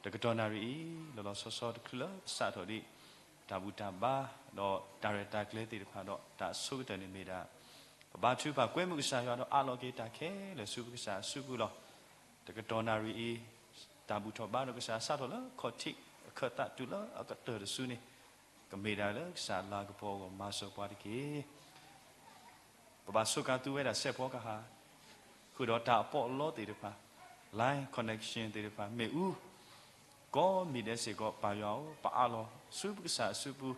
တကတီၢ်နၣ်ရံၣ်အံၤ လီၤလီၤဆီဆီတချုးလၢပစးထီၣ်ဒံး တၢ်ဘူၣ်တၢ်ဘါ ဒီးတၢ်ရဲၣ်တၢ်ကျဲၤသ့ၣ်တဖၣ်ဒီး တၢ်အဆိကတၢၢ်န့ၣ်မ့ၢ်ဒၣ် ပဘါထုကဖၣ်ကွဲမုာ်ကစၢ်ယွၤဒီးအးလီၤက့ၤတၢ်ခဲလၢာ်ဆူပကစၢ်အစုပူၤလီၤ. တကတီၢ်နၣ်ရံၣ်အံၤ တၢ်ဘူၣ်ထီၣ်ဘါဒီးကစၢ်စးထီၣ်လၢခီၣ်ထံးအခၢၣ်သးတုၤလၢအကတၢၢ်တစုန့ၣ် ကမ့ၢ်ဒၣ်လၢကစၢ်အလၤကပီၤအဂီၢ်မၤစၢၤပှၤတက့ၢ်. ပဘၣ်စူးကါသူဝဲဒၣ်စဲးဖီကဟၣ် ဃုာ်ဒီးတၢ်အပီးအလီသ့ၣ်တဖၣ် line connection သ့ၣ်တဖၣ် မ့ၣ်အူ ကိးမံၤဒဲးစ့ၢ်ကီး ပၢ်ယွၤဧၢ, ပအးလီၤဆူပကစၢ်အစုပူၤ,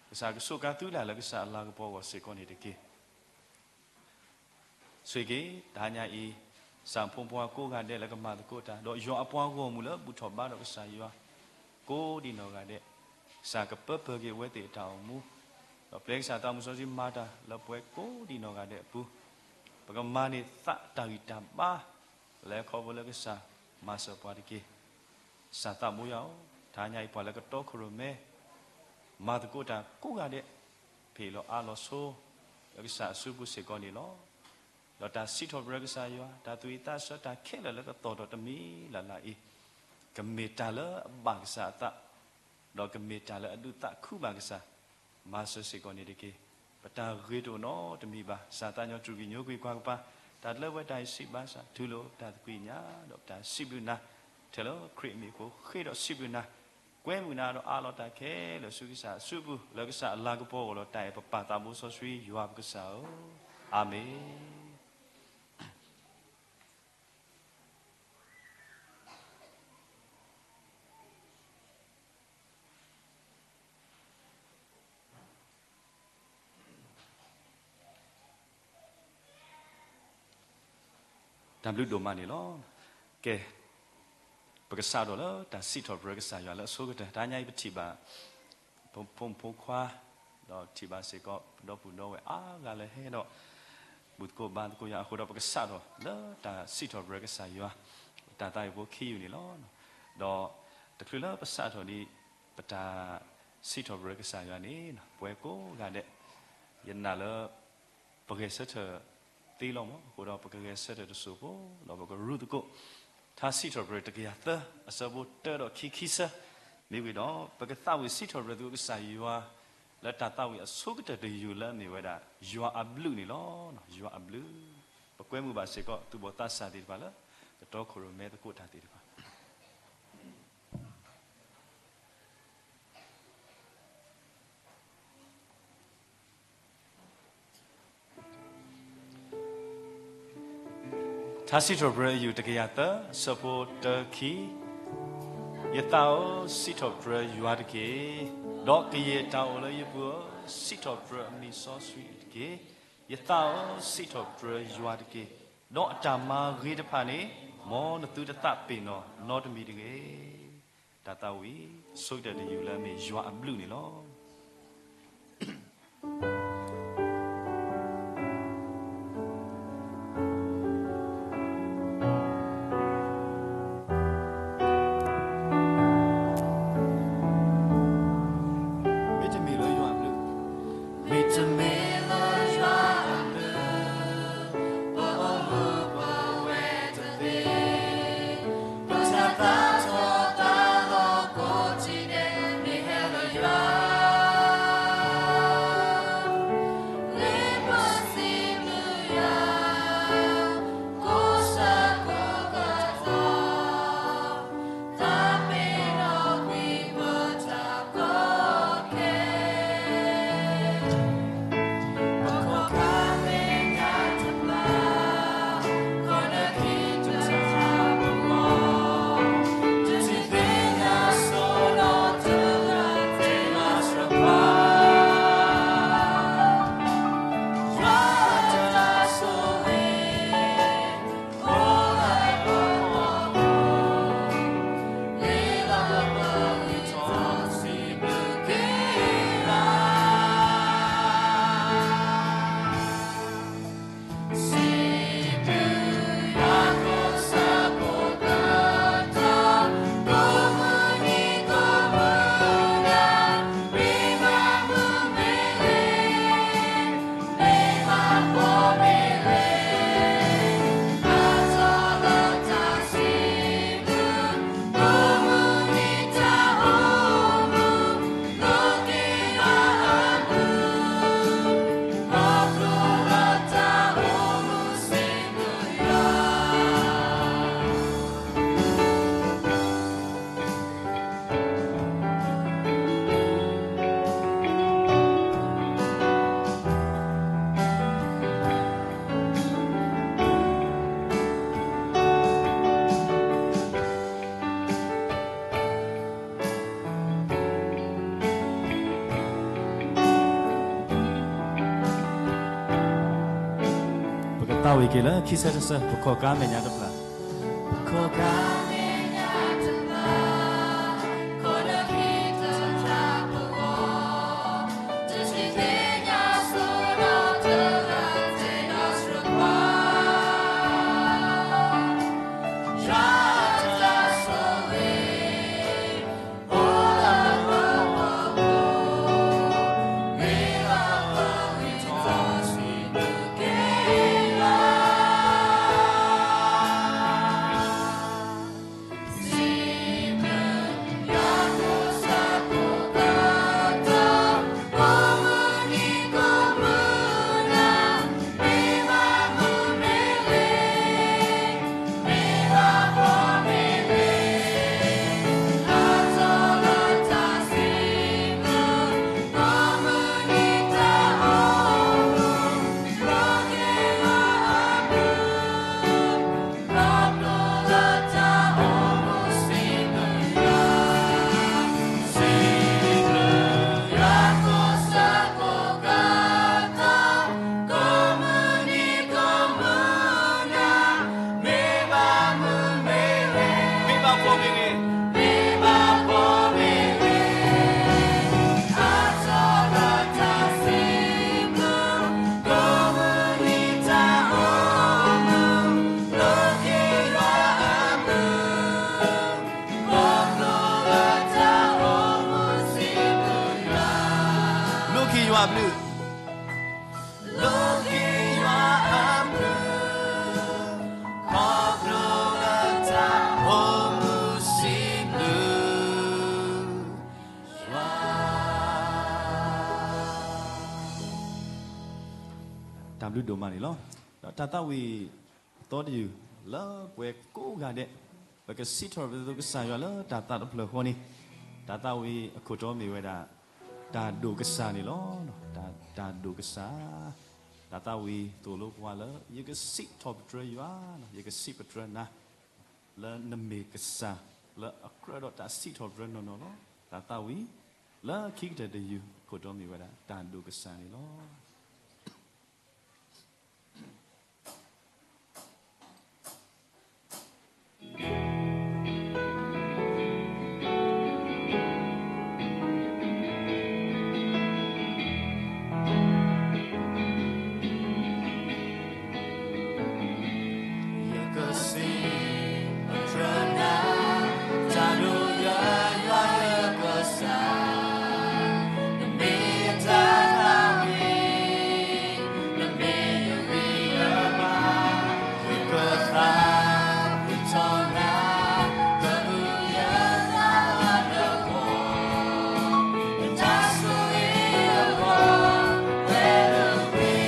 ကစၢ်ကစူးကါသူဒၣ်လၢကစၢ်အလၤကပီၤအဂီၢ်စ့ၢ်ကီးန့ၣ်တက့ၢ်. ဆိၣ်ဂ့ၤက့ၤ တဟါညါအံၤ ကစၢ်ဖိမုၣ်ဖိခွါကိးဂၤဒဲးလၢကမၤသကိးတၢ် ဒီးယွၤအပှၤဂီၢ်မုၢ်လၢဘူၣ်ထီၣ်ဘါဒီးကစၢ်ယွၤ ကိးဒံးနီၢ်ဂၤဒဲး, ကစၢ်ကပၢပၢၢ်က့ၤအဝဲသ့ၣ်အတၢ်အိၣ်မူ, ဒီးပျဲကစၢ်သးမုၢ်စီဆှံမၤတၢ်လၢပှၤကိးဒံးနီၢ်ဂၤဒဲးအပူၤ, ပကမၤန့ၢ်သးတၢ်ဂံၢ်တၢ်ဘါ လၢခီဖျိလၢကစၢ်မၤစၢၤပှၤတက့ၢ်. ကစၢ်သးဘိယွၤဧၢ, တဟါညါအံၤပှၤလၢကတီခိၣ်ရိၣ်မဲ မၤသကိးတၢ်ကိးဂၤဒဲး, ဖဲအံၤလီၤအါလီၤဆိ လၢကစၢ်အစုပူၤစ့ၢ်ကီးန့ၣ်လီၤ. ဒီးတၢ်စံးထီၣ်ပတြၢၤကစၢ်ယွၤ တၢ်သူၣ်ဝံၣ်သးဆၢတၢ်ခဲလၢာ်လၢကသီၣ်ထီၣ်တမံၤလၢ်လၢ်အံၤ, ကမ့ၢ်တၢ်လၢအဘၣ်ကစၢ်အသး, ဒီးကမ့ၢ်တၢ်လၢအဒုးသးခုဘၣ်ကစၢ်, မၤစၢၤစ့ၢ်ကီးန့ၣ်တက့ၢ်. ပတၢ်ဂ့ၤတအိၣ်နီတမံၤဘၣ်. ကစၢ်သးညီ တြူာ်က့ၤညိကွံာ်ကွၢ်ကပၤ တၢ်တလၢဝဲတၢ်အံၤစံးဘၣ်ဆၣ် ထုးလိာ်ပတၢ်သကွံာ်ညါ ဒီးပတၢ်စံးဘျုးနၤ ထဲလၢခရံာ်အမံၤအဃိ ဃ့ဒီးစံးဘျုးနၤ, ကွဲမုာ်နၤဒီးအးလီၤတၢ်ခဲလၢာ်ဆူကစၢ်အစုပူၤ လၢကစၢ်အလၤကပီၤအဂီၢ်လီၤ. တၢ်အဲၣ်ပပၢ်သးဘိစီဆှံယွၤပကစၢ်ဧၢ, အၤမ့ၣ်. တၢ်ဘျုးဒိၣ်မးန့ၣ်လီၤ. ကဲ, ပကစးထီၣ်လၢတၢ်စံးထီၣ်ပတြၢၤကစၢ်ယွၤလၢအဆိကတၢၢ် တဟါညါအံၤ ပထံၣ်ဘၣ် ဖိမုၣ်ဖိခွါ, ဒီးထံၣ်ဘၣ်စ့ၢ်ကီး ပဒီပုၢ်ဒီဝဲၢ်အါဂၤလၢဟဲဒီး ဘူၣ်သကိးဘါသကိးယွၤအဃိဒီး ပကစးထီၣ်လၢတၢ်စံးထီၣ်ပတြၢၤကစၢ်ယွၤ တၢ်သးဝံၣ်ဖိခံယူၢ်န့ၣ်လီၤ. ဒီးတချုးလၢပစးထီၣ်ဒံး ပတၢ်စံးထီၣ်ပတြၢၤကစၢ်ယွၤန့ၣ် ပဝဲကိးဂၤဒဲး ယနာ်လၢ ပဂဲၤဆၢထၢၣ်သ့လီၤမး, အဃိဒီးပကဂဲၤဆၢထၢၣ်တစိၢ်ဖိ ဒီးပကရူၢ်သကိး ထါစံးထီၣ်ပတြၢၤတကယၤသၢ အဆၢဖိတၢဒီးခံ ခံဆၢ, မ့ၢ်ဝံၤဒီး ပကသးဝံၣ်စံးထီၣ်ပတြၢၤသကိးကစၢ်ယွၤ လၢတၢ်သးဝံၣ်အဆိကတၢၢ်တယူၢ်လၢအမ့ၢ်ဝဲဒၣ် ယွၤအဘျုးန့ၣ်လီၤ. ယွၤအဘျုး, ပကွဲမုာ်ဘၣ်စ့ၢ်ကီး သူၣ်ဘီၣ်သးစၢ်သ့ၣ်တဖၣ်လၢ ကတီခိၣ်ရိၣ်မဲသကိးတၢ်သ့ၣ်တဖၣ် ထါစံးထီၣ်ပတြၢၤအယူၢ်တကယၤသၢ အဆၢဖိတၢခံ, ယသးဧၢ, စံးထီၣ်ပတြၢၤယွၤတက့ၢ်. ဒီးကယဲၢ်တၢ်အိၣ်လၢယပူၤဧၢ, စံးထီၣ်ပတြၢၤအမံၤစီဆှံတက့ၢ်. ယသးဧၢ, စံးထီၣ်ပတြၢၤယွၤတက့ၢ်. ဒီးအတၢ်မၤဂ့ၤတဖၣ်န့ၣ် မ်နသုတသးပ့ၤနီၣ်နီတမံၤတဂ့ၤ. တၢ်သးဝံၣ်ဆိကတၢၢ်တယူၢ်လၢအမ့ၢ်ယွၤအဘျုးန့ၣ်လီၤ. မ့တမ့ၢ်လၢယွၤအဘျုး, မ့တမ့ၢ်လၢယွၤအဘျုး, ပအိၣ်မူပဝဲတသ့, ပတၢ်သးထီၣ်သးလီၤကိးထံၣ်ဒဲး မ့ၢ်ဟဲလၢယွၤ ဝံၤက့ၤလၢခံဆၢတဆၢ ပခီၣ်ကါမဲာ်ညါတဖျၢၣ်, ခီၣ်ကါမဲာ်ညါတဖျၢၣ်, ခီၣ်ကါမဲာ်ညါတဖျၢၣ်, တဆံသ့ၣ်ညါဆိဒီးတဂၤသ့ၣ်ညါစရခွါ လိၣ်က့ၤယွၤအဘျုး, လိၣ်က့ၤယွၤအဘျုး, ခီဖျိလၢတၢ်အိၣ်မူစံးဘျုးယွၤ, တၢ်ဘျုးဒိၣ်မးန့ၣ်လီၤ. ဒီးတၢ်သးဝံၣ်အသီတယုၢ် လၢပှၤကိးဂၤဒဲး ပကစံးထီၣ်ပတြၢၤကစၢ်ယွၤလၢတၢ်သးတဖျၢၣ်ဃီန့ၣ်, တၢ်သးဝံၣ်အခိၣ်တီမ့ၢ်ဝဲဒၣ် တၢ်ဒိၣ်ကစၢ်န့ၣ်လီၤ. တၢ်ဒိၣ်ကစၢ်, တၢ်သးဝံၣ်သိၣ်လိပှၤလၢ ယကစံးထီၣ်ပတြၢၤယွၤ, ယကစံးပတြၢၤနၤ လၢနမ့ၢ်ကစၢ် လၢအကြၢးဒီးတၢ်စံးထီၣ်ပတြၢၤနီၢ်နီၢ်လီၤ. တၢ်သးဝံၣ်လၢခံကတၢၢ်တယုၢ် အခိၣ်တီမ့ၢ်ဝဲဒၣ် တၢ်ဒိၣ်ကစၢ်န့ၣ်လီၤ. ယကစံးပတြၢၤနၤ, တၢ်ဒိၣ်ယွၤယွၤယကစၢ်, နမ့ၢ်ယတၢ်သးဝံၣ်, နမ့ၢ်ယဂံၢ်ယဘါ, ယကသးဝံၣ်ထီၣ်နၤ, ကဟုယသးလၢနဂီၢ်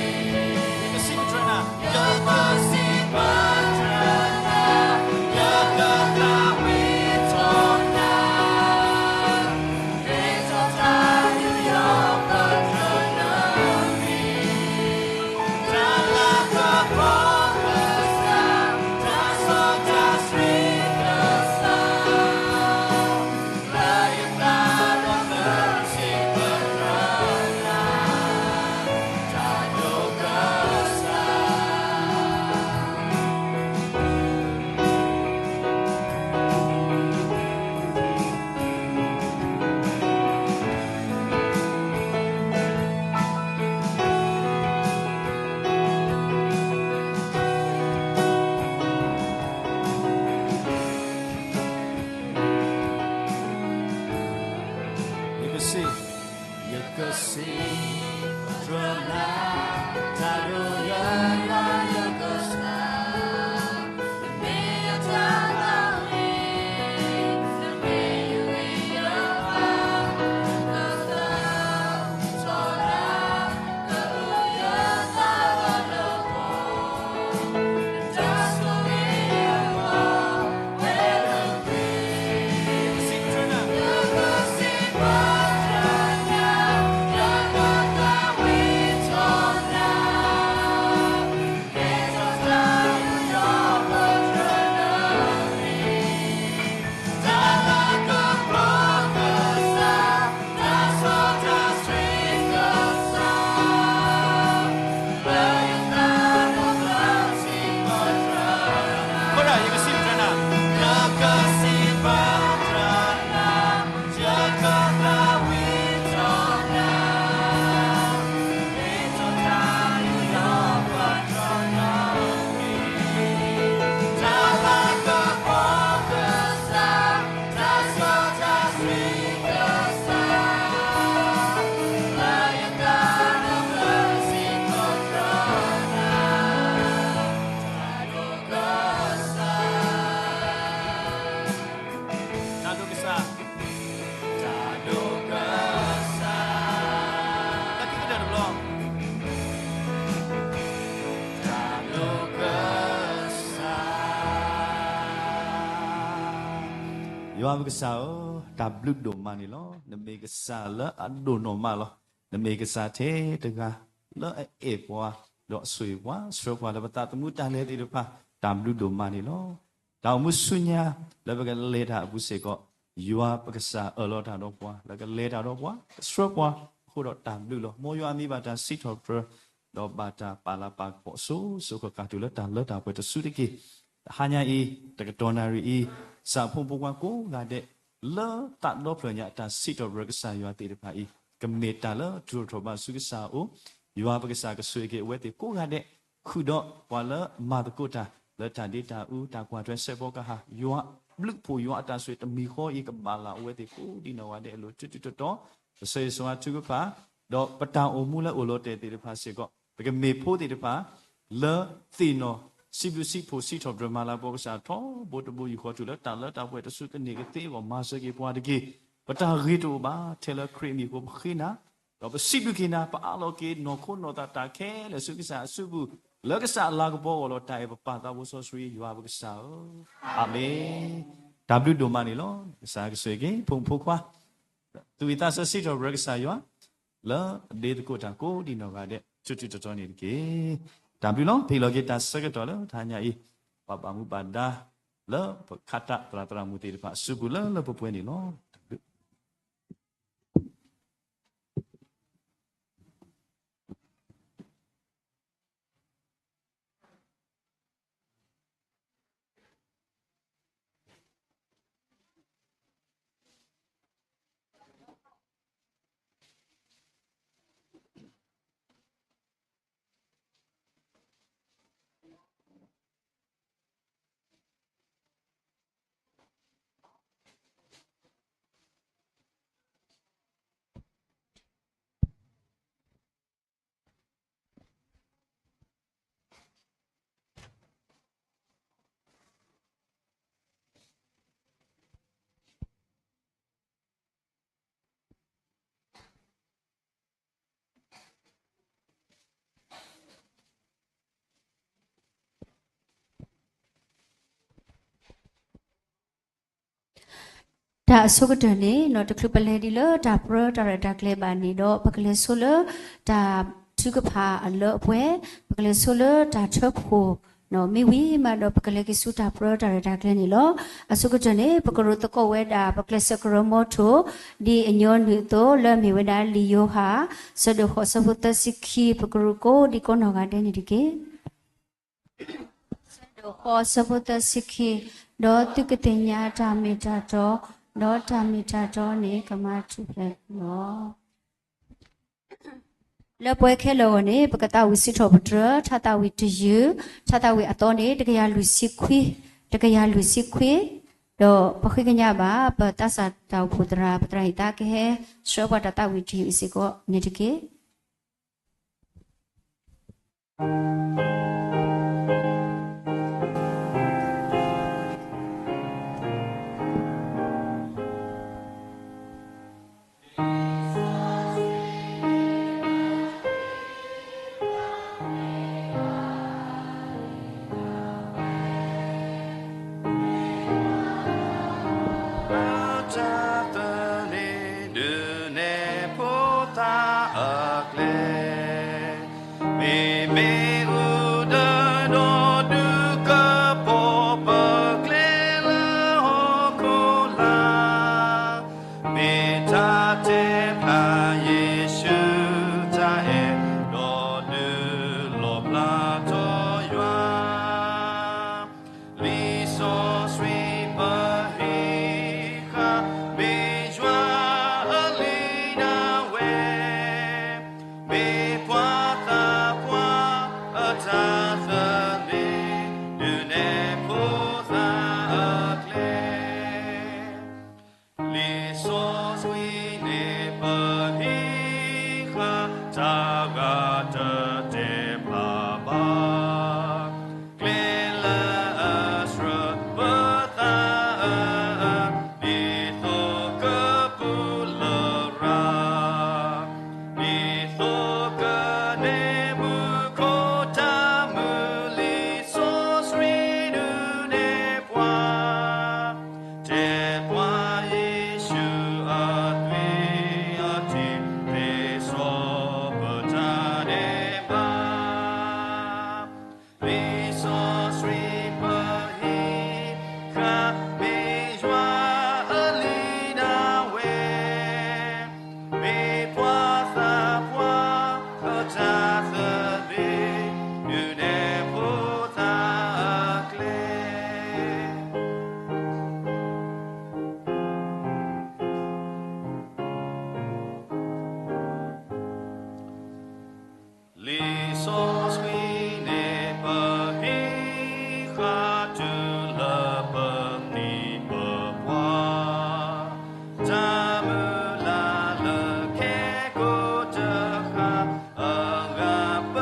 ယကစံး, ယကစံးပတြၢၤနၤ, တၢ်ဒိၣ်ယွၤယွၤယကစၢ်, ယွၤပကစၢ်ဧၢ, တၢ်ဘျုးဒိၣ်မးန့ၣ်လီၤ. နမ့ၢ်ကစၢ်လၢအဒိၣ်နီၢ်မးလီၤ. နမ့ၢ်ကစၢ်ထဲတဂၤလၢအအဲၣ်ပှၤ, ဒီးအဆိၣ်ဂ့ၤပှၤ, ဆှၢပှၤလၢပသးသမူတၢ်လဲၤသ့ၣ်တဖၣ်, တၢ်ဘျုးဒိၣ်မးန့ၣ်လီၤ. တၢ်အိၣ်မူဆူညါလၢပကလဲၤတၢ်အပူၤစ့ၢ်ကီး, ယွၤပကစၢ်အၢၣ်လီၤတၢ်ဒီးပှၤ, လၢကလဲၤတၢ်ဒီးပှၤ, ကဆှၢပှၤ, အဃိဒီးတၢ်ဘျုးလီၤ. မ်ယွၤအမံၤဘၣ်တၢ်စံးထီၣ်ပတြၢၤ, ဒီးဘၣ်တၢ်ပာ်လၤပာ်ကပီၤစိၤစိၤဃၣ်ဃၣ်တုၤလၢတၢ်လၢတၢ်ပှဲၤတစုတက့ၢ်. တဟါညါအံၤ, တကတီၢ်နၣ်ရံၣ်အံၤ, စးဖိဖိခွါကိးဂၤဒဲး, လၢသးဒီဖျၢၣ်ညါအတၢ်စံးထီၣ်ပတြၢၤကစၢ်ယွၤသ့ၣ်တဖၣ်အံၤ, ကမ့ၢ်တၢ်လၢတြူၢ်ထီၣ်ဘၣ်ဆူကစၢ်အအိၣ်, ယွၤပကစၢ်ကဆိၣ်ဂ့ၤက့ၤအဝဲသ့ၣ်ကိးဂၤဒဲး, ဃုာ်ဒီးပှၤလၢမၤသကိးတၢ်လၢတၢ်ဒ့တၢ်အူ တၢ်ကွၢ်ထွဲစဲးဖီကဟၣ်, ယွၤဘျုးဖှိၣ်ယွၤအတၢ်ဆိၣ်ဂ့ၤတမံၤဃီအံၤ ကဘၣ်လၢ်အိၣ်ဝဲသ့ၣ်ကိးဒံနီၢ်ဂၤဒဲးအလိၤ ထူထူတီတီ, ပဆၢဂ့ၤဆၢဝါထုကဖၣ်, ဒီးပတၢ်အိၣ်မူလၢအိၣ်လီၤတဲာ်သ့ၣ်တဖၣ်စ့ၢ်ကီး, ပကမ့ၢ်ဖိသ့ၣ်တဖၣ် လၢသ့ၣ်နီၣ် စံးဘျုးစံးဖှိၣ်စံးထီၣ်ပတြၢၤမၤလၤကပီၤကစၢ်ထီဘိတဘိယူၢ်ဃီတုၤလၢတၢ်လၢတၢ်ပှဲၤတစု ကန့ၢ်ကသ့အဂီၢ် မၤစၢၤက့ၤပှၤတက့ၢ်. ပတၢ်ဂ့ၤတအိၣ်ဘၣ် ထဲလၢခရံာ်အမံၤအဃိ ပဃ့နၤ, ဒီးပစံးဘျုးက့ၤနၤ, ပအးလီၤက့ၤနီၢ်ခိနီၢ်သးတၢ်ခဲလၢာ်ဆူကစၢ်အစုပူၤ, လၢကစၢ်အလၤကပီၤအဂီၢ်လီၤ. တၢ်အဲၣ်ပပၢ်သးဘိစီဆှံယွၤပကစၢ်ဧၢ, အၤမ့ၣ်. တၢ်ဘျုးဒိၣ်မးန့ၣ်လီၤ. ကစၢ်ကဆိၣ်ဂ့ၤက့ၤ ဖိမုၣ်ဖိခွါ သူၣ်ဝံၣ်သးဆၢစံးထီၣ်ပတြၢၤကစၢ်ယွၤ လၢအဒ့သကိးတၢ်ကိးဒံနီၢ်ဂၤဒဲး ထူထူတီတီန့ၣ်တက့ၢ်. တၢ်ဘျုးလီၤ. ပဟ့ၣ်လီၤက့ၤတၢ်ဆၢကတီၢ်လၢတဟါညါအံၤ, ပှၤဘၣ်မူဘၣ်ဒါ လၢပခးတၢ်သရၣ်သရၣ်မုၣ်သ့ၣ်တဖၣ်အစုပူၤလၢလၢပှဲၤပှဲၤန့ၣ်လီၤ. တၢ်ဘျုးတၢ်အဆိကတၢၢ်န့ၣ် တချုးပလဲၤဒံးလၢတၢ်ပြၢတၢ်ရဲၣ်တၢ်ကျဲၤဘၣ်န့ၣ်ဒီး ပကလဲၤဆိလၢတၢ်ထုကဖၣ်အလၢအပှဲၤ, ပကလဲၤဆိလၢတၢ်ထၢဖှိၣ်, မ့ၢ်ဝံၤမးဒီး ပကလဲၤက့ၤဆူတၢ်ပြၢတၢ်ရဲၣ်တၢ်ကျဲၤန့ၣ်လီၤ. အဆိကတၢၢ်န့ၣ် ပကရူၢ်သကိးဝဲဒၣ် ပကျဲးစၢးကရၢမိၢ်ထိၣ် ဒ်အညီနုၢ်အသိး လၢမ့ၢ်ဝဲဒၣ်လံာ်ယိၤဟၣ် ဆၢဒိၣ်ဃိး ဆၢဖိသၢဆံခံ, ပကရူၢ်ကိးဒံကိးနီၢ်ဂၤဒဲးန့ၣ်တက့ၢ်. ဆၢဒိၣ်ဃိး ဆၢဖိသၢဆံခံ, ဒီးသုကသ့ၣ်ညါတၢ်မ့ၢ်တၢ်တီ, ဒီးတၢ်မ့ၢ်တၢ်တီန့ၣ် ကမၤထူၣ်ဖျဲးသုလီၤ. လၢပှဲၤခဲလၢာ်အဂီၢ်န့ၣ် ပကသးဝံၣ်စံးထီၣ်ပတြၢၤ ထါသးဝံၣ်တယုၢ်, ထါသးဝံၣ်အသီန့ၣ် တကယၤလွံၢ်ဆံခွံ, တကယၤလွံၢ်ဆံခွံ, ဒီးပဃ့ကညးဘၣ် ပသးစၢ်တၢ်အိၣ်ဖှိၣ်သရၣ် ပသရၣ်ဟံၣ်သးကဟဲ ဆှၢပှၤတၢ်သးဝံၣ်တယုၢ်အံၤစ့ၢ်ကီးန့ၣ်တက့ၢ်. တၢ်သန့ဒုးနဲၣ်ဖိသၣ်အကျဲ မ့မ့ၢ်အူဒၢဒီးဒုးကပိာ်ပကျဲလၢ ဟီၣ်ခိၣ်လာ်, မ့ၢ်တၢ်တဲဖျါယ့ၣ်ၡူးတၢ်အဲၣ်, ဒီးဒုးလီၣ်ဖျါထီၣ်ယွၤ လံာ်စီဆှံပဟ့ၣ်ဃာ် မ့ၢ်ယွၤအလံာ်ဒၣ်ဝဲ, မ့ၢ်ပှၤသးပှၢ်အတၢ်သန့, ဒုးနဲၣ်ဖိသၣ်အကျဲ လံာ်စီဆှံန့ၣ်ပဟ့ၣ်ဃာ် တၢ်ဂၤတတဲဖျါဘၣ်, ကျဲလၢအဆှၢပသး ဒ်သိးကပူၤလရာ်, ဒ်သိးကန့ၢ်မူခိၣ်တၢ်မုၢ် လံာ်စီဆှံဒုးနဲၣ်ပှၤ, တဲပှၤ လံာ်စီဆှံန့ၣ် ပဟံးဃာ်တုၤလၢပသံပပှၢ်, တၢ်မုၢ်လၢ်လၢခဲကိာ်တဃၣ်, အဂၤပ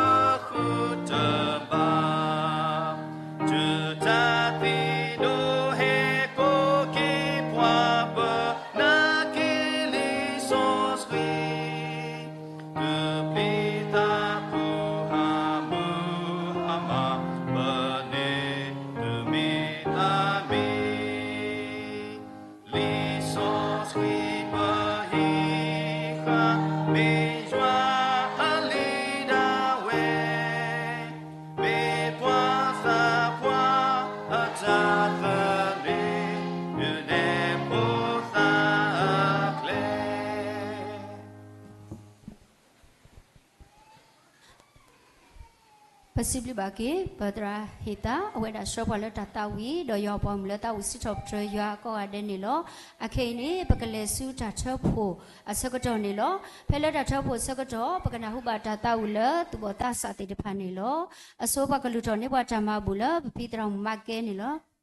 ဃုတဘၣ်, တုၤတၢ်သံဒိၣ်ဟဲကိးက့ၤပှၤ ပနာ်က့ၤလံာ်စီဆှံ တုၤပျံၤတၢ်ဖုးဟးမုၢ်ဟါမး, ပန့ၢ်သုမ့ၢ်တၢ်မံ, လံာ်စီဆှံပဟံးဃာ်, မ့ၢ်ယွၤအလံာ်ဒၣ်ဝဲ, မ့ၢ်ပှၤသးပှၢ်အတၢ်သန့ၤ, ဒုးနဲၣ်ဖိသၣ်အကျဲ ပစံးဘျုးဘၣ်က့ၤ ပသရၣ်ဟ့ၣ်သး အဝဲဒၣ်ဆှၢပှၤလၢတၢ်သးဝံၣ် ဒီးယွၤအပှၤမုၣ်လၢသးဝံၣ်စံးထီၣ်ပတြၢၤယွၤအကိးဂၤဒဲးန့ၣ်လီၤ. အခဲအံၤန့ၣ် ပကလဲၤဆူတၢ်ထၢဖှိၣ်အဆၢကတီၢ်န့ၣ်လီၤ. ဖဲလၢတၢ်ထၢဖှိၣ်အဆၢကတီၢ် ပကနၢ်ဟူဘၣ်တၢ်သးဝံၣ်လၢသူၣ်ဘီၣ်သးစၢ်သ့ၣ်တဖၣ်န့ၣ်လီၤ. အဆိပှၤကလုၢ်ထီၣ်န့ၢ်ပှၤတၢ်မၤဘူၣ်လၢပဖံသရၣ်မုၣ်မၤကဲန့ၣ်လီၤ.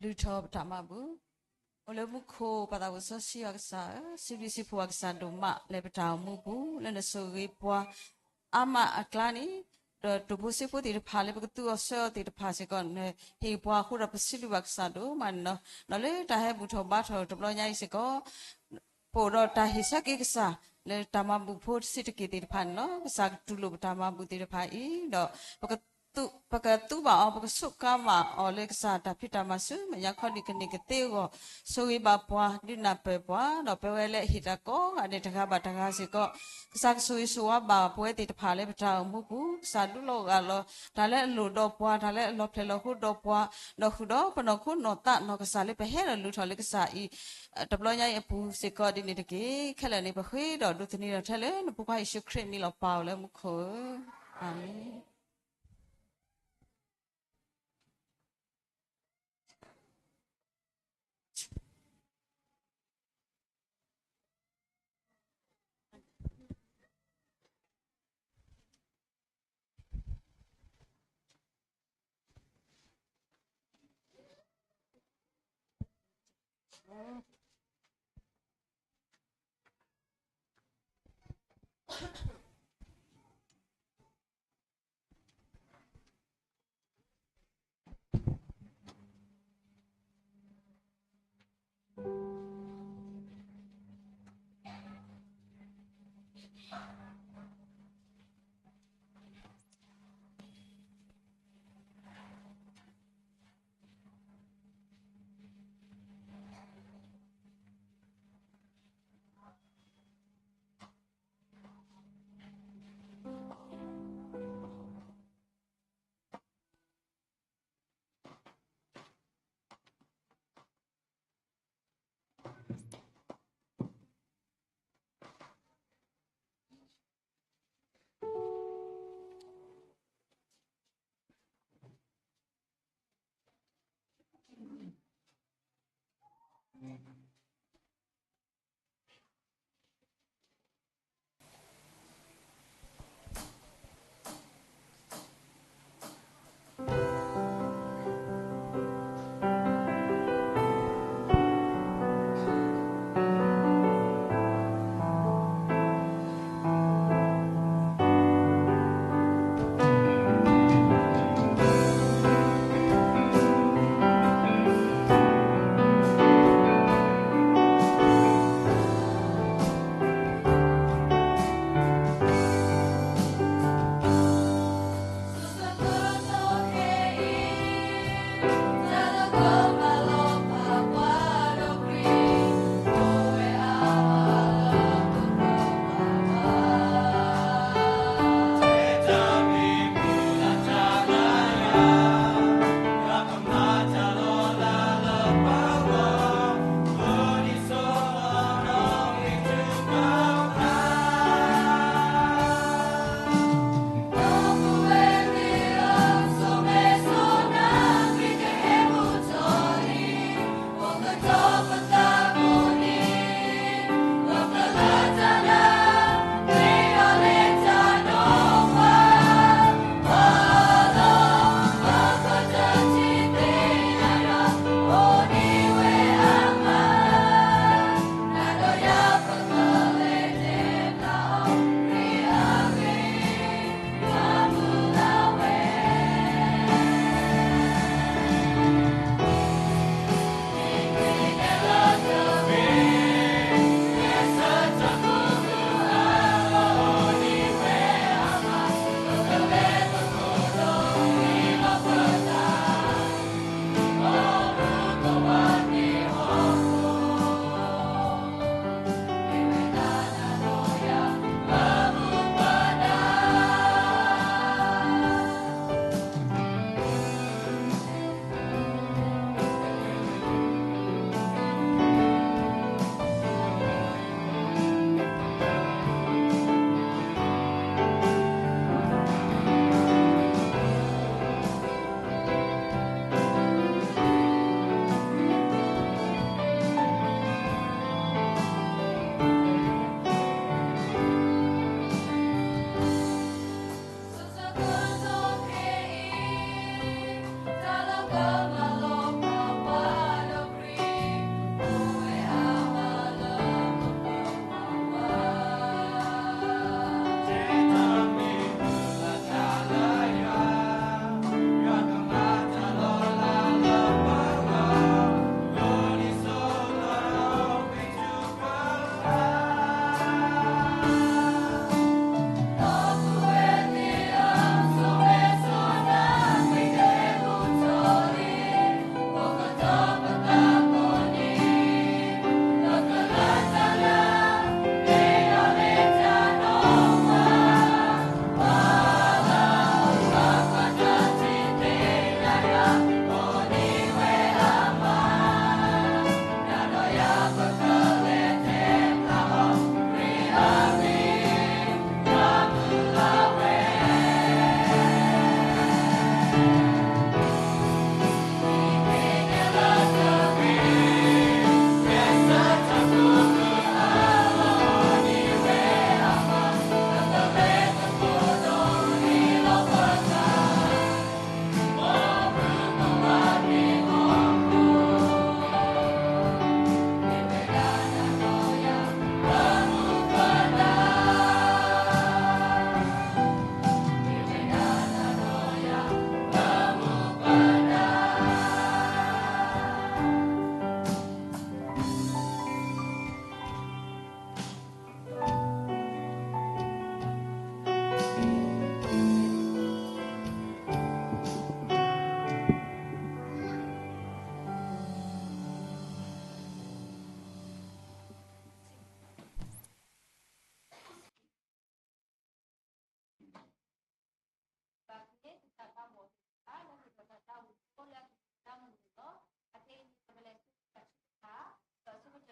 လုၢ်ထီၣ်ပတၢ်မၤဘူၣ်. အိၣ်လၢမူခိၣ် ပၢ်သးစီဆှံယွၤကစၢ်ဧၢ, စံးဘျုးစံးဖှိၣ်အကစၢ်ဒိၣ်မး လၢပတၢ်အိၣ်မူပူၤ လၢနဆိၣ်ဂ့ၤပှၤအါမးအကျါန့ၣ်, ဒီးတိၢ်ဖိစ့ဖိသ့ၣ်တဖၣ်လၢပကသူအီၤဆှၢအီၤသ့ၣ်တဖၣ်စ့ၢ်ကီး နဟ့ၣ်ပှၤအဃိဒီးပစံးဘျုးဘၣ်ကစၢ်ဒိၣ်မးန့ၣ်လီၤ. ဒီးလၢတၢ်ဟဲဘူၣ်ထီၣ်ဘါထီၣ်တဘျီညါအံၤစ့ၢ်ကီး ပအိၣ်ဒီးတၢ်ဟ့ၣ်ဆၢက့ၤကစၢ် လၢတၢ်မၤဘူၣ်ဖိတဆံးတက့ၢ်သ့ၣ်တဖၣ်န့ၣ်လီၤ. ကစၢ်ကတူၢ်လိာ်ပတၢ်မၤဘူၣ်သ့ၣ်တဖၣ်အံၤ, ဒီးပကသူဘၣ်အီၤ ပကစူးကါဘၣ်အီၤလၢကစၢ်တၢ်ဖံးတၢ်မၤဆူမဲာ်ညါခီဒံးကန့ၢ်ကသ့အဂီၢ်, ဆိၣ်ဂ့ၤဘၣ်ပှၤ ဒုးနၢ်ပၢၢ်ပှၤ, ဒီးပဝဲလၢအဟ့ၣ်တၢ်ကိးဂၤဒဲးတဂၤဘၣ်တဂၤစ့ၢ်ကီး, ကစၢ်ကဆိၣ်ဂ့ၤဆိၣ်ဝါဘၣ်ပဝဲသ့ၣ်တဖၣ်လၢပတၢ်အိၣ်မူပူၤ, ကစၢ်ဒုးလီၤဂာ်လီၤ တၢ်လၢအလိၣ်ဒီးပှၤ, တၢ်လၢအလီၤဖျဲၣ်လီၤဟိဒီးပှၤ, ဒီးဃုာ်ဒီးပနီၢ်ခိနီၢ်သးနီၢ်ကစၢ်လၢပဟဲဒီးလူၤထီၣ်လၢကစၢ်အံၤ တဘျီညါအံၤအပူၤစ့ၢ်ကီးဒ်န့ၣ်တက့ၢ်. ခဲလၢာ်န့ၣ် ပဃ့ဒီးဒိးသန့ၤထီၣ်ထဲလၢနဖိခွါယ့ၣ်ၡူးခရံာ်အမံၤလီၤပာ်အီၤလၢမူခိၣ်ဧၢ, အၤမ့ၣ်.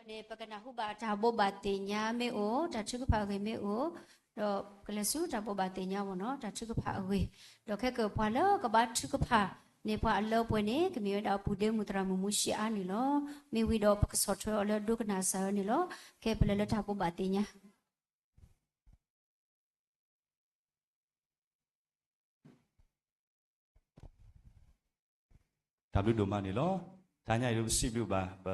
န့ၣ် ပကနၢ်ဟူဘၣ်တၢ်ဘိးဘၣ်သ့ၣ်ညါမ့ၢ်အိၣ်, တၢ်ထုကဖၣ်အဂ့ၢ်မ့ၢ်အိၣ်, ဒီးကလဲၤဆူတၢ်ဘိးဘၣ်သ့ၣ်ညါမ့ၢ်နီၤ, တၢ်ထုကဖၣ်အဂ့ၢ်, ဒီးခဲကပှၤလၢကဘါထုကဖၣ်န့ၣ် ပှၤအလၢပှဲၤန့ၣ် ကမ့ၢ်ဝဲဒၣ်ပူၤဒ့မုၢ်သရၣ်မုၣ်မူၡ့အါန့ၣ်လီၤ. မ့ၢ်ဝံၤဒီးပကဆီၣ်ထွဲအီၤလၢဒိကနၣ်စၢ်အၢန့ၣ်လီၤ. ခဲပလဲၤလၢတၢ်ဘိးဘၣ်သ့ၣ်ညါ တၢ်ဘျုးဒိၣ်မးန့ၣ်လီၤ. တဟါညါအံၤဒုးပစံးဘျုးဘၣ် ပ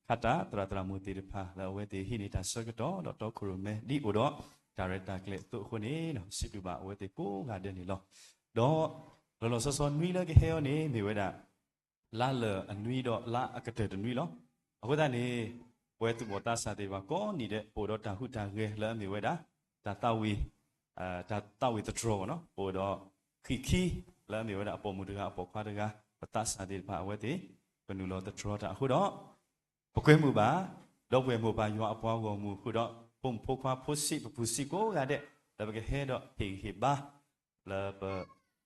ခါတၢ်သရၣ်သရၣ်မုၣ်သ့ၣ်တဖၣ် လၢအဝဲသ့ၣ်ဟံးန့ၢ်တၢ်ဆၢကတီၢ် ဒီးတီခိၣ်ရိၣ်မဲ ဒ်အိၣ်ဒီးတၢ်ရဲၣ်တၢ်ကျဲၤအသိးအဃိန့ၣ် စံးဘျုးဘၣ်အဝဲသ့ၣ်ကိးဂၤဒဲးန့ၣ်လီၤ. ဒီးလီၤလီၤဆီဆီနွံလၢကဟဲအီၤန့ၣ် မ့ၢ်ဝဲဒၣ် လါလၢာ်အနွံဒီးလါအကတၢၢ်တနွံလီၤ. အဃိသတးန့ၣ် ပဝဲသူၣ်ဘီၣ်သးစၢ်သ့ၣ်တဖၣ်ကိးနံၤဒဲး ပအိၣ်ဒီးတၢ်ဟူးတၢ်ဂဲၤလၢအမ့ၢ်ဝဲဒၣ် တၢ်သးဝံၣ် တၢ်သးဝံၣ်သတြီၤဘၣ်နီၤ, ပအိၣ်ဒီး ဃံးခံ လၢအမ့ၢ်ဝဲဒၣ်အပိာ်မုၣ်တဂၤအပိာ်ခွါတဂၤ ပသးစၢ်သ့ၣ်တဖၣ်အဝဲသ့ၣ် ကနုာ်လီၤသတြီၤတၢ်အဃိဒီး ပကွဲမုာ်ဘၣ် ဒီပုၢ်ဝဲၢ်မိၢ်ပၢ်ယွၤအပှၤဂီၢ်မုၢ်ဃုာ်ဒီး ဖိမုၣ်ဖိခွါဖိဆံးပပူၤဆံးကိးဂၤဒဲး လၢပကဟဲဒီးဟ့ၣ်ဂံၢ်ဟ့ၣ်ဘါ လၢပ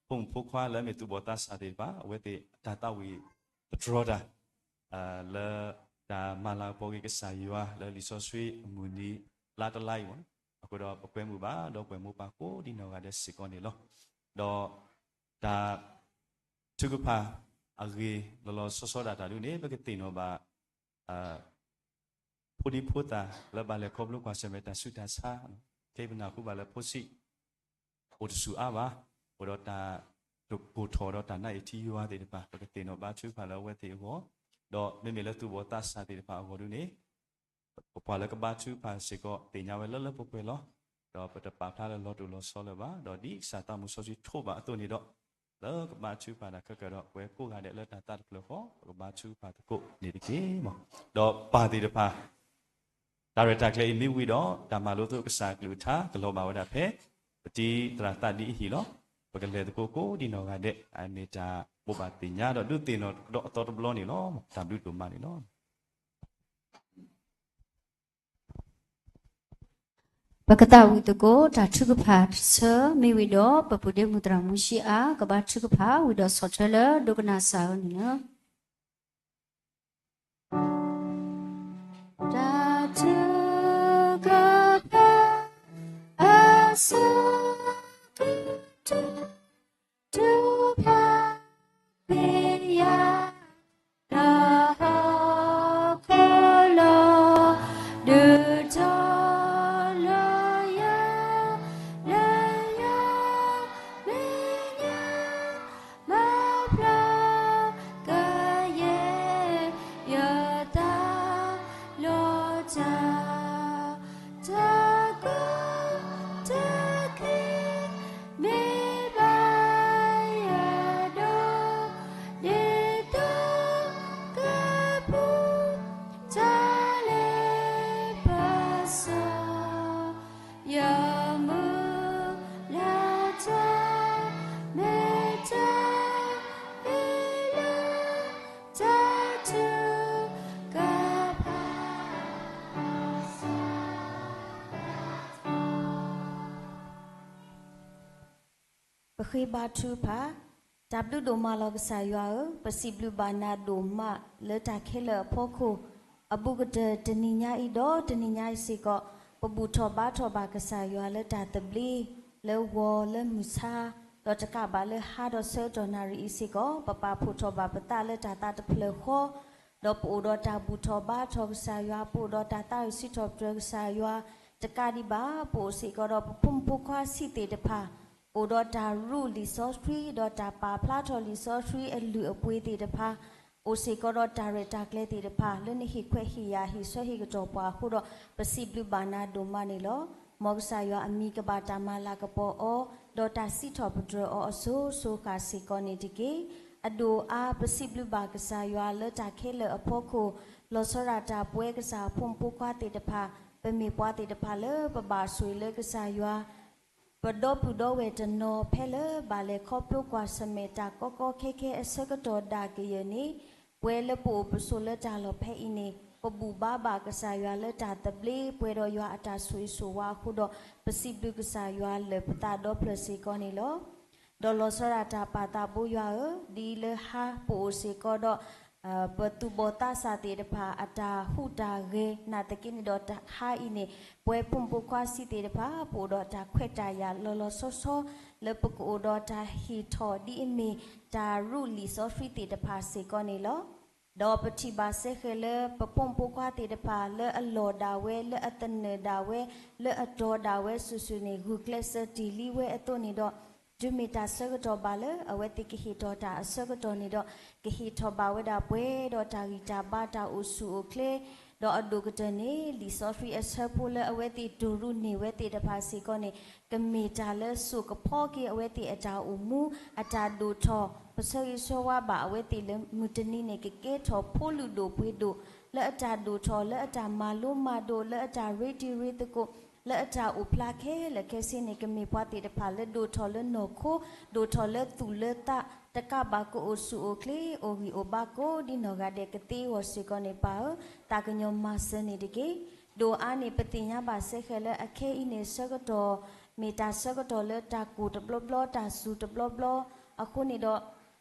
ဖိမုၣ်ဖိခွါလၢအမ့ၢ်သူၣ်ဘီၣ်သးစၢ်သ့ၣ်တဖၣ် အဝဲသ့ၣ်အတၢ်သးဝံၣ်သတြီၤတၢ် လၢတၢ်မၤလၤကပီၤက့ၤကစၢ်ယွၤလၢလံာ်စီဆှံအမုၢ်နံၤလါတလါအံၤဘၣ်နီၤ. အဃိဒီးပကွဲမုာ်ဘၣ် ဒီပုၢ်ဝဲၢ်မိၢ်ပၢ်ကိးဒံနီၢ်ဂၤဒဲးစ့ၢ်ကီးန့ၣ်လီၤ. ဒီးတၢ်ထုကဖၣ်အဂ့ၢ်လီၤလီၤဆီဆီဒၣ်တၢ်ဒုးန့ၣ် ပကသ့ၣ်နီၣ်ဘၣ် ဖိဒံဖိသၣ်လၢဘၣ်လဲၤခီဖျိကွၢ်ဆၢၣ်မဲာ်တၢ်ဆူးတၢ်ဆါ, ခဲအံၤပနၢ်ဟူဘၣ်လၢဖိဆံး အိၣ်တဆူၣ်အါဘၣ်, အိၣ်ဒီးတၢ်ကိၢ်ထီၣ်ဒီးတၢ်နးအံၣ်ထံယွၤသ့ၣ်တဖၣ် ပကသ့ၣ်နီၣ်ဘါထုကဖၣ်လၢအဝဲသ့ၣ်အဂီၢ်, ဒီးမ့မ့ၢ်လၢသူၣ်ဘီၣ်သးစၢ်သ့ၣ်တဖၣ်အဂီၢ်ဒုးန့ၣ် ပပှၤလၢကဘါထုကဖၣ်စ့ၢ်ကီးသ့ၣ်ညါဝဲလၢလၢပှဲၤပှဲၤလီၤ. ဒီးပတပာ်ဖျါလၢလီၤတိၢ်လီၤဆီလၢၤဘၣ်, ဒီးဒ်ကစၢ်သးမုၢ်စီဆှံထိးဘၣ်အသိးန့ၣ်ဒီး လၢကဘါထုကဖၣ်တၢ်ခဲကၢၣ်ဒီး ပဝဲကိးဂၤဒဲးလၢတၢ်သးတဖျၢၣ်ဃီ ပကဘါထုကဖၣ်သကိးန့ၣ်တက့ၢ်. ဒီးပၢ်သ့ၣ်တဖၣ် တၢ်ရဲၣ်တၢ်ကျဲၤအံၤမ့ၢ်ဝံၤဒီး တၢ်မၤလိသကိးကစၢ်အကလုၢ်ကထါ ကလီၤဘၣ်ဝဲဒၣ်ဖဲ ပတံၤသရၣ်သးဒ်အဟံၣ်လီၤ. ပကလဲၤသကိးကိးဒံနီၢ်ဂၤဒဲး အမ့ၢ်တၢ်ဘိးဘၣ်သ့ၣ်ညါဒီးဒုးသ့ၣ်နီၣ်ကဒီးအသီတဘျီန့ၣ်လီၤ. တၢ်ဘျုးဒိၣ်မးန့ၣ်လီၤ. ပကသးဝံၣ်သကိး တၢ်ထုကဖၣ်တဆၢ မ့ၢ်ဝံၤဒီး ပပုၢ်ဒ့မုၣ်သရၣ်မူၡ့အါ ကဘါထုကဖၣ် ဝံၤဒီးဆီၣ်ထွဲလၢဒိကနၣ်စၢ်အၢန့ၣ်လီၤ. တၢ်ထုကဖၣ် အဆၢကတီၢ် ထုကဖၣ် မ့ၢ်ယၤ ဒီးဟီၣ်ခိၣ်လီၤ ဒုးတီၤလီၤယၤ လၢယၤမဲာ်ညါ မၤဖျါကယဲၢ် ယသး လီၤတၢ် တၢ်ကူၣ်တၢ်က့ၤ မ့ၢ်ဘၣ်ယၤဒီး ဒ်သိးကပူၤ တၢ်လၢပစီၤ ယမုၢ်လၢ်တၢ် မ့ၢ်တၢ်အ့ၣ်လၢ တၢ်ထုကဖၣ် ပဃ့ဘါထုကဖၣ်, တၢ်ဘျုးဒိၣ်မးလီၤ ကစၢ်ယွၤဧၢ, ပစံးဘျုးဘၣ်နၤဒိၣ်မး လၢတၢ်ခဲလၢာ်အဖီခိၣ် အဘူးကတၢၢ်တနံၤညါအံၤဒီးတနံၤညါအံၤစ့ၢ်ကီး ပဘူၣ်ထီၣ်ဘါထီၣ်ဘၣ်ကစၢ်ယွၤလၢတၢ်သဘျ့ လၢဂီၤလၢမုၢ်ဆါ, ဒီးတကးဘၣ်လၢဟါဒီးဆၢကတီၢ်နၣ်ရံၣ်အံၤစ့ၢ်ကီး ပပာ်ဖှိၣ်ထီၣ်ဘၣ်ပသးလၢတၢ်သးတဖျၢၣ်ဃီ ဒီးပအိၣ်ဒီးတၢ်ဘူၣ်ထီၣ်ဘါထီၣ်ကစၢ်ယွၤ, ပအိၣ်ဒီးတၢ်သးဝံၣ်စံးထီၣ်ပတြၢၤကစၢ်ယွၤ, တကးဒံးဘၣ် ပအိၣ်စ့ၢ်ကီးဒီးပဖိမုၣ်ဖိခွါဆံးသ့ၣ်တဖၣ်, အိၣ်ဒီးတၢ်ရူၢ်လံာ်စီဆှံ ဒီးတၢ်ပာ်ဖျါထီၣ်လံာ်စီဆှံအလုၢ်အပှ့ၤသ့ၣ်တဖၣ်, အိၣ်စ့ၢ်ကီးဒီးတၢ်ရဲၣ်တၢ်ကျဲၤသ့ၣ်တဖၣ် လၢနဟ့ၣ်ခွဲးဟ့ၣ်ယာ်ဟ့ၣ်ဆၢဟ့ၣ်ကတီၢ်ပှၤအဃိဒီး ပစံးဘျုးဘၣ်နၤဒိၣ်မးန့ၣ်လီၤ. မ်ကစၢ်ယွၤအမံၤကဘၣ်တၢ်မၤလၤကပီၤအီၤ, ဒီးတၢ်စံးထီၣ်ပတြၢၤအီၤအစိၤစိၤဃၣ်စ့ၢ်ကီးန့ၣ်တက့ၢ်. အဒိၣ်အါ ပစံးဘျုးဘၣ်ကစၢ်ယွၤလၢတၢ်ခဲလၢာ်အဖီခိၣ်, လီၤဆီဒၣ်တၢ်ပဝဲကစၢ်အဖိမုၣ်ဖိခွါသ့ၣ်တဖၣ်, ပမ့ၢ်ပှၤသ့ၣ်တဖၣ်လၢပဘၣ်ဆိၣ်ဂ့ၤလၢကစၢ်ယွၤ ပဒီပုၢ်ဒီဝဲၢ်တနီၤ ဖဲလၢဘၣ်လဲၤခီဖျိကွၢ်ဆၢၣ်မဲာ်တၢ်ကီကီခဲခဲအဆၢကတီၢ်ဒၣ်ကယဲၢ်န့ၣ်, ပဝဲလၢပအိၣ်ပဆိးလၢတၢ်လီၢ်ဖဲအံၤန့ၣ် ပဘူၣ်ဘါဘၣ်ကစၢ်ယွၤလၢတၢ်သဘျ့ ပှဲၤဒီးယွၤအတၢ်ဆိၣ်ဂ့ၤဆိၣ်ဝါအဃိဒီး ပစံးဘျုးကစၢ်ယွၤလၢာ်ပသးဒီဖျၢၣ်စ့ၢ်ကီးန့ၣ်လီၤ. ဒီးလီၤဆီဒၣ်တၢ်ပာ်သးဘိယွၤဧၢ, ဒ်လၢဟါပအိၣ်စ့ၢ်ကီးဒီး ပသူၣ်ဘီၣ်သးစၢ်သ့ၣ်တဖၣ် အတၢ်ဟူးတၢ်ဂဲၤ နာ်သက့န့ၣ်ဒီး တဟါအံၤန့ၣ် ပဝဲဖိမုၣ်ဖိခွါစံးသ့ၣ်တဖၣ် ပအိၣ်ဒီးတၢ်ခွဲးတၢ်ယာ်လီၤလီၤဆီဆီ လၢပကအိၣ်ဒီးတၢ်ဟ့ၣ်ထီၣ်ဒ်အမ့ၢ် တၢ်ရူးလံာ်စီဆှံသ့ၣ်တဖၣ်စ့ၢ်ကီးန့ၣ်လီၤ. ဒီးပထံၣ်ဘၣ်စ့ၢ်ကီးလၢ ပဖိမုၣ်ဖိခွါသ့ၣ်တဖၣ် လၢအလီၢ်ဒၣ်ဝဲ လၢအသနၢၣ်ဒၣ်ဝဲ လၢအတီၤဒၣ်ဝဲစုာ်စုာ်န့ၣ် ဂုာ်ကျဲးစၢးတ့ၢ်လံဝဲအသိးန့ၣ်ဒီး တုၤမ့ၢ်တၢ်ဆၢကတီၢ်ဘၣ်လၢ အဝဲသ့ၣ်ကဟ့ၣ်ထီၣ်တၢ်အဆၢကတီၢ်န့ၣ်ဒီး ကဟ့ၣ်ထီၣ်ဘၣ်ဝဲဒၣ်ပှဲၤဒီးတၢ်ဂံၢ်တၢ်ဘါ တၢ်အိၣ်ဆူၣ်အိၣ်ချ့, ဒီးအဒိၣ်ကတၢၢ်န့ၣ် လံာ်စီဆှံအဆၢဖိလၢအဝဲသ့ၣ်တိၢ်ရူးန့ၢ်ဝဲသ့ၣ်တဖၣ်စ့ၢ်ကီးန့ၣ် ကမ့ၢ်တၢ်လၢစိာ်ကဖီက့ၤအဝဲသ့ၣ်အတၢ်အိၣ်မူ အတၢ်ဒိၣ်ထီၣ် ပဆၢဂ့ၤဆၢဝါဘၣ်အဝဲသ့ၣ်လၢမုၢ်တနံၤန့ၣ် ကကဲထီၣ်ဖိလုၢ်ဒိၣ်ပှ့ၤဒိၣ် လၢအတၢ်ဒိၣ်ထီၣ် လၢအတၢ်မၤလိမၤဒိး လၢအတၢ်ရ့တံၤရ့သကိး လၢအတၢ်အိၣ်ဖျါခဲလၢာ်ခဲဆ့န့ၣ် ကမ့ၢ်ပှၤသ့ၣ်တဖၣ်လၢဒိၣ်ထီၣ်လၢနီၢ်ခိ ဒိၣ်ထီၣ်လၢသူၣ်လၢသး တကးဘၣ်ကအိၣ်ဆူၣ်အိၣ်ချ့ အိၣ်ဂံၢ်အိၣ်ဘါကိးဒ်နီၢ်ဂၤဒဲးကသ့အဂီၢ်စ့ၢ်ကီးန့ၣ် ပၢ်ဧၢ, သးကညီၤမၤစၢၤန့ၣ်တက့ၢ်. ဒိၣ်အါန့ၣ် ပသ့ၣ်ညါဘၣ်စ့ၢ်ကီးလၢအခဲအံၤန့ၣ် ဆၢကတီၢ် မ့ၢ်တၢ်ဆၢကတီၢ်လၢတၢ်ကိၢ်တဘျီဘျီ တၢ်စူၤတဘျီဘျီ အဃိန့ၣ်ဒီး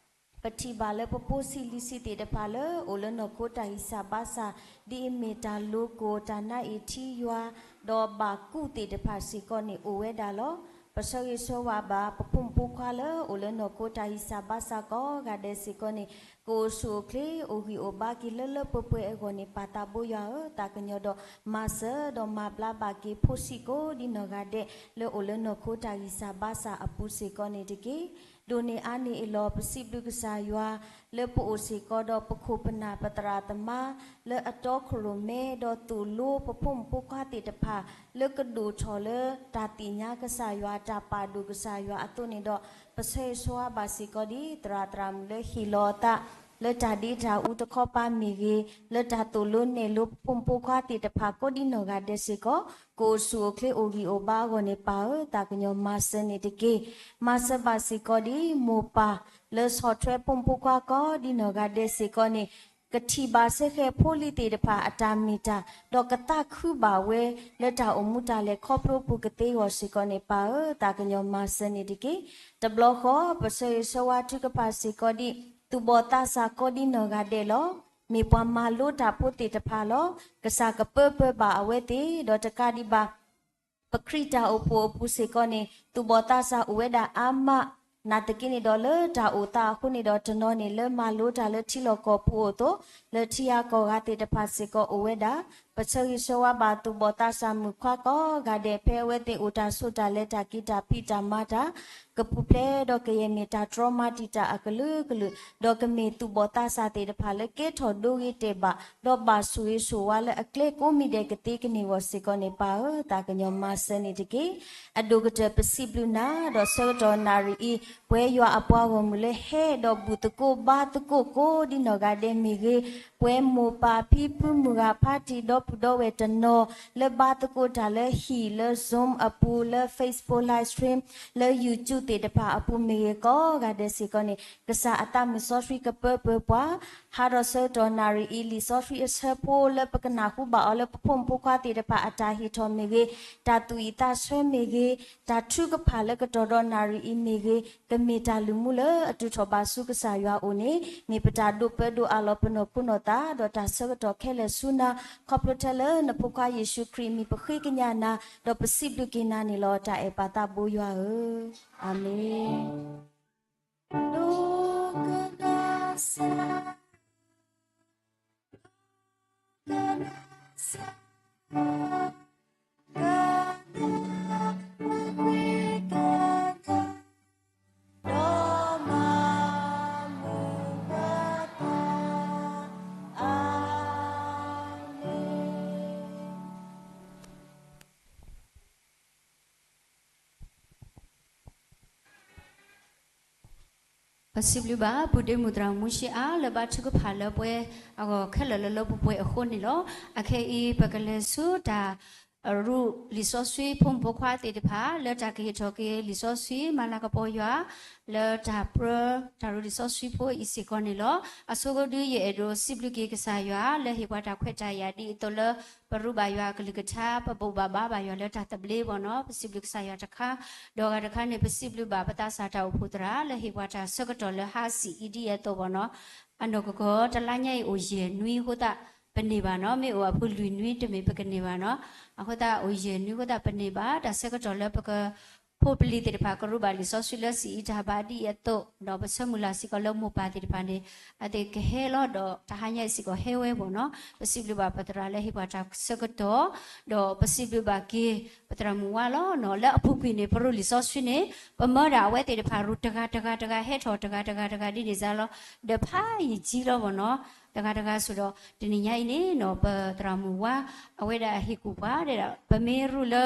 ပထံၣ်ဘၣ်လၢပဖိဆံးလံၤဆံးသ့ၣ်တဖၣ်လၢ အိၣ်လၢနီၢ်ခိတၢ်ဂံၢ်စၢ်ဘါစၢ် ဒ်အမ့ၢ်တၢ်လိၤကိၢ် တၢ်နါအ့ၣ်ထံယွၤ ဒီးဘၣ်ကူးသ့ၣ်တဖၣ်စ့ၢ်ကီးန့ၣ် အိၣ်ဝဲဒၣ်လီၤ. ပဆၢဂ့ၤဆၢဝါဘၣ် ပဖိမုၣ်ဖိခွါလၢ အိၣ်လၢနီၢ်ခိတၢ်ဂံၢ်စၢ်ဘါစၢ်ကိးဂၤဒဲးစ့ၢ်ကီးန့ၣ် ကအိၣ်ဆူၣ်အိၣ်ချ့ အိၣ်ဂံၢ်အိၣ်ဘါက့ၤလၢလၢပှဲၤပှဲၤအဂီၢ်န့ၣ် ပၢ်သးဘိယွၤဧၢ, သးကညီၤဒီးမၤစၢၤဒီးမၤဘျါဘၣ်က့ၤ ဖိဆံးကိးဒ်နီၢ်ဂၤဒဲး လၢအိၣ်လၢနီၢ်ခိတၢ်ဂံၢ်စၢ်ဘါစၢ်အပူၤစ့ၢ်ကီးန့ၣ်တက့ၢ်. ဒိၣ်န့ၢ်အါန့ၢ်အလီၢ် ပစံးဘျုးကစၢ်ယွၤ လၢပအိၣ်စ့ၢ်ကီးဒီးပခိၣ်ပနၢ်ပသရၣ်သမါ လၢအတီခိၣ်ရိၣ်မဲ ဒီးသိၣ်လိပဖိမုၣ်ဖိခွါသ့ၣ်တဖၣ် လၢကဒိၣ်ထီၣ်လၢတၢ်သ့ၣ်ညါကစၢ်ယွၤ တၢ်ပာ်ဒိၣ်ကစၢ်ယွၤအသိးန့ၣ်ဒီး ပဆၢဂ့ၤဆၢဝါဘၣ်စ့ၢ်ကီးဒ် သရၣ်သရၣ်မုၣ်လၢဟ့ၣ်လီၤအသး လၢတၢ်ဒ့တၢ်အူတခီပၤမ့ၢ်ဂ့ၤ, လၢတၢ်သိၣ်လိနဲၣ်လိပဖိမုၣ်ဖိခွါသ့ၣ်တဖၣ်ကိးဒ်နီၢ်ဂၤဒဲးစ့ၢ်ကီး ကအိၣ်ဆူၣ်အိၣ်ချ့အိၣ်ဂံၢ်အိၣ်ဘါအဂီၢ်န့ၣ် ပၢ်ဧၢ, သးကညီၤမၤစၢၤန့ၣ်တက့ၢ်. မၤစၢၤဘၣ်စ့ၢ်ကီးဒ် မိၢ်ပၢ်လၢဆီၣ်ထွဲဖိမုၣ်ဖိခွါကိးဒ်နီၢ်ဂၤဒဲးစ့ၢ်ကီးန့ၣ် ကထံၣ်ဘၣ်စ့ၢ်ကီးဖိလံၤသ့ၣ်တဖၣ်အတၢ်မ့ၢ်တၢ် ဒီးကသးခုဘၣ်ဝဲ လၢတၢ်အိၣ်မူတၢ်လဲၤခီဖျိပူၤကသ့အဂီၢ်စ့ၢ်ကီးန့ၣ် ပၢ်ဧၢ, သးကညီၤမၤစၢၤန့ၣ်တက့ၢ်. တဘျီဃီ ပဆၢဂ့ၤဆၢဝါထုကဖၣ်စ့ၢ်ကီးဒ် သူၣ်ဘီၣ်သးစၢ်ကိးဒ်နီၢ်ဂၤဒဲးလီၤ. မ့ၢ်ပှၤမၤလိတၢ်ဖိသ့ၣ်တဖၣ်လီၤ. ကစၢ်ကပၢပၢဘၣ်အဝဲသ့ၣ် ဒီးတကးဒံးဘၣ် ပခရံာ်တၢ်အိၣ်ဖှိၣ်အပူၤစ့ၢ်ကီးန့ၣ် သူၣ်ဘီၣ်သးစၢ်အိၣ်ဝဲဒၣ်အါမး, နာ်သက့န့ၣ်ဒီးလၢတၢ်အိၣ်သးအဃိန့ၣ်ဒီး တနီၤန့ၣ်လၢမၤလိတၢ်လၢထံလီၢ်ကီၢ်ပူၤအိၣ်အသိး လၢထံဂၤကီၢ်ဂၤသ့ၣ်တဖၣ်စ့ၢ်ကီးအိၣ်ဝဲဒၣ်. ပဆၢဂ့ၤဆၢဝါဘၣ်သူၣ်ဘီၣ်သးစၢ်မုၣ်ခွါကိးဂၤဒဲး ဖဲအဝဲသ့ၣ်အိၣ်တၢ်ဆိးတၢ်လဲၤတၢ်က့ၤတၢ်ဖံးတၢ်မၤတၢ် ကပူၤဖျဲးဒီးကယဲၢ်မ့ၢ်တၢ်တြီမၤတံာ်တာ်အကလုာ်ကလုာ်, ဒီးကမ့ၢ်သူၣ်ဘီၣ်သးစၢ်သ့ၣ်တဖၣ်လၢကဲထီၣ်ဒိဂ့ၤတဲာ်ဘၣ်, ဒီးဘၣ်ဆိၣ်ဂ့ၤဆိၣ်ဝါလၢအကျဲကိးမံၤဒဲးကသ့ကန့ၢ်အဂီၢ်စ့ၢ်ကီးန့ၣ် ပၢ်ဧၢ, သးကညီၤမၤစၢၤန့ၣ်တက့ၢ်. အဒိၣ်ကတၢၢ်ပစံးဘျုးနၤ ဒီးဆၢကတီၢ်နၣ်ရံၣ်အံၤ ပဝဲယွၤအပှၤဂီၢ်မုၢ်လၢဟဲဒီးဘူၣ်သကိးဘါသကိးကိးဒ်နီၢ်ဂၤဒဲးမ့ၢ်ဂ့ၤ, ပဝဲမိၢ်ပၢ်ဖံဖုမုၢ်ဂၤဖါတံၢ်ဒီပုၢ်ဒီဝဲၢ်တနီၤ လၢဘါသကိးတၢ်လၢဟံၣ်လၢ Zoom အပူၤ လၢ Facebook Live Stream လၢ YouTube သ့ၣ်တဖၣ်အပူၤမ့ၢ်ဂ့ၤ ကိးဂၤဒဲးစ့ၢ်ကီးန့ၣ် ကစၢ်အသးမုၢ်စီဆှံကပၢပၢပှၤ ဟးဒီးဆၢကတီၢ်နၣ်ရံၣ်အံၤ လံာ်စီဆှံအဆၢဖိလၢပကနၢ်ဟူဘၣ်အီၤလၢပဖိမုၣ်ဖိခွါသ့ၣ်တဖၣ်အတၢ်ဟ့ၣ်ထီၣ်မ့ၢ်ဂ့ၤ, တၢ်သူၣ်အံၣ်သးဆၢမ့ၢ်ဂ့ၤ, တၢ်ထုကဖၣ်လၢကတီၤဒီးနၣ်ရံၣ်အံၤမ့ၢ်ဂ့ၤ, ကမ့ၢ်တၢ်လုၢ်မူလၢအတုၤထီၣ်ဘၣ်ဆူကစၢ်ယွၤအအိၣ်န့ၣ် မ့ၢ်ပတၢ်ဒိးပၢဒိးအးလီၤပနီၢ်ခိနီၢ်သး ဒီးတၢ်ဆၢကတီၢ်ခဲလၢာ်ဆူနၤ ခီဖျိထဲလၢနဖိခွါယ့ၣ်ၡူးခရံာ်အမံၤ ပဃ့ကညးနၤ ဒီးပစံးဘျုးက့ၤနၤန့ၣ်လီၤ. တၢ်အဲၣ်ပၢ်သးဘိယွၤဧၢ, အၤမ့ၣ်. ပစံးဘျုးဘၣ် ပုၢ်ဒ့မုၣ်သရၣ်မူၡ့အါ လၢဘါထုကဖၣ်လၢပှဲၤအဂီၢ်ခဲလၢာ်လၢလၢပှဲၤပှဲၤအဃိန့ၣ်လီၤ. အခဲအံၤ ပကလဲၤဆူတၢ် ရူၢ်လံာ်စီဆှံဖိမုၣ်ဖိခွါသ့ၣ်တဖၣ် လၢတၢ်ကဟ့ၣ်ထီၣ်က့ၤလံာ်စီဆှံ မၤလၤကပီၤယွၤ လၢတၢ်ပြၢ တၢ်ရူၢ်လံာ်စီဆှံဖိအံၤစ့ၢ်ကီးန့ၣ်လီၤ. အဆိကတၢၢ်ယအဲၣ်ဒိးစံးဘျုးက့ၤကစၢ်ယွၤ လၢဟ့ၣ်ပှၤတၢ်ခွဲးတၢ်ယာ်ဒ်အသိးလၢ ပရူးဘၣ်ယွၤအကလုၢ်ကထါ ပဘိးဘၣ်ဘါဘၣ်ယွၤလၢတၢ်သဘျ့ဘၣ်နီၤ ပစံးဘျုးကစၢ်ယွၤတခါ, ဒီးဂၤတခါန့ၣ် ပစံးဘျုးဘၣ်ပသးစၢ်တၢ်အိၣ်ဖှိၣ်သရၣ် လၢဟ့ၣ်ပှၤတၢ်ဆၢကတီၢ်လၢဟါဆံးအံၤဒ်အသိးဘၣ်နီၤ အနီၢ်ကီၢ်တလါညါအံၤအိၣ်ယဲၢ်နွံအဃိသတး ပန့ၢ်ဘၣ်နီၤ မ့ၢ်အိၣ်အဖုလွံၢ်နွံတမ့ၢ်ပကန့ၢ်ဘၣ်နီၤ အဃိသတးအိၣ်ယဲၢ်နွံအဃိသတး ပန့ၢ်ဘၣ်တၢ်ဆၢကတီၢ်လၢပက ဖိပလံၤသ့ၣ်တဖၣ် ကရူးဘၣ်လံာ်စီဆှံလၢစံးအံၤတၢ်ဘၣ်ဒ်အံၤအသိး ဒီးပဆၢမုၢ်လၢ်စ့ၢ်ကီးလၢမိၢ်ပၢ်သ့ၣ်တဖၣ်န့ၣ် အသ့ၣ်ကဟဲလီၤဒီးတဟါညါအံၤစ့ၢ်ကီးဟဲဝဲဘၣ်နီၤ ပစံးဘျုးဘၣ်ပသရၣ်လၢဟ့ၣ်ပှၤတၢ်ဆၢကတီၢ် ဒီးပစံးဘျုးဘၣ်က့ၤ ပသရၣ်မုၣ်ဝါလီၤနီၤ လၢအပူၤကွံာ်န့ၣ် ပရူးလံာ်စီဆှံန့ၣ် ပမၢဒၣ်အဝဲသ့ၣ်တဖၣ်ရူၢ်တဂၤတဂၤတဂၤ ဟဲထီၣ်တဂၤတဂၤတဂၤဒ်န့ၣ်စ့ၢ်လီၤ ဒီးဖးယံာ်ကံလီၤဘၣ်နီၤ တဂၤတဂၤဆိးဒီး တနံၤညါအံၤန့ၣ်နီၤ ပသရၣ်မုၣ်ဝါ အဝဲဒၣ်ဟ့ၣ်ကူၣ်ပှၤဒဲးဒီး ပမ့ၢ်ရူၢ်လၢ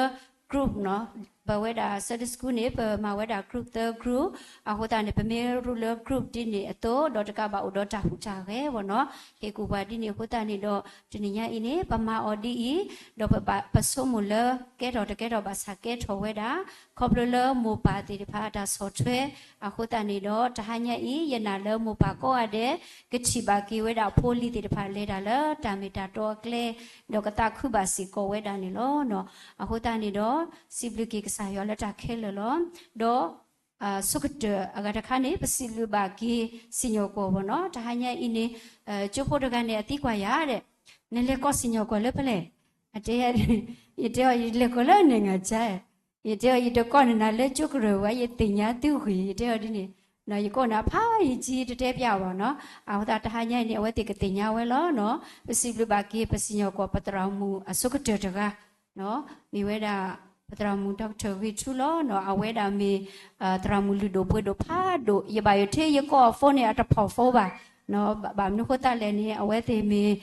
group နီၤ ပဝဲဒၣ် Sunday School န့ၣ် ပမၤဝဲဒၣ် group သၢ group အဃိသတးန့ၣ် ပမ့ၢ်ရူၢ်လၢ group ဒ်န့ၣ်အသိး ဒီးတကးဘၣ်အိၣ်ဒီးတၢ်ဟူးတၢ်ဂဲၤဘၣ်နီၤ ဟ့ၣ်ကူၣ်ပှၤဒ်န့ၣ်အဃိသတးန့ၣ်ဒီး တနံၤညါအံၤန့ၣ် ပမၤအီၤဒ်အံၤ ဒီးပဘၣ်ပဆိကမိၣ်လၢကဲထီၣ်တကဲထီၣ်ဘၣ်ဆၣ်ကဲထီၣ်ဝဲဒၣ် ခီဖျိလၢမိၢ်ပၢ်သ့ၣ်တဖၣ်အတၢ်ဆီၣ်ထွဲ အဃိသတးန့ၣ်ဒီး တဟါညါအံၤ ယနာ်လၢမိၢ်ပၢ်ကိးဂၤဒဲး ကထံၣ်ဘၣ်က့ၤဝဲဒၣ်ဖိလံၤသ့ၣ်တဖၣ်လဲၤတၢ်လၢတၢ်မ့ၢ်တၢ်တီအကျဲ ဒီးကသးခုဘၣ်စ့ၢ်ကီးဝဲဒၣ်န့ၣ်လီၤ. အဃိသတးန့ၣ်ဒီး စံးဘျုးက့ၤကစၢ်ယွၤလၢတၢ်ခဲလၢာ်လီၤ. ဒီး ဆိကတၢၢ်အဂၤတခါန့ၣ် ပစံးဘျုးဘၣ်က့ၤစံၣ်ညီၣ်ကွီၢ်ဘၣ်နီၤ တဟါညါအံၤန့ၣ် ကၠိဖိတဂၤန့ၣ် အသံကွၢ်ယၤဒဲး နလဲၤကိးစံၣ်ညီၣ်ကွီၢ်လၢဖဲလဲၣ် အတဲ ယတဲအီၤ ယလဲၤကိးလၢ နိုင်ငံခြား ယတဲအီၤ ယတကိးန့ၢ်နၤလၢကၠိကရၢၢ်ဘၣ် ယသ့ၣ်ညါသုဂ့ၤ ယတဲအီၤဒ်န့ၣ် ယကိးန့ၢ်အဖးယံာ်ကံ တတဲပျးဘၣ်နီၤ အဃိသတးတဟါညါအံၤန့ၣ် အဝဲသ့ၣ်ကသ့ၣ်ညါဝဲလီၤနီၤ ပစံးဘျုးဘၣ်က့ၤ ပစံၣ်ညီၣ်ကွီၢ်ပသရၣ်မုၣ်အဆိကတၢၢ်တဂၤ မ့ၢ်ဝဲဒၣ် ပသရၣ်မုၣ် doctor ဂ့ၤထူလီၤနီၤ အဝဲဒၣ်မ့ၢ် သရၣ်မုၣ်လုၢ်ဒိၣ်ပှ့ၤဒိၣ်ဖးဒိၣ် ယဘၣ်ယိၣ်ထဲယကိးအ phone န့ၣ် အတဖီၣ် phone ဘၣ် ဘၣ်မနုၤအဃိသတးလဲၣ်န့ၣ် အဝဲသ့ၣ်မ့ၢ်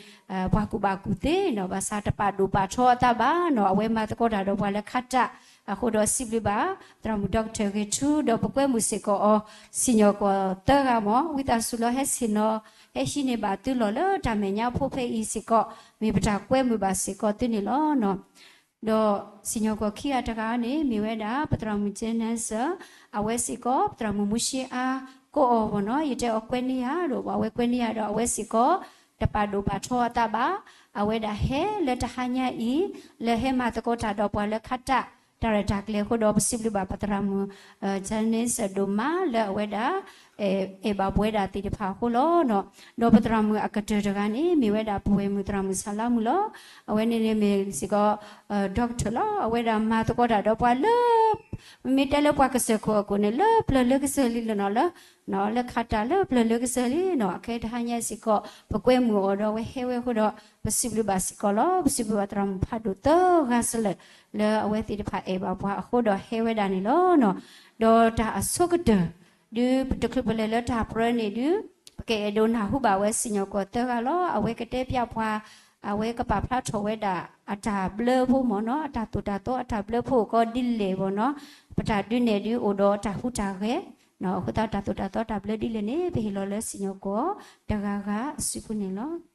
ပှၤကူၣ်ဘၣ်ကူၣ်သ့နီၤ ဘၣ်ဆၣ်တပာ်ဒိၣ်ပာ်ထီအသးဘၣ်နီၤ အဝဲမၤသကိးတၢ်ဒီးပှၤလၢခါတၢ် အဃိဒီးစံးဘျုးဘၣ် သရၣ်မုၣ် doctor ဂ့ၤထူ ဒီးပကွဲမုာ်စ့ၢ်ကီးအီၤ စံၣ်ညီၣ်ကွီၢ်သၢဂၤမ့ၢ် ဝံသးစူၤလီၤဟဲဆ့ၣ်နီၤ ဟဲဟံးန့ၢ်ဘၣ်သုလီၢ်လၢတၢ်မဲာ်ညါဖိဖဲအံၤစ့ၢ်ကီး မ့ၢ်ပတၢ်ကွဲမုာ်ဘၣ်စ့ၢ်ကီးသုန့ၣ်လီၤ. ဒီးစံၣ်ညီၣ်ကွီၢ်ခံဂၤတဂၤန့ၣ် မ့ၢ်ဝဲဒၣ် ပသရၣ်မုၣ် Janice အဝဲစ့ၢ်ကီး ပသရၣ်မုၣ်မူၡ့အါ ကိးအီၤဘၣ်နီၤ ယတဲအီၤကွဲန့ၢ်ယၤဒီး အဝဲကွဲန့ၢ်ယၤဒီး အဝဲစ့ၢ်ကီး တပာ်ဒိၣ်ပာ်ထီအသးဘၣ် အဝဲဒၣ်ဟဲလၢတဟါညါအံၤ လၢဟဲမၤသကိးတၢ်ဒီးပှၤလၢခါတၢ် တၢ်ရဲၣ်တၢ်ကျဲၤအဃိဒီး ပစံးဘျုးဘၣ်ပသရၣ်မုၣ် Janice ဒိၣ်မးလၢအဝဲဒၣ် အဲၣ်ဘၣ်ပဝဲဒၣ်သ့ၣ်တဖၣ်အဃိလီၤ. ဒီးပသရၣ်မုၣ်အကတၢၢ်တဂၤန့ၣ် မ့ၢ်ဝဲဒၣ်ပဝဲၢ်မုၣ်သရၣ်မုၣ်ဆၣ်လါမုၣ်လီၤ. အဝဲန့ၣ်န့ၣ်မ့ၢ်စ့ၢ်ကီး doctor လီၤ. အဝဲဒၣ်မၤသကိးတၢ်ဒီးပှၤလၢ မ့ၢ်တဲလၢပှၤကစၢၢ်ခိၣ်အခိၣ်န့ၣ် လၢပျၢၤလၢကစၢၢ်လံလီၤနီၤ လၢ လၢခါတၢ်လၢပျၢၤလၢကစၢၢ်လံနီၤ အခဲတဟါညါစ့ၢ်ကီး ပကွဲမုာ်အီၤဒီးအဝဲဟဲဝဲအဃိဒီး ပစံးဘျုးဘၣ်စ့ၢ်ကီးလီၤ. ပစံးဘျုးဘၣ်သရၣ်မုၣ်ဖးဒိၣ်သၢဂၤစလဲၣ် လၢအဝဲသ့ၣ်တဖၣ်အဲၣ်ဘၣ်ပှၤအဃိဒီးဟဲဝဲဒၣ်န့ၣ်လီၤ. ဒီးတၢ်အဆိကတၢၢ် ဒုးပတချုးပလဲၤလၢတၢ်ပြၢန့ၣ်ဒုး ပကအဲၣ်ဒိးနၢ်ဟူဘၣ်ဝဲစံၣ်ညီၣ်ကွီၢ်သၢဂၤလီၤ. အဝဲကတဲပျးပှၤ အဝဲကပာ်ဖျါထီၣ်ဝဲဒၣ်အတၢ်ဘျၢဖိမ့ၢ်နီၤ အတၢ်သိၣ်တၢ်သီအတၢ်ဘျၢဖိအဃိဒ်လဲၣ်ဘၣ်နီၤ ပတၢ်ဒုးနဲၣ်ဒုးအိၣ်ဒီးတၢ်ဟူးတၢ်ဂဲၤ အဃိသတးတၢ်သိၣ်တၢ်သီတၢ်ဘျၢဒ်လဲၣ်န့ၣ် ပဟ့ၣ်လီၤလၢစံၣ်ညီၣ်ကွီၢ်တဂၤဂၤအစုပူၤန့ၣ်လီၤ.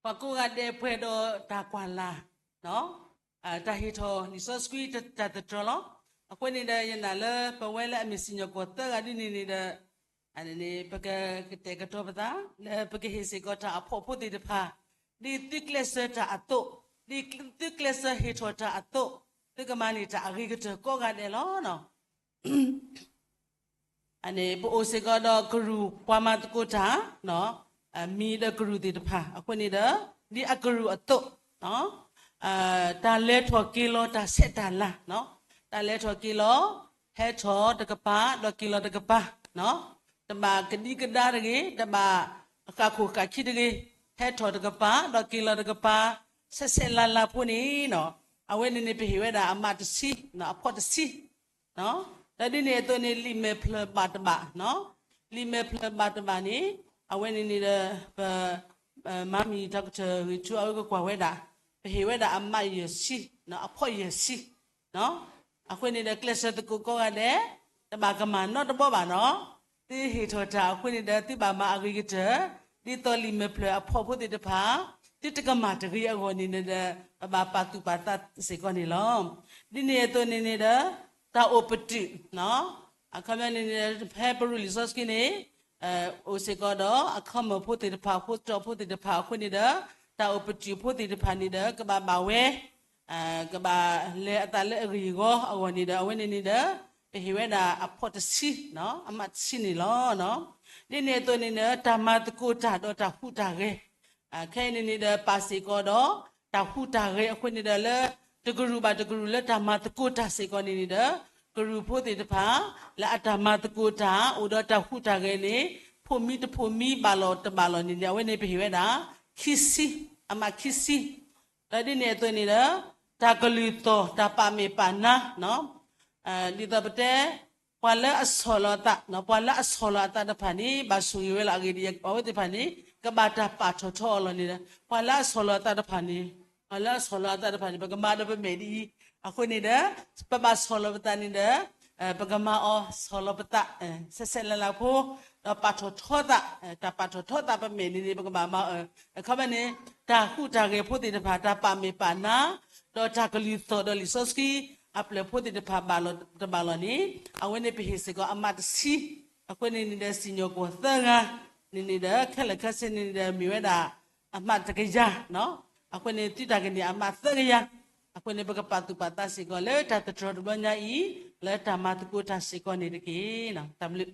ပှၤကိးဂၤဒဲးပှဲၤဒီးတၢ်ကွၢ်လၢ် တၢ်ဟ့ၣ်ထီၣ်လံာ်စီဆှံတၢ်သတြီၤလီၤ. အဃိန့ၣ်ဒီး ယနာ်လၢပဝဲလၢအမ့ၢ်စံၣ်ညီၣ်ကွီၢ်သၢဂၤဒ်န့ၣ်န့ၣ်ဒီး ပကကတဲာ်ကတီၤပသး လၢပကဟ့ၣ်စ့ၢ်ကီးတၢ်အဖှီၣ်ဖိသ့ၣ်တဖၣ် ဒ်သုကျဲးစၢးတၢ်အသိး, ဒ်သုကျဲးစၢးဟ့ၣ်ထီၣ်တၢ်အသိး, သုကမၤန့ၢ်တၢ်အဂ့ၤကတၢၢ်ကိးဂၤဒဲးလီၤ. ပအိၣ်စ့ၢ်ကီးဒီးကရူၢ်ပှၤမၤသကိးတၢ်, မံၤဒီးကရူၢ်သ့ၣ်တဖၣ် အဃိန့ၣ်ဒီး ဒ်အကရူၢ်အသိး, တၢ်လဲၤထီၣ်က့ၤလီၤတၢ်ဆဲးတၢ်လၤ, တၢ်လဲၤထီၣ်က့ၤလီၤ ဟဲထီၣ်တကပၤ ဒီးက့ၤလီၤတကပၤ, တဘၣ်ကဒံကဒါတဂ့ၤ, တဘၣ်ဃၣ်ခိၣ်ဃၣ်ခံတဂ့ၤ, ဟဲထီၣ်တကပၤ ဒီးက့ၤလီၤတကပၤ, ဆဲးဆဲးလၤလၤဖိန့ၣ်, အဝဲန့ၣ်န့ၣ် ပဟ့ၣ်ဝဲဒၣ်အမးတဆံ, အဖီတဆံ ဒီးဒ်န့ၣ်အသိးန့ၣ် လံာ်မဲာ်ဖျၢၣ်ဘၣ်တဘၣ်, လံာ်မဲာ်ဖျၢၣ်ဘၣ်တဘၣ်န့ၣ် အဝဲန့ၣ်န့ၣ်ဒီး ပ မါမံၤ Doctor ဂ့ၤထူ အဝဲကကွၢ်ဝဲဒၣ် ပဟ့ၣ်ဝဲဒၣ်အမးယဲၢ်ဆံ, အဖီၣ်ယဲၢ်ဆံ. အဃိန့ၣ်ဒီး ကျဲးစၢးသကိးကိးဂၤဒဲး, တဘၣ်ကမၣ်နီတဘီဘၣ်နီၤ. သုဟ့ၣ်ထီၣ်တၢ်အဃိန့ၣ်ဒီး သုဘၣ်မၤအဂ့ၤကတၢၢ်, ဒ်သိးလံာ်မဲာ်ဖျၢၣ်အဖီၣ်ဖိသ့ၣ်တဖၣ် သုတကမၣ်တဂ့ၤအဂီၢ်န့ၣ်ဒီး ပဘၣ်ပာ်သူၣ်ပာ်သးစ့ၢ်ကီးန့ၣ်လီၤ. ဒ်န့ၣ်အသိးန့ၣ်န့ၣ်ဒီး တၢ်အိၣ်ပတုာ် အခီပညီန့ၣ်န့ၣ် ဖဲပရူလံာ်စီဆှံန့ၣ် အိၣ်စ့ၢ်ကီးဒီး အခီမီၢ်ဖိသ့ၣ်တဖၣ် ဖိတြီၢ်ဖိသ့ၣ်တဖၣ်အဃိန့ၣ်ဒီး တၢ်အိၣ်ပတုာ်ဖိသ့ၣ်တဖၣ်န့ၣ်ဒီး ကဘၣ်ဘၣ်ဝဲ ကဘၣ်လဲၤအသးလၢအဂ့ၢ်အဂီၢ်အဂီၢ်န့ၣ်ဒီး အဝဲန့ၣ်န့ၣ်ဒီး ပဟ့ၣ်ဝဲဒၣ်အဖီၣ်တဆံ, အမးတဆံန့ၣ်လီၤ. ဒ်န့ၣ်အသိးန့ၣ်ဒီး တၢ်မၤသကိးတၢ်ဒီးတၢ်ဟူးတၢ်ဂဲၤ ခဲအံၤန့ၣ်န့ၣ်ဒီး ပာ်စ့ၢ်ကီးဒီး တၢ်ဟူးတၢ်ဂဲၤအဃိန့ၣ်ဒီး လၢတကရူၢ်ဘၣ်တကရူၢ်လၢတၢ်မၤသကိးတၢ်စ့ၢ်ကီးန့ၣ်န့ၣ်ဒီး ကရူၢ်ဖိသ့ၣ်တဖၣ် လၢအတၢ်မၤသကိးတၢ် အိၣ်ဒီးတၢ်ဟူးတၢ်ဂဲၤန့ၣ် ဖိးမံတဖိးမံဘၣ်လီၤတဘၣ်လီၤန့ၣ်န့ၣ် အဝဲန့ၣ်ပဟ့ၣ်ဝဲဒၣ် ခံဆံ, အမးခံဆံ ဒီးဒ်န့ၣ်အသိးန့ၣ်ဒီး တၢ်ကလုၢ်သီၣ် တၢ်ပာ်မဲာ်ပာ်နါ ဒ်သိးပတဲ ပှၤလၢအဆီၣ်လီၤအသး, ပှၤလၢအဆီၣ်လီၤအသးတဖၣ်န့ၣ် ဘၣ်ဆိၣ်ဂ့ၤဝဲလီၤအဂ့ၢ်ဒ်အံၤ အဝဲသ့ၣ်တဖၣ်န့ၣ် ကဘၣ်တၢ်ပာ်ထီၣ်ထီအီၤလီၤန့ၣ်ဒီး ပှၤလၢအဆီၣ်လီၤအသးတဖၣ်န့ၣ်, ပှၤလၢအဆီၣ်လီၤအသးတဖၣ်န့ၣ် ပကမၤဒီးပမဲာ်ဒ်အံၤ, အဃိန့ၣ်ဒီး ပဘၣ်ဆီၣ်လီၤပသးန့ၣ်ဒီး ပကမၤအီၤဆီၣ်လီၤပသး ဆဲးဆဲးလၤလၤဖိ, ဒီးပာ်ထီၣ်ထီသး, တၢ်ပာ်ထီၣ်ထီသးပမဲာ်န့ၣ်န့ၣ် ပကဘၣ်မၤအီၤ, အခီပညီန့ၣ် တၢ်ဟူးတၢ်ဂဲၤဖိသ့ၣ်တဖၣ် တၢ်ပာ်မဲာ်ပာ်နါ, ဒီးတၢ်ကလုၢ်သီၣ်ဒီးလံာ်စီဆှံ အပျဲၢ်ဖိသ့ၣ်တဖၣ်ဘၣ်လီၤတဘၣ်လီၤန့ၣ် အဝဲန့ၣ်ပဟ့ၣ်စ့ၢ်ကီးအမးတဆံ, အဃိန့ၣ်န့ၣ်ဒီး စံၣ်ညီၣ်ကွီၢ်သၢဂၤန့ၣ်န့ၣ်ဒီး ခဲလၢာ်ခဲဆ့န့ၣ်န့ၣ်ဒီး မ့ၢ်ဝဲဒၣ် အမးတကယၤ, အဃိန့ၣ် သုတၢ်ကန့ၢ်အမးသၢကယၤ, အဃိန့ၣ် ပကပာ်သူၣ်ပာ်သးစ့ၢ်ကီးလၢတၢ်သတြီၤတဘျီညါအံၤ လၢတၢ်မၤသကိးတၢ်စ့ၢ်ကီးန့ၣ်တက့ၢ်. တၢ်ဘျုး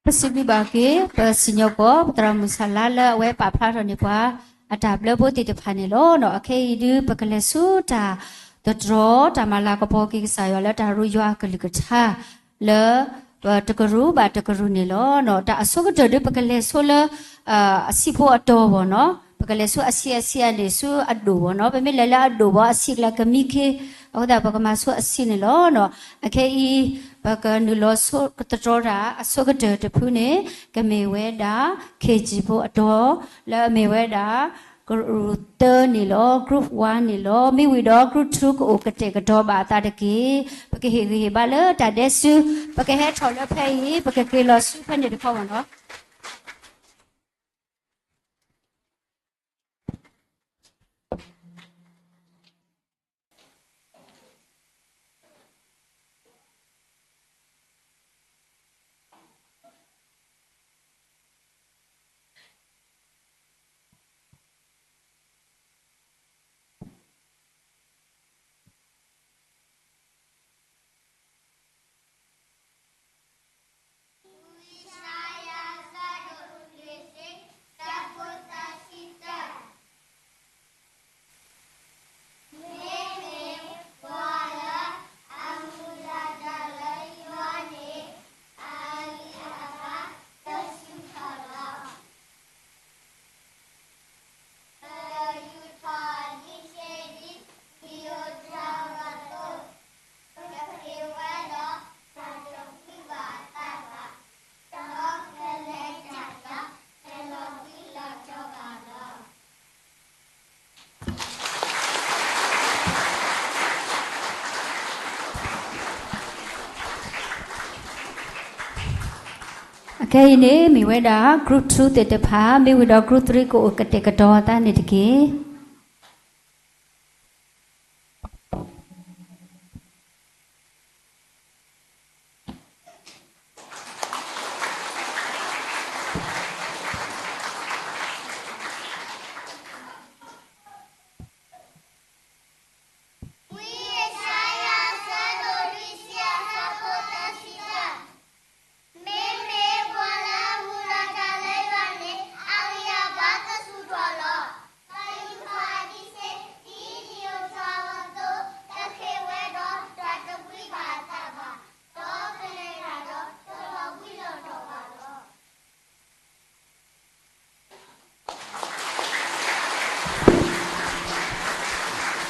ပစံးဘျုးဘၣ်က့ၤ ပစံၣ်ညီၣ်ကွီၢ် ပသရၣ်မုၣ်စၢ်လါလၢအဝဲပာ်ဖျါထီၣ်န့ၢ်ပှၤ အတၢ်ဘျၢဖိသ့ၣ်တဖၣ်န့ၣ်လီၤ. အခဲအံၤဒုး ပကလဲၤဆူတၢ်သတြီၤ တၢ်မၤလၤကပီၤက့ၤကစၢ်ယွၤလၢတၢ်ရူယွၤအကလုၢ်ကထါ လၢ တကရူၢ်ဘၣ်တကရူၢ်န့ၣ်လီၤ. တၢ်အဆိကတၢၢ်ဒုး ပကလဲၤဆိလၢ အဆံးဖိအတီၤဘၣ်နီၤ, ပကလဲၤဆူအဆံးအန့ၣ်ဆူအဒိၣ်ဘၣ်နီၤ, ပမ့ၢ်လဲၤလၢအဒိၣ်ဘၣ် အဆံးကျါကမံခ့, အဃိသတး ပကမၤဆူအဆံးန့ၣ်လီၤ. အခဲအံၤ ပကနုာ်လီၤဆိကတြီတၢ် အဆိကတၢၢ်တဖုန့ၣ် ကမ့ၢ်ဝဲဒၣ် ခ့ၣ်ကၠံၣ်ဖိအတီၤ လၢအမ့ၢ်ဝဲဒၣ် ကရူၢ်သၢန့ၣ်လီၤ, group one န့ၣ်လီၤ. မ့ၢ်ဝံၤဒီး group two ကအိၣ်ကတဲာ်ကတီၤဘၣ်အသးတက့ၢ်. ပကဟ့ၣ်ဂံၢ်ဟ့ၣ်ဘါလၢတၢ်ဒဲးဆူ, ပကဟဲထီၣ်လၢဖဲအံၤ, ပကက့ၤလီၤဆူဖဲန့ၣ်တခီဘၣ်နီၤ. Okay အံၤန့ၣ် မ့ၢ်ဝဲဒၣ် group two သ့ၣ်တဖၣ်, မ့ၢ်ဝံၤဒီး group three ကအိၣ်ကတဲာ်ကတီၤအသးန့ၣ်တက့ၢ်.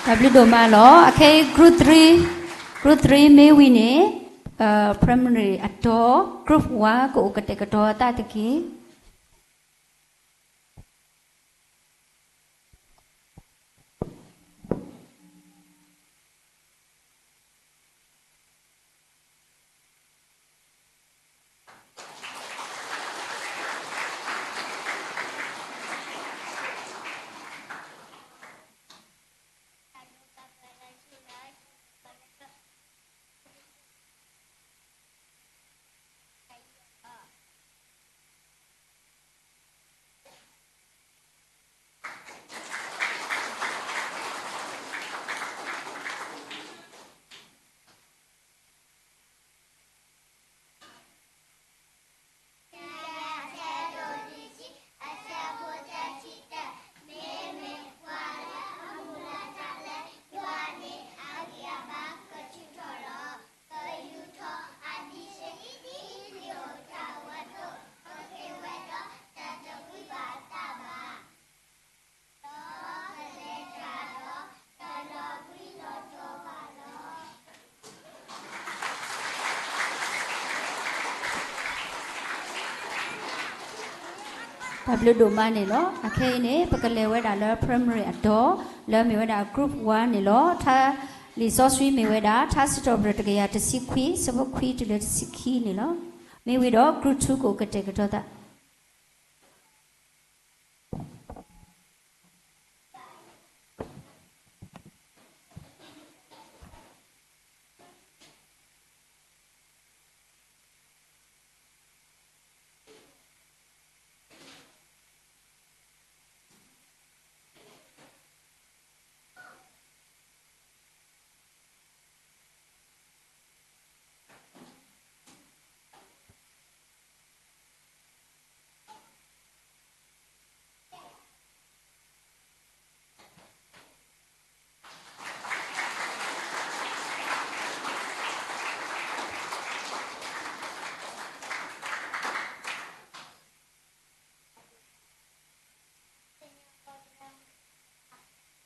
တၢ်ဘျုးဒိၣ်မးလီၤ. အခဲအံၤ group three, group three မ့ၢ်ဝံၤန့ၣ် Primary အတီ Group one ကအိၣ်ကတဲာ်ကတီၤအသးတက့ၢ်. တၢ်ဘျုးဒိၣ်မးန့ၣ်လီၤ. အခဲအံၤန့ၣ် ပကလဲၤဝဲဒၣ်လၢ Primary အတီ လၢမ့ၢ်ဝဲဒၣ် Group one န့ၣ်လီၤ. ထါလံာ်စီဆှံမ့ၢ်ဝဲဒၣ် ထါစံးထီၣ်ပတြၢၤတကယၤတဆံခွံ ဆၢဖိခွံတုၤလၢတဆံခံန့ၣ်လီၤ. မ့ၢ်ဝံၤဒီး Group two ကအိၣ်ကတဲာ်ကတီၤသး.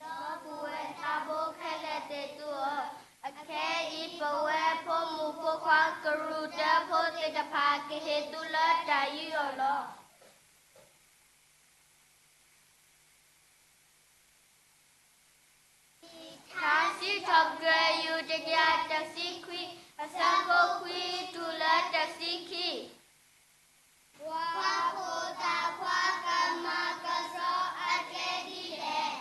ဒီပုၢ်ဝဲၢ်သးဘိခဲလၢာ်သ့ၣ်သုဧၢ, အခဲအံၤပဝဲဖိမုၣ်ဖိခွါကရူၢ်တၢဖိသ့ၣ်တဖၣ်ကဟ့ၣ်သုလၢတၢ်ယူးယီၣ်လီၤ. ထါစံးထီၣ်ပတြၢၤ ယူၢ်တကယၤတဆံခွံ အဆၢဖိခွံတုၤလၢတဆံခံ. ပှၤဖိသၣ်ခွါကမၤကဆှီအကျဲဒ်လဲၣ်.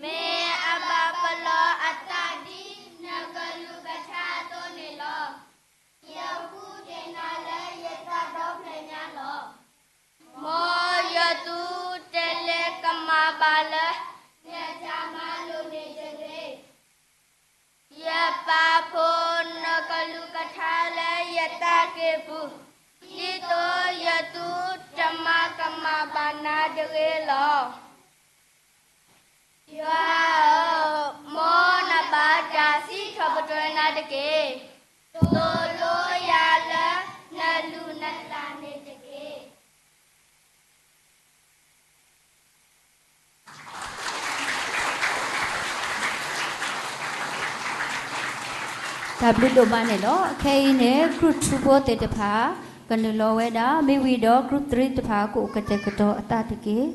မ့ၢ်အဘၣ်ပလီၢ်အသးဒ်နကလုၢ်ကထါအသိးန့ၣ်လီၤ. ယဃုသ့ၣ်နၤလၢယသးဒီဖျၢၣ်ညါလီၤ. မ်ယသူတဲလဲၤကမၣ်ဘၣ်လၢ နတၢ်မၤလိာ်န့ၣ်တဂ့ၤ. ယပာ်ဖှိၣ်နကလုၢ်ကထါလၢယသးကံၢ်ပူၤ, ဒ်သိးယသူတမၤကမၣ်ဘၣ်နၤတဂ့ၤလီၤ. ယွၤဧၢ, မ်နဘၣ်တၢ်စံးထီၣ်ပတြၢၤနၤတက့ၢ်. သိၣ်လိယၤလၢနလုၢ်နလၢ်န့ၣ်တက့ၢ်. တၢ်ဘျုးဒိၣ်မးန့ၣ်လီၤ. အခဲအံၤန့ၣ် Group two ဖိသ့ၣ်တဖၣ် ကနုာ်လီၤဝဲဒၣ်, မ့ၢ်ဝံၤဒီး Group three တဖၣ်ကအိၣ်ကတဲာ်ကတီၤအသးတက့ၢ်.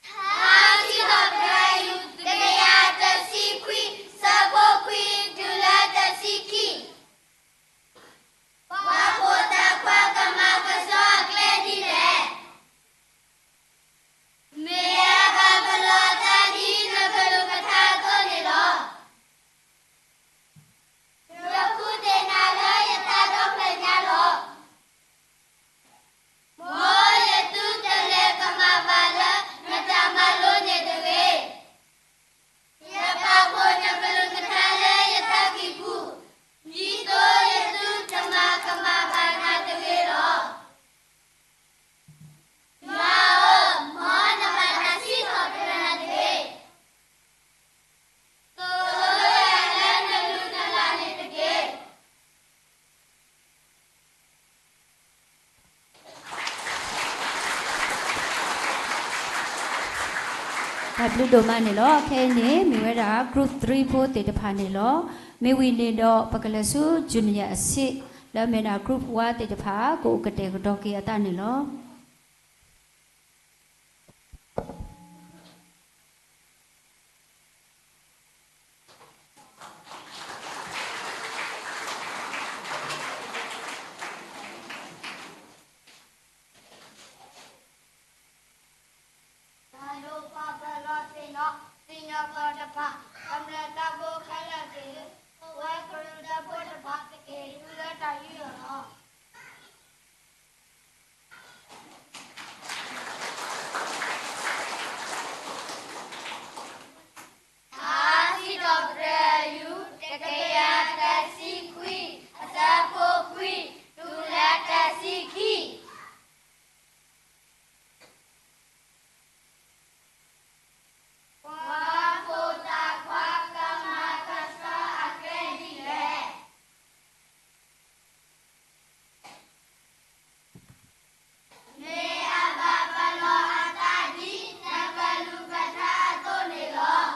ထါ တၢ်ဘျုးဒိၣ်မးန့ၣ်လီၤ. ခဲအံၤန့ၣ် မ့ၢ်ဝဲဒၣ် group three ဖိသ့ၣ်တဖၣ်န့ၣ်လီၤ. မ့ၢ်ဝံၤန့ၣ်ဒီး ပကလဲၤဆူ junior အဆံး လၢအမ့ၢ်ဒၣ် group one သ့ၣ်တဖၣ် ကအိၣ်ကတဲာ်ကတီၤက့ၤအသးန့ၣ်လီၤ. တၢ်ဒိၣ်ပာ်ပနီၣ်သ့ၣ်နီၣ် သ့ၣ်နီၣ်ပှၤတဖၣ် ကမျၢၢ်သးဘိခဲလၢာ်သ့ၣ်ဧၢ, ပဝဲကရူၢ်သးဘိတဖၣ် တက့ၢ် တုၤလၢတၢ်ယူးယီၣ်လီၤ. တၢ်စံးထီၣ်ပတြၢၤအယူၢ် တကယၤတဆံခွံ, အဆၢဖိခွံ တုၤလၢတဆံခံ. ပှၤဖိသၣ်ခွါကမၤကဆှီအကျဲဒ်လဲၣ်. မ့ၢ်အဘၣ်ပလီၢ်အသးဒ်နကလုၢ်ကထါအသိးန့ၣ်လီၤ.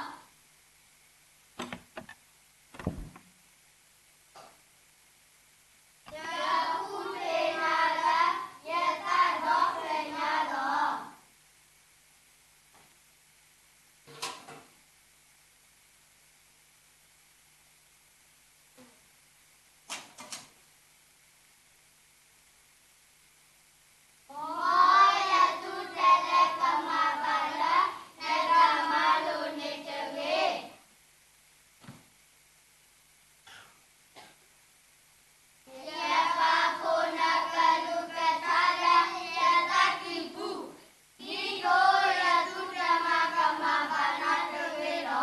ယဃုသ့ၣ်ညါလၢယသးဒီဖျၢၣ်ညါလီၤ. မ်ယသုတလဲၤကမၣ်ဘၣ်လၢ နတၢ်မၤလိာ်န့ၣ်တဂ့ၤ. ယပာ်ဖှိၣ်နကလုၢ်ကထါလၢယသးကံၢ်ပူၤ, ဒ်သိးယသုတမၤကမၣ်ဘၣ်နၤတဂ့ၤလီၤ.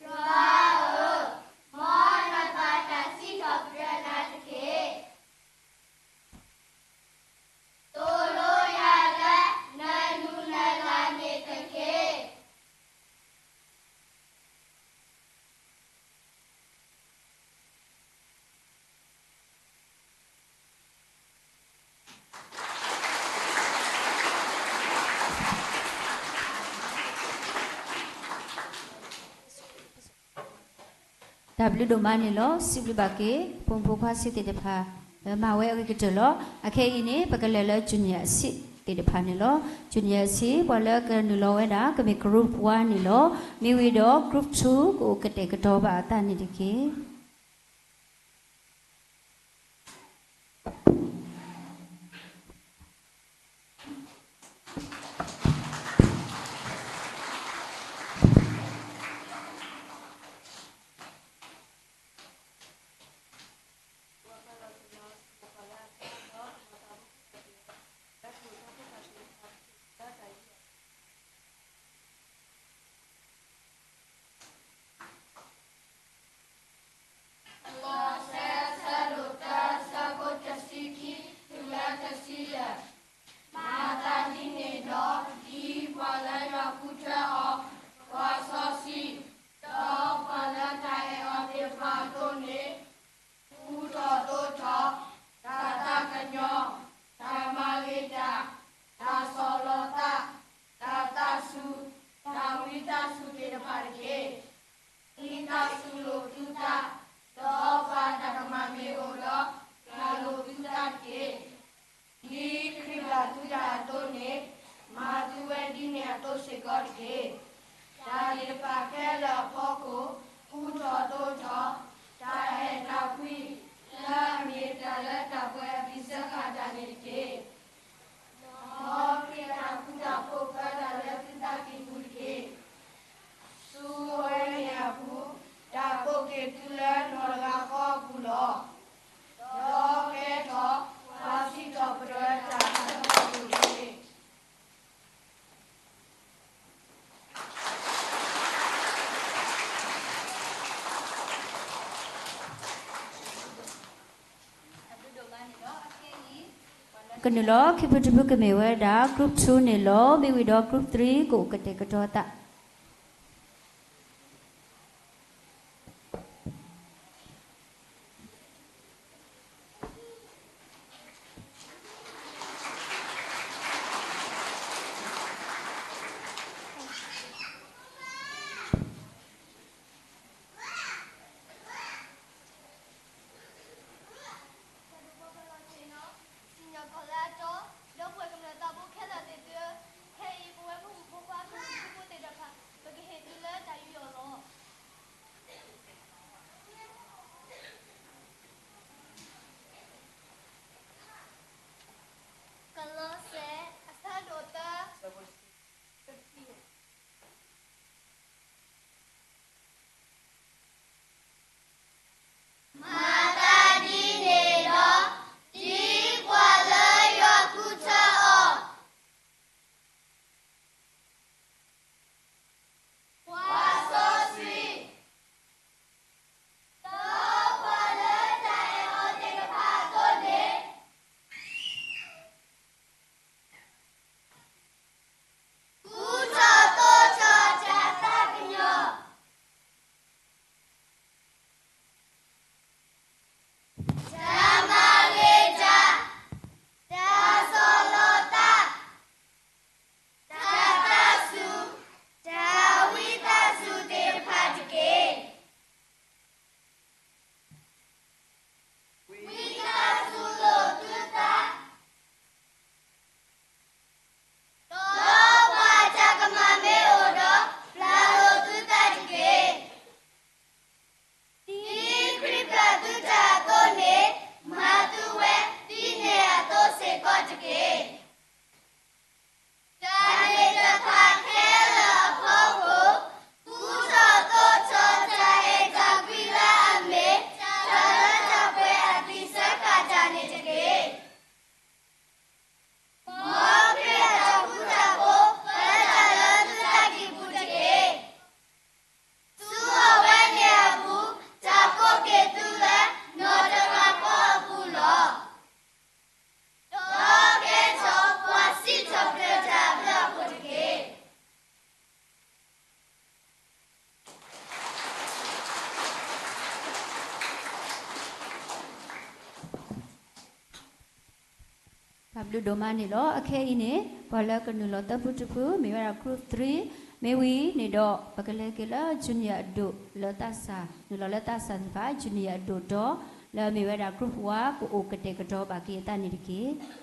ယွၤဧၢ, မ်နဘၣ်တၢ်စံးထီၣ်ပတြၢၤနၤတက့ၢ်. သိၣ်လိယၤလၢနနုၤနလၢ်န့ၣ်တက့ၢ်. တၢ်ဘျုးဒိၣ်မးန့ၣ်လီၤ. စံးဘျုးဘၣ်က့ၤ ဖိမုၣ်ဖိခွါဆံးသ့ၣ်တဖၣ် လၢမၤဝဲအဂ့ၤကတၢၢ်လီၤ. အခဲအံၤန့ၣ် ပကလဲၤလၢ junior အဆံးသ့ၣ်တဖၣ်န့ၣ်လီၤ. junior အဆံး ပှၤလၢကနုာ်လီၤဝဲဒၣ် ကမ့ၢ် group one န့ၣ်လီၤ. မ့ၢ်ဝံၤဒီး group two ကအိၣ်ကတဲာ်ကတီၤဘၣ်အသးန့ၣ်တက့ၢ်. ကလီးစဲ အဆၢဒိၣ်တၢ အဆၢဖိတဆံခံ တုၤလၢတဆံယဲၢ်. မၤသးဒ်န့ၣ်ဒီး ဒ်ပှၤလၢယွၤဃုထၢအီၤ ပှၤစီဆှံ ဒီးပှၤလၢတၢ်အဲၣ်အီၤသ့ၣ်တဖၣ်အသိးန့ၣ်, ဃူထီၣ်သိးထီၣ် တၢ်သးကညီၤ, တၢ်မၤဂ့ၤတၢ်, တၢ်ဆီၣ်လီၤသး, တၢ်သးဆူၣ်, တၢ်ဝံသးစူၤသ့ၣ်တဖၣ်တက့ၢ်. ဒ်တၢ်စူၢ်လိာ်သုသး, ဒီးပှၤတၢ်ကမၣ်မ့ၢ်အိၣ်ဒီး ပျၢ်လိာ်သုသးတက့ၢ်. ဒ်ခရံာ်ဘၣ်သုတၢ်အသိးန့ၣ်, မၤသုဝဲဒ်န့ၣ်အသိးစ့ၢ်ကီးတက့ၢ်. တၢ်သ့ၣ်တဖၣ်ခဲလၢာ်အဖီခိၣ်, ဃူထီၣ်သိးထီၣ်, တၢ်အဲၣ်တၢ်ကွံ, လၢအမ့ၢ်တၢ်လၢတၢ်ပှဲၤအပျံၤစၢဃာ်တၢ်န့ၣ်တက့ၢ်. မ်ခရံာ်အတၢ်ဃူတၢ်ဖိးပၢတၢ်လၢသုသးကံၢ်ပူၤတက့ၢ်. ဆူအဝဲန့ၣ်အပူၤ, တၢ်ကိးက့ၤသုလၢနီၢ်တဂၤဃီအပူၤလီၤ. ဒီးကဲထီၣ်ပှၤစံးထီၣ်ပတြၢၤတၢ်အဆၢဖိတက့ၢ်. ကနုာ်လီၤခံဖုတဖုကမ့ၢ်ဝဲဒၣ် group two န့ၣ်လီၤ. မ့ၢ်ဝံၤဒီး group three ကအိၣ်ကတဲာ်ကတီၤသး. တၢ် တၢ်မ့ၢ်တၢ်တီတၢ်လိၤတဖၣ်တက့ၢ်. တၢ်န့ၣ်တဖၣ်ခဲလၢာ်အဖီခိၣ်, ကူထီၣ်သိးထီၣ်တၢ်အဲၣ်တၢ်ကွံလၢအမ့ၢ်တၢ်လၢတၢ်ပှဲၤအပျံၤစၢဃာ်တၢ်န့ၣ်တက့ၢ်. မ်ခရံာ်အတၢ်ဃူတၢ်ဖိး ပၢတၢ်လၢသုတၢ်ကံၢ်ပူၤတက့ၢ်. ဆူအဝဲန့ၣ်အပူၤ တၢ်ကိးက့ၤသုလၢ နီၢ်တဂၤဃီအပူၤလီၤ. ဒီးကဲထီၣ်ပှၤစံးထီၣ်ပတြၢၤတၢ်အဘျုးအဖှိၣ်တက့ၢ်. တၢ်ဘျုးဒိၣ်မးန့ၣ်လီၤ. အခဲအံၤန့ၣ် ပှၤလၢကနုာ်လီၤသၢဖုတဖု မ့ၢ်ဝဲဒၣ် group three, မ့ၢ်ဝံၤန့ၣ်ဒီး ပကလဲၤက့ၤလၢ junior အဒိၣ်လၢသးစၢ် နုာ်လီၤလၢသးစၢ်သ့ၣ်တဖၣ် junior အဒိၣ်ဒီး လၢအမ့ၢ်ဝဲဒၣ် group one ကအိၣ်ကတဲာ်ကတီၤဘၣ်က့ၤအသးန့ၣ်တက့ၢ်.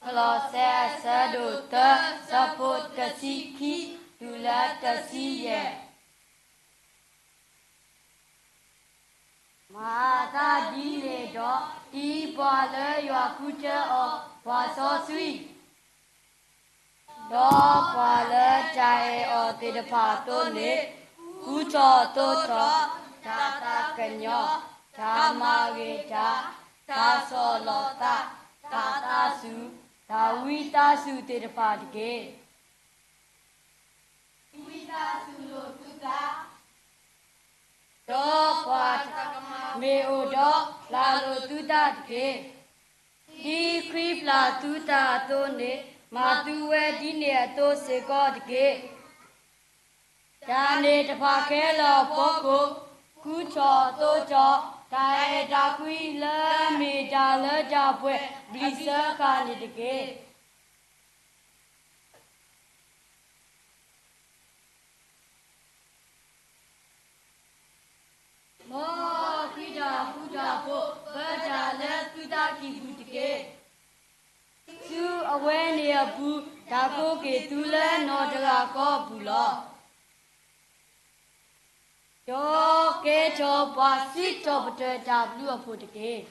ကလီးစဲ အဆၢဒိၣ်သၢ, ဆၢဖိတဆံခံ တုၤလၢတဆံယဲၢ်. မၤအသးဒ်န့ၣ်ဒီး ဒ်ပှၤလၢယွၤဃုထၢအီၤ ပှၤစီဆှံ ဒီးပှၤလၢတၢ်အဲၣ်အီၤသ့ၣ်တဖၣ်အသိးန့ၣ် ဃုထီၣ်သိးထီၣ် တၢ်သးကညီၤ, တၢ်မၤဂ့ၤတၢ်, တၢ်ဆီၣ်လီၤသး, တၢ်သးစူၤ, တၢ်ဝံသးစူၤသ့ၣ်တဖၣ်တက့ၢ်. ဝံသးစူၤလိာ်သုသး ဒီးပှၤတၢ်ကမၣ်မ့ၢ်အိၣ်ဒီး ပျၢ်လိာ်သုသးတက့ၢ်. ဒ်ခရံာ်ပျၢ်သုသးအသိးန့ၣ် မၤသုဝဲဒ်န့ၣ်အသိးစ့ၢ်ကီးတက့ၢ်. တၢ်န့ၣ်တဖၣ်ခဲလၢာ်အဖီခိၣ် ဃုထီၣ်သိးထီၣ် တၢ်အဲၣ်တၢ်ကွံလၢအမ့ၢ်တၢ်လၢတၢ်ပှဲၤ ပျံၤစၢဃာ်န့ၣ်တက့ၢ်. မ်ခရံာ်တၢ်ဃူတၢ်ဖိး ပၢတၢ်လၢသုတၢ်ကံၢ်ပူၤတက့ၢ်. ဆူအဝဲန့ၣ်အပူၤ တၢ်ကိးက့ၤသုလၢနီၢ်တဂၤဃီအပူၤလီၤ. ဒီးကဲထီၣ်ပှၤစံးထီၣ်ပတြၢၤတၢ်ဘျုးအဖှိၣ်တက့ၢ်.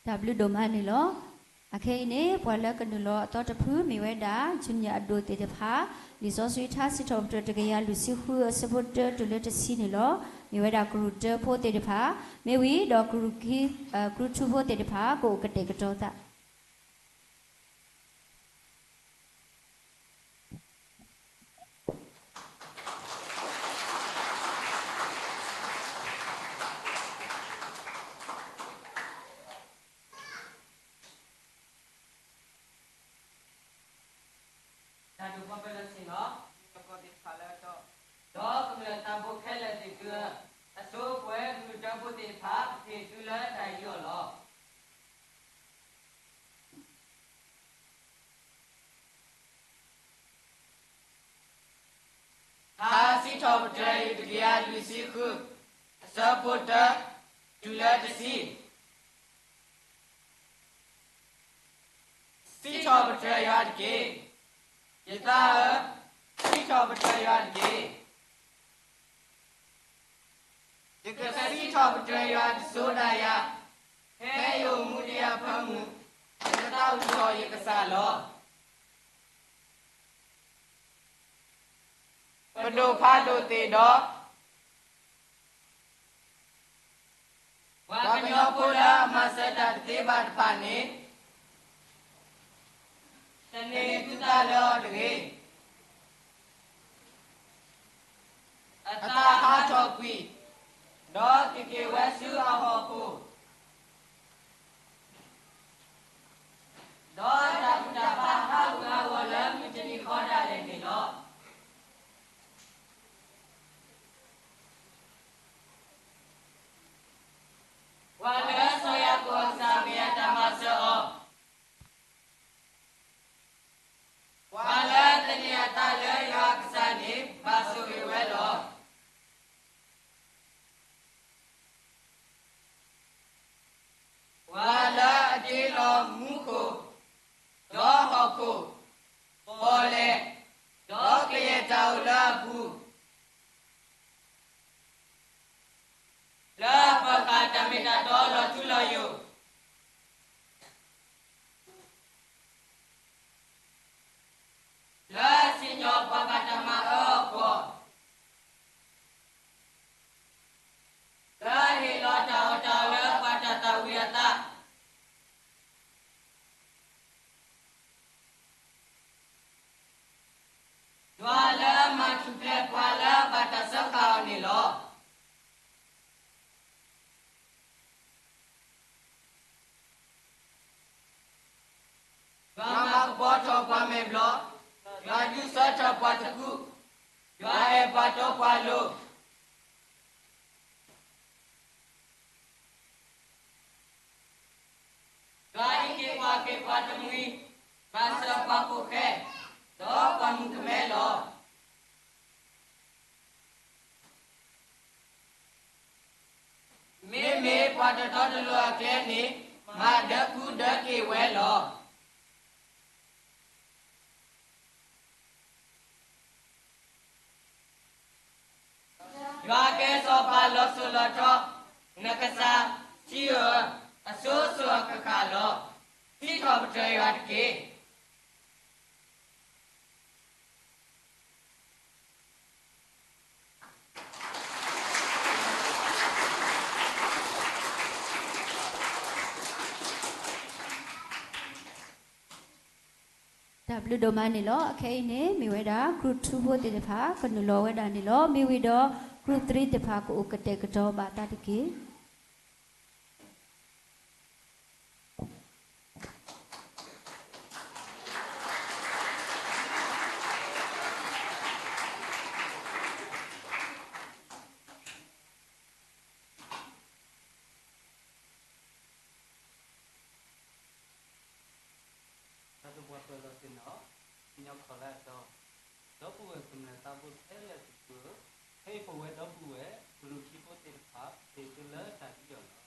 တၢ်ဘျုးဒိၣ်မးန့ၣ်လီၤ. အခဲအံၤန့ၣ် ပှၤလၢကနုာ်လီၤအသီတဖု မ့ၢ်ဝဲဒၣ် junior အဒိၣ်သ့ၣ်တဖၣ် လံာ်စီဆှံထါစံးထီၣ်ပတြၢၤတကယၤလွံၢ်ဆံဃု အဆၢဖိတၢတုၤလၢတဆံန့ၣ်လီၤ. မ့ၢ်ဝဲဒၣ်ကရူၢ်တၢဖိသ့ၣ်တဖၣ် မ့ၢ်ဝံၤဒီး ကရူၢ်ထူဖိသ့ၣ်တဖၣ် ကအိၣ်ကတဲာ်ကတီၤသး တၢ်ဒိၣ်ပှၤပၢၤလီၢ်ဆ့ၣ်နီၤ မ့ၢ်အကီၢ်သ့ၣ်တဖၣ်လၢအတီ, ဒီးကမျၢၢ်သးဘိခဲလၢာ်သ့ၣ်သုဧၢ, အဆိပှဲၤကရူၢ်တၢဖိသ့ၣ်တဖၣ် ပတ့ၢ်သုလၢတၢ်ယူးယီၣ်လီၤ. ထါစံးထီၣ်ပတြၢၤ တကယၤလွံၢ်ဆံဃု, အဆၢဖိတၢ တုၤလၢတဆံ. စံးထီၣ်ပတြၢၤယွၤတက့ၢ်. ယသးဧၢ, စံးထီၣ်ပတြၢၤယွၤတက့ၢ်. ယကစံးထီၣ်ပတြၢၤယွၤတစိၤဒၣ်ယၤ, ဖဲယအိၣ်မူဒံးအဖၢမုၢ်, ယကသးဝံၣ်ထီၣ်ယကစၢ်လီၤ. ပဒိၣ်ဖးဒိၣ်သ့ၣ်ဒီး ပှၤကညီဖိလၢအမၤစၢၤတၢ်တသ့ဘၣ်တဖၣ်န့ၣ် တန့ၢ်သုသးလၢအီၤတဂ့ၤ. အသးဟးထီၣ်ကွံာ်, ဒီးက့ၤက့ၤဝဲဆူအဟီၣ်ခိၣ်, ဒီးအတၢ်ဘူၣ်တၢ်ဘါဟးဂူာ်ဟးဂီၤလၢမုၢ်တနံၤဃီဒၣ်လဲာ်န့ၣ်လီၤ. မ့မ့ၢ်ပှၤတတီတလိၤအကျဲန့ၣ် မၤဒၢကုဒၢက့ၤဝဲလီၤ. ယွၤအံးက့ၤကွၢ်က့ၤပှၤတမှံၤ, မၤစၢၤပှၤဖိဃဲ, ဒီးပှၤမုၣ်ကမဲလီၤ. မ့မ့ၢ်ပှၤတတီတလိၤအကျဲန့ၣ် မၤဒၢကုဒၢက့ၤဝဲလီၤ. ယွၤကဲစီၤပၤလီၤစိၤလီၤထီ, နကစၢ်စံးဧၢ, အစိၤစိၤအဃၣ်ဃၣ်လီၤ. စံးထီၣ်ပတြၢၤယွၤတက့ၢ်. တၢ်ဘျုးဒိၣ်မးန့ၣ်လီၤ. အခဲအံၤန့ၣ် မ့ၢ်ဝဲဒၣ် ကရူၢ်ထူဖိသ့ၣ်တဖၣ် ကနုာ်လီၤဝဲဒၣ်န့ၣ်လီၤ. မ့ၢ်ဝံၤဒီး ကရူၢ်သရံးသ့ၣ်တဖၣ် ကအိၣ်ကတဲာ်ကတီၤဘၣ်တၢ်တက့ၢ်. တၢ်သပှၢ်ပၢၢ်လီၤသ့ၣ်နီၣ်, ကညီခီၣ်လၢအတီ, ဒီပုၢ်ဝဲၢ်ကမျၢၢ်သးဖိခဲလၢာ်သ့ၣ်ဧၢ, ခဲအံၤပဝဲဒီပုၢ်ဝဲၢ် ကရူၢ်ထူဖိသ့ၣ်တဖၣ် ဟ့ၣ်သုလၢတၢ်ယူးယီၣ်လီၤ.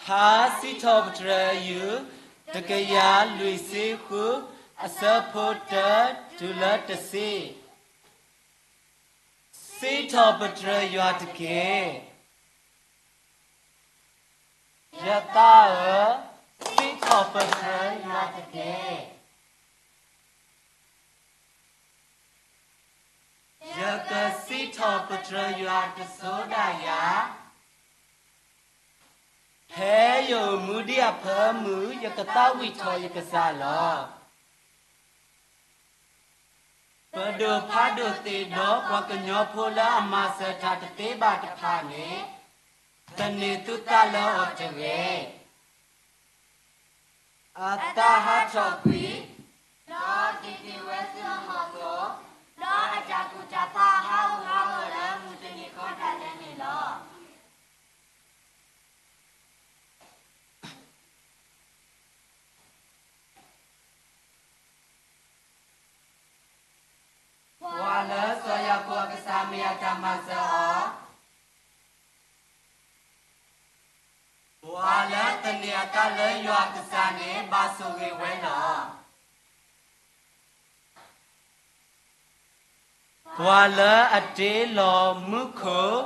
ထါစံးထီၣ်ပတြၢၤယုၢ် တကယၤလွံၢ်ဆံဃု အဆၢဖိတၢတုၤလၢတဆံ, စံးထီၣ်ပတြၢၤယွၤတက့ၢ်. ယသးဧၢ, စံးထီၣ်ပတြၢၤယွၤတက့ၢ်. ယကစံးထီၣ်ပတြၢၤယွၤတစိၤဒၣ်ယၤ, ဖဲယအိၣ်မူဒံးအဖၢမုၢ် ယကသးဝံၣ်ထီၣ်ယကစၢ်လီၤ. ပဒိၣ်ဖးဒိၣ်သ့ၣ်ဒီးပှၤကညီဖိလၢအမၤစၢၤတၢ်တသ့ဘၣ်တဖၣ်န့ၣ် သန့ၤသုသးလၢအီၤတဂ့ၤ. အသးဟးထီၣ်ကွံာ်, ဒီးက့ၤက့ၤဝဲဆူအနီၢ်ကီၢ်, ဒီးအတၢ်ကူၣ်တၢ်ဖးဟးဂူာ်ဟးဂီၤလၢမုၢ်တနံၤဃီဒၣ်လဲာ်န့ၣ်လီၤ. ပှၤလၢစီၤယၤကိာ်အကစၢ်မ့ၢ်အတၢ်မၤစၢၤအီၤ, ပှၤလၢသန့ၤအသးလၢယွၤအကစၢ်န့ၣ် ဘၣ်ဆိၣ်ဂ့ၤဝဲလီၤ. ပှၤလၢအတ့လီၤမူခိၣ်,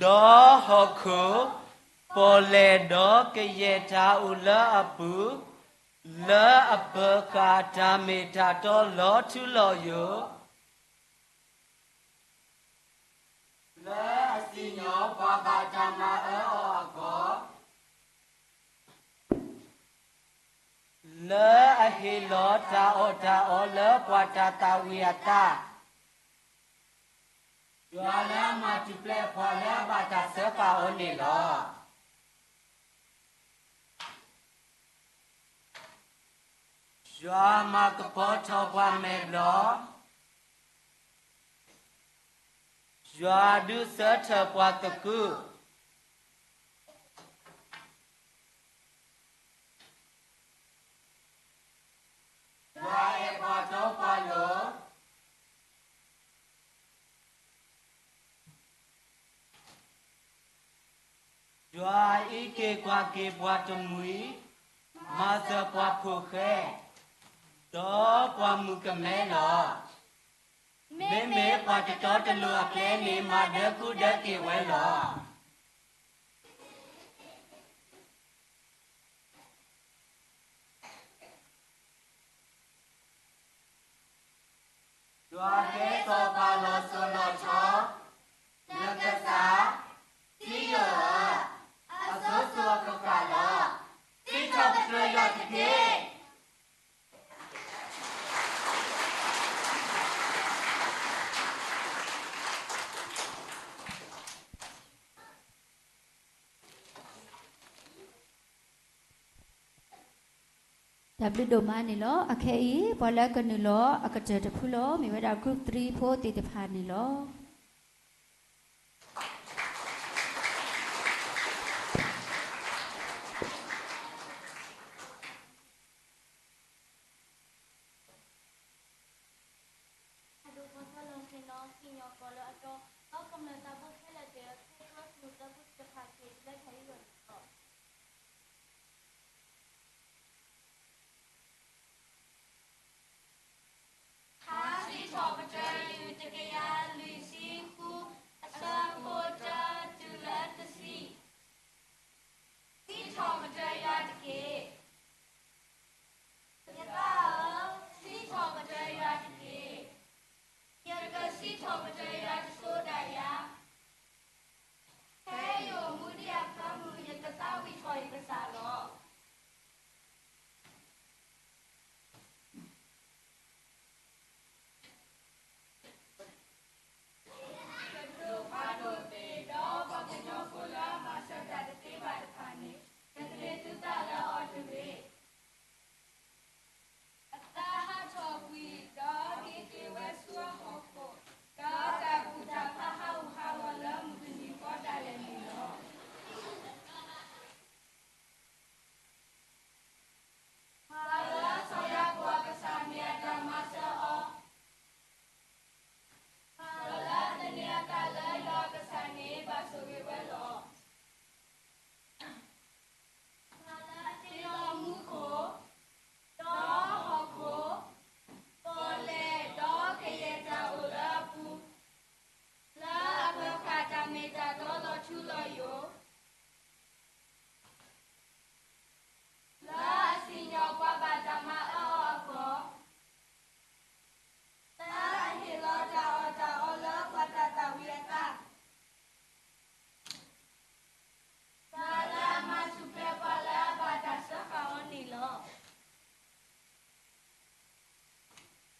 ဒီးဟီၣ်ခိၣ်, ပီၣ်လဲၣ်ဒီးကယဲၢ်တၢ်အိၣ်လၢအပူၤ, လၢအပၢၤဃာ်တၢ်မ့ၢ်တၢ်တီလီၤထူလီၤယိာ် လၢအစံၣ်ညီၣ်ပှၤဘၣ်တၢ်မၤအၢအီၤအဂီၢ်, လၢအဟ့ၣ်လီၤတၢ်အီၣ်တၢ်အီလၢပှၤတၢ်သၣ်ဝံၤအသး, ယွၤလၢအမၤထူၣ်ဖျဲးပှၤလၢအဘၣ်တၢ်စၢဃာ်အီၤန့ၣ်လီၤ. ယွၤမၤကပီၤထီၣ်ပှၤမဲာ်ဘျီၣ်, ယွၤဒုးဆၢထၢၣ်ပှၤသကုၤ, ယွၤအဲၣ်ပှၤတီပှၤလိၤ, ယွၤအံးက့ၤကွၢ်က့ၤပှၤတမှံၤ, မၤစၢၤပှၤဖိဃဲ, ဒီးပှၤမုၣ်ကမဲလီၤ. မ့မ့ၢ်ပှၤတတီတလိၤအကျဲန့ၣ် မၤဒၢကုဒၢက့ၤဝဲလီၤ. ယွၤကဲစီၤပၤလီၤစိၤလီၤထီ, နကစၢ်, စံးယိၣ်ဧၢ, အစိၤစိၤအဃၣ်ဃၣ်လီၤ. စံးထီၣ်ပတြၢၤယွၤတက့ၢ်. တၢ်ဘျုးဒိၣ်မးန့ၣ်လီၤ. အခဲအံၤ ပှၤလၢကနုာ်လီၤအကတၢၢ်တဖုလီၤ မ့ၢ်ဝဲဒၣ် group three ဖိသ့ၣ်တဖၣ်န့ၣ်လီၤ. အဒိ ပှၤသးလီၤဆ့ၣ်နီၤ စံၣ်ညီၣ်ကွီၢ်လၢအတီ ဒီးကမျၢၢ်သးဘိခဲလၢာ်သ့ၣ် အခဲအံၤ ပှၤကမျၢၢ်သးဘိသ့ၣ်တဖၣ်က့ၤလၢတၢ်ဟံးဂီၢ်န့ၣ်လီၤ. ထါစံးထီၣ်ပတြၢၤယွၤတကယၤလွံၢ်ဆံဃု အဆၢဖိတၢတုၤလၢတဆံ, စံးထီၣ်ပတြၢၤယွၤတက့ၢ်. ယသးဧၢ, စံးထီၣ်ပတြၢၤယွၤတက့ၢ်. ယကစံးထီၣ်ပတြၢၤယွၤတစိၤဒၣ်ယၤ, ဖဲယအိၣ်မူဒံးအခါမုၢ် ယကသးဝံၣ်ထီၣ်ယကစၢ်လီၤ. ကဒိၣ်ဖးဒိၣ်သ့ၣ် ဒီးပှၤကညီဖိလၢအမၤစၢၤတၢ်တသ့ဘၣ်တဖၣ်န့ၣ် ကသန့ၤသုသးလၢအီၤတဂ့ၤ. အသးဟးထီၣ်ကွံာ် ဒီးက့ၤက့ၤဝဲဆူအဟီၣ်ခိၣ်, ဒီးတၢ်ကူၣ်တၢ်ဖးဟးဂူာ်ဟးဂီၤလၢမုၢ်တနံၤဃီဒၣ်လဲာ်န့ၣ်လီၤ. ပှၤလၢအဆီၣ်ယၤကိာ်အကစၢ်မ့ၢ်အတၢ်မၤစၢၤအီၤ, ပှၤလၢအသန့ၤအသးလၢယွၤအကစၢ်န့ၣ် ဘၣ်ဆိၣ်ဂ့ၤဝဲလီၤ. ပှၤလၢအတ့လီၤမူခိၣ်, ဒီးဟီၣ်ခိၣ်, ပီၣ်လဲၣ်, ဒီးကယဲၢ်တၢ်အိၣ်လၢအပူၤ, လၢအပၢၤဃာ်တၢ်မ့ၢ်တၢ်တီလီၤထူလီၤယိာ် လၢအစံၣ်ညီၣ်ပှၤဘၣ်တၢ်မၤအၢအီၤအဂီၢ်, လၢအဟ့ၣ်လီၤတၢ်အီၣ်တၢ်အီလၢပှၤတၢ်သၣ်ဝံၤအသး, ပှၤလၢအမၤထူၣ်ဖျဲးပှၤလၢအဘၣ်တၢ်စၢဃာ်အီၤန့ၣ်လီၤ.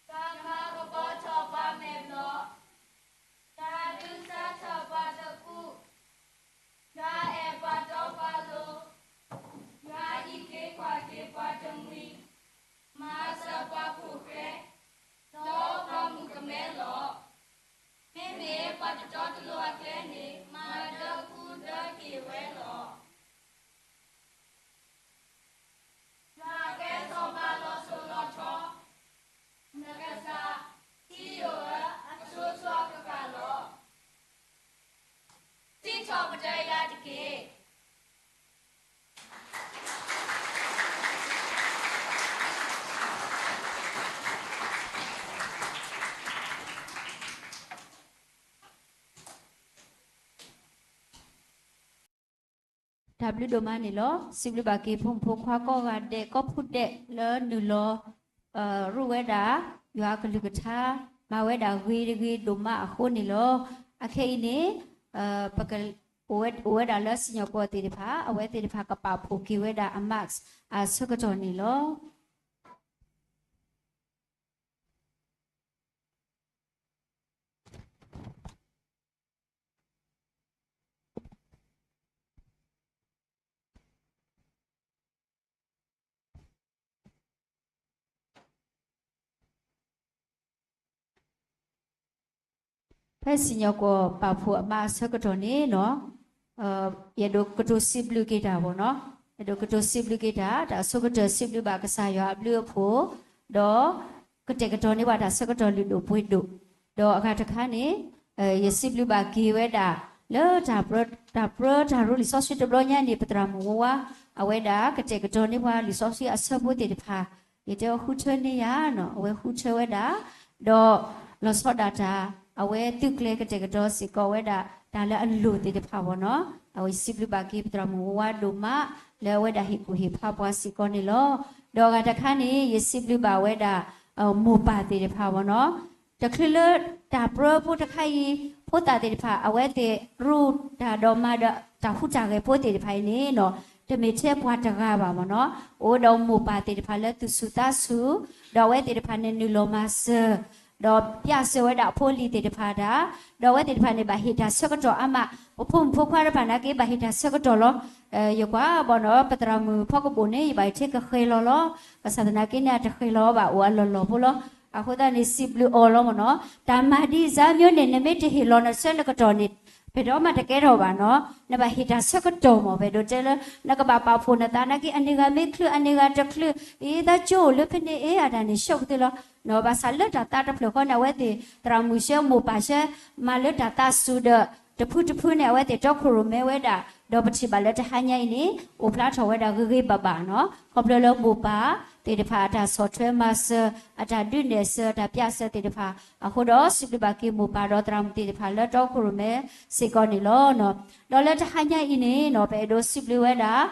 ပှၤမၤကပီၤထီၣ်ပှၤမဲာ်ဘျီၣ်, ပှၤဒုးစၢ်ထီၣ်ပှၤသကူး, ပှၤအဲၣ်ပှၤတီပှၤလိၤ, ပှၤအံးက့ၤကွၢ်က့ၤပှၤတမှံၤ, မၤစၢၤပှၤခိၣ်ဃဲ, ဒီးပှၤမုၣ်ကမဲလီၤ. မ့မ့ၢ်ပှၤတတီတလိၤအကျဲန့ၣ် မၤဒၢကူဒၢက့ၤဝဲလီၤ. ယွၤကဲထီၣ်ပှၤလီၤစိၤလီၤထီ, နကစၢ်, ထံယိာ်ဧၢ, အစိၤစိၤအကဃၣ်လီၤ. စံးထီၣ်ပတြၢၤယၤတက့ၢ်. တၢ်ဘျုးဒိၣ်မးန့ၣ်လီၤ. စံးဘျုးဘၣ်က့ၤဖိမုၣ်ဖိခွါကိးဂၤဒဲး ကိးဖုဒဲးလၢနုာ်လီၤ ရိၣ်ဝဲဒၣ် ယွၤအကလုၢ်ကထါ မၤဝဲဒၣ်ဂ့ၤတဂ့ၤဒိၣ်မးအဃိန့ၣ်လီၤ. အခဲအံၤန့ၣ် ပက အိၣ်ဝဲဒၣ်လၢစံၣ်ညီၣ်ကွီၢ်သ့ၣ်တဖၣ် အဝဲသ့ၣ်တဖၣ်ကပာ်ဖှိၣ်က့ၤဝဲဒၣ်အ mask အဆၢကတီၢ်န့ၣ်လီၤ. ဖဲစံၣ်ညီၣ်ကွီၢ်ပာ်ဖှိၣ်အမါအဆၢကတီၢ်န့ၣ်လီၤ. ယအဲၣ်ဒိးကတိၤစံးဘျုးက့ၤတၢ်ဘၣ်နီၤ, အဲၣ်ဒိးကတိၤစံးဘျုးက့ၤတၢ် တၢ်အဆိကတၢၢ်စံးဘျုးဘၣ်ကစၢ်ယွၤအဘျုးအဖှိၣ်, ဒီးကတဲာ်ကတီၤန့ၢ်ဘၣ်တၢ်ဆၢကတီၢ်လုၢ်ဒိၣ်ပှ့ၤဒိၣ်, ဒီးအဂၤတခါန့ၣ် ယစံးဘျုးဘၣ်က့ၤဝဲဒၣ် လၢ တၢ်ပြၢတၢ်ရူလံာ်စီဆှံတဘျီညါန့ၣ် ပသရၣ်မုၣ်ဝါဝါ အဝဲဒၣ်ကတဲာ်ကတီၤန့ၢ်ပှၤလံာ်စီဆှံအဆၢဖိသ့ၣ်တဖၣ်, ယတဲအီၤဃုထၢန့ၢ်ယၤနီၤ, အဝဲဃုထၢဝဲဒၣ်, ဒီးလီၤဆီဒၣ်တၢ် အဝဲသုးကျဲၤကတဲာ်ကတီၤစ့ၢ်ကီးဝဲဒၣ် တၢ်လၢအလိၣ်သ့ၣ်တဖၣ်ဘၣ်နီၤ, အဝဲစံးဘျုးဘၣ်က့ၤပသရၣ်မုၣ်ဝါဝါဒိၣ်မး လၢအဝဲဒၣ်ဟ့ၣ်ကူၣ်ဟ့ၣ်ဖးပှၤစ့ၢ်ကီးန့ၣ်လီၤ. ဒီးအဂၤတခါန့ၣ် ယစံးဘျုးဘၣ်ဝဲဒၣ် မိၢ်ပၢ်သ့ၣ်တဖၣ်ဘၣ်နီၤ, တချုးလၢတၢ်ပြၢဖိတခါအံၤ ဖိသၣ်သ့ၣ်တဖၣ် အဝဲသ့ၣ်ရိၣ်တၢ်ဒီးမၤဒီးတၢ်ဟူးတၢ်ဂဲၤဖိသ့ၣ်တဖၣ်အံၤန့ၣ်နီၤ, တမ့ၢ်ထဲပှၤတဂၤဘၣ်မ့ၢ်နီၤ, အိၣ်ဒီးမိၢ်ပၢ်သ့ၣ်တဖၣ်လၢသူၣ်ဆူၣ်သးဆူၣ်, ဒီးအဝဲသ့ၣ်တဖၣ်န့ၣ်နုာ်လီၤမၤစၢၤ ဒီးပျၢ်စၢၤဝဲဒၣ်အဖိအလံၤသ့ၣ်တဖၣ်တၢ်, ဒီးအဝဲသ့ၣ်တဖၣ်န့ၣ် ဘၣ်ဟ့ၣ်တၢ်ဆၢကတီၢ်အါမး, ပဖိမုၣ်ဖိခွါတဖၣ်နာ်က့ ဘၣ်ဟ့ၣ်တၢ်ဆၢကတီၢ်လီၤ. ယကွၢ်ဘၣ်နီၤ ပသရၣ်မုၣ်ဖီကဘိၣ်န့ၣ် ယဘၣ်ဟ့ၣ်ထဲကဃဲၤလီၤလီၤ. ဘၣ်ဆၣ်သနာ်က့န့ၣ် အတဃဲၤလီၤဘၣ် အိၣ်အလီၢ်လီၢ်ဖိလီၤ. အဃိသတးန့ၣ် စံးဘျုးအီၤလီၤမ့ၢ်နီၤ. တၢ်မၤဒ်စၢ်မ့ၢ်န့ၣ် နမ့ၢ်တဟ့ၣ်လီၤနဆၢနကတီၢ်န့ၣ် ဖဲဒီးမးတကဲထီၣ်ဘၣ်နီၤ. နဘၣ်ဟ့ၣ်တၢ်ဆၢကတီၢ်မ့ၢ် ပအဲၣ်ဒိးတဲလၢ နကဘၣ်ပာ်ဖှိၣ်နသးနာ်က့ အန့ၢ်ဂၤမ့ၢ်ချုး အန့ၢ်ဂၤတချုး အံၤသးကၠိအိၣ်လၢဖဲန့ၣ် အ့ အတၢ်န့ၣ် ဆှၢကသ့လီၤ. ဘၣ်ဆၣ်လၢတၢ်သးတဖျၢၣ်ဃီန့ၣ် အဝဲသ့ၣ်သရၣ်မုၣ်ဆှၢ မိၢ်ပၢ်ဆှၢ မၤလၢတၢ်သးစူၤဒီး တဖုတဖုန့ၣ် အဝဲသ့ၣ်တီခိၣ်ရိၣ်မဲဝဲဒၣ်, ဒီးပထံၣ်ဘၣ်လၢတဟါညါအံၤန့ၣ် အိၣ်ဖျါထီၣ်ဝဲဒၣ်ဂ့ၤဂ့ၤဘၣ်ဘၣ်နီၤ ခီဖျိလၢမိၢ်ပၢ်သ့ၣ်တဖၣ်အတၢ်ဆီၣ်ထွဲမၤစၢၤ အတၢ်ဒုးနဲၣ်စၢၤ အတၢ်ပျၢ်စၢၤသ့ၣ်တဖၣ်အဃိဒီး စံးဘျုးဘၣ်က့ၤမိၢ်ပၢ်ဒီးသရၣ်မုၣ်သ့ၣ်တဖၣ်လၢတီခိၣ်ရိၣ်မဲစ့ၢ်ကီးန့ၣ်လီၤ. ဒီးလၢတဟါညါအံၤန့ၣ်နီၤ ပအဲၣ်ဒိးစံးဘျုးဝဲဒၣ်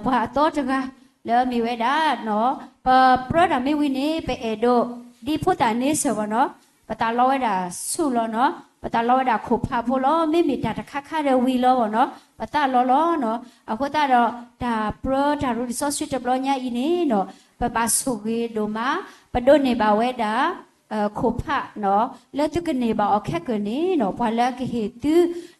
ပှၤအသီတဂၤ လၢအမ့ၢ်ဝဲဒၣ် ပပြၢတၢ်မ့ၢ်ဝံၤန့ၣ် ပအဲၣ်ဒိး ဒ်ဖိသၣ်န့ဆၢၣ်ဘၣ်နီၤ ပသးလီဝဲဒၣ်ဆူၣ်လီၤနီၤ ပသးလီဝဲဒၣ်ခိၣ်ဖးဖိလီၤ မ့မ့ၢ်တၢ်တခါခါဒီးဝံၤလီၤဘၣ်နီၤ ပသးလီလီၤနီၤ အဃိသတးဒီး တၢ်ပြၢတၢ်ရူးလံာ်စီဆှံတဘျီညါအံၤန့ၣ်နီၤ ပဘၣ်ဆိၣ်ဂ့ၤဒိၣ်မး ပဒိးန့ၢ်ဘၣ်ဝဲဒၣ် ခိၣ်ဖးနီၤ လၢသုကန့ၢ်ဘၣ်အီၤခဲကၢၢ်န့ၣ်နီၤ ပှၤလၢအကဟ့ၣ်သ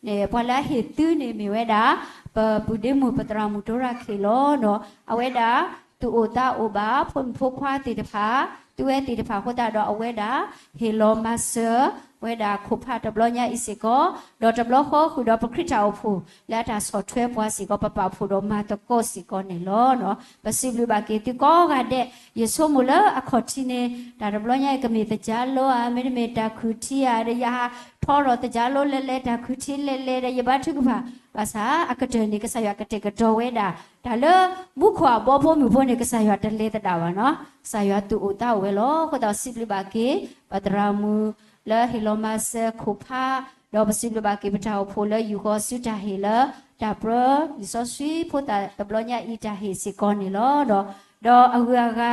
ုန့ၣ် ပှၤလၢအဟ့ၣ်သုန့ၣ်မ့ၢ်ဝဲဒၣ် ပပုၢ်ဒ့မုၣ်ပသရၣ်မုၣ်တိရၣ်ခ့ၣ်လီၤနီၤ အဝဲဒၣ် သူၣ်အိၣ်သးအိၣ်ဘၣ် ဖိမုၣ်ဖိခွါသ့ၣ်တဖၣ် သုဝဲသ့ၣ်တဖၣ်အဃိသတးဒီးအဝဲဒၣ် ဟ့ၣ်လီၤမၤစၢၤဝဲဒၣ်ခိၣ်ဖးတဘျီညါအံၤစ့ၢ်ကီး ဒီးတဘျီဃီဃုာ်ဒီးပခရံာ်တၢ်အိၣ်ဖှိၣ်လၢအတၢ်ဆီၣ်ထွဲပှၤစ့ၢ်ကီး ပပာ်ဖှိၣ်ဒီးမၤသကိးစ့ၢ်ကီးန့ၣ်လီၤ. ပစံးဘျုးဘၣ်က့ၤသုကိးဂၤဒဲး ယဆိကမိၣ်လၢအခီၣ်ထံးန့ၣ် တၢ်တဘျီညါအံၤကမ့ၢ်သကြားလို့ဧါ မ့တမ့ၢ်တၢ်ခုၣ်ထံဧါ ဒီးယဟးထီၣ်ထီၣ်သကြားလို့လဲၤလဲၤ တၢ်ခုၣ်ထံလဲၤလဲၤဒီး ယဘါထုကဖၣ် ဘၣ်ဆၣ်အကတၢၢ်န့ၣ် ကစၢ်ယွၤကတဲာ်ကတီၤဝဲဒၣ် တၢ်လၢမူခိၣ်အဘီဖိမုၣ်ဖိန့ၣ် ကစၢ်ယွၤတလဲၤသဒၣ်ဘၣ်နီၤ ကစၢ်ယွၤသူၣ်အိၣ်သးအိၣ်ဝဲလီၤ. အဃိသတးစံးဘျုးဘၣ်က့ၤ ပသရၣ်မုၣ်လၢဟ့ၣ်လီၤမၤစၢၤခိၣ်ဖး ဒီးပစံးဘျုးဘၣ်က့ၤပတၢ်အိၣ်ဖှိၣ်လၢယူၢ်ဃီၤဆူတၢ်ဟ့ၣ်လၢ တၢ်ပြၢလံာ်စီဆှံဖိသၣ်တဘျီညါအံၤတၢ်ဟ့ၣ်စ့ၢ်ကီးန့ၣ်လီၤ. ဒီးအဂုၤအဂၤ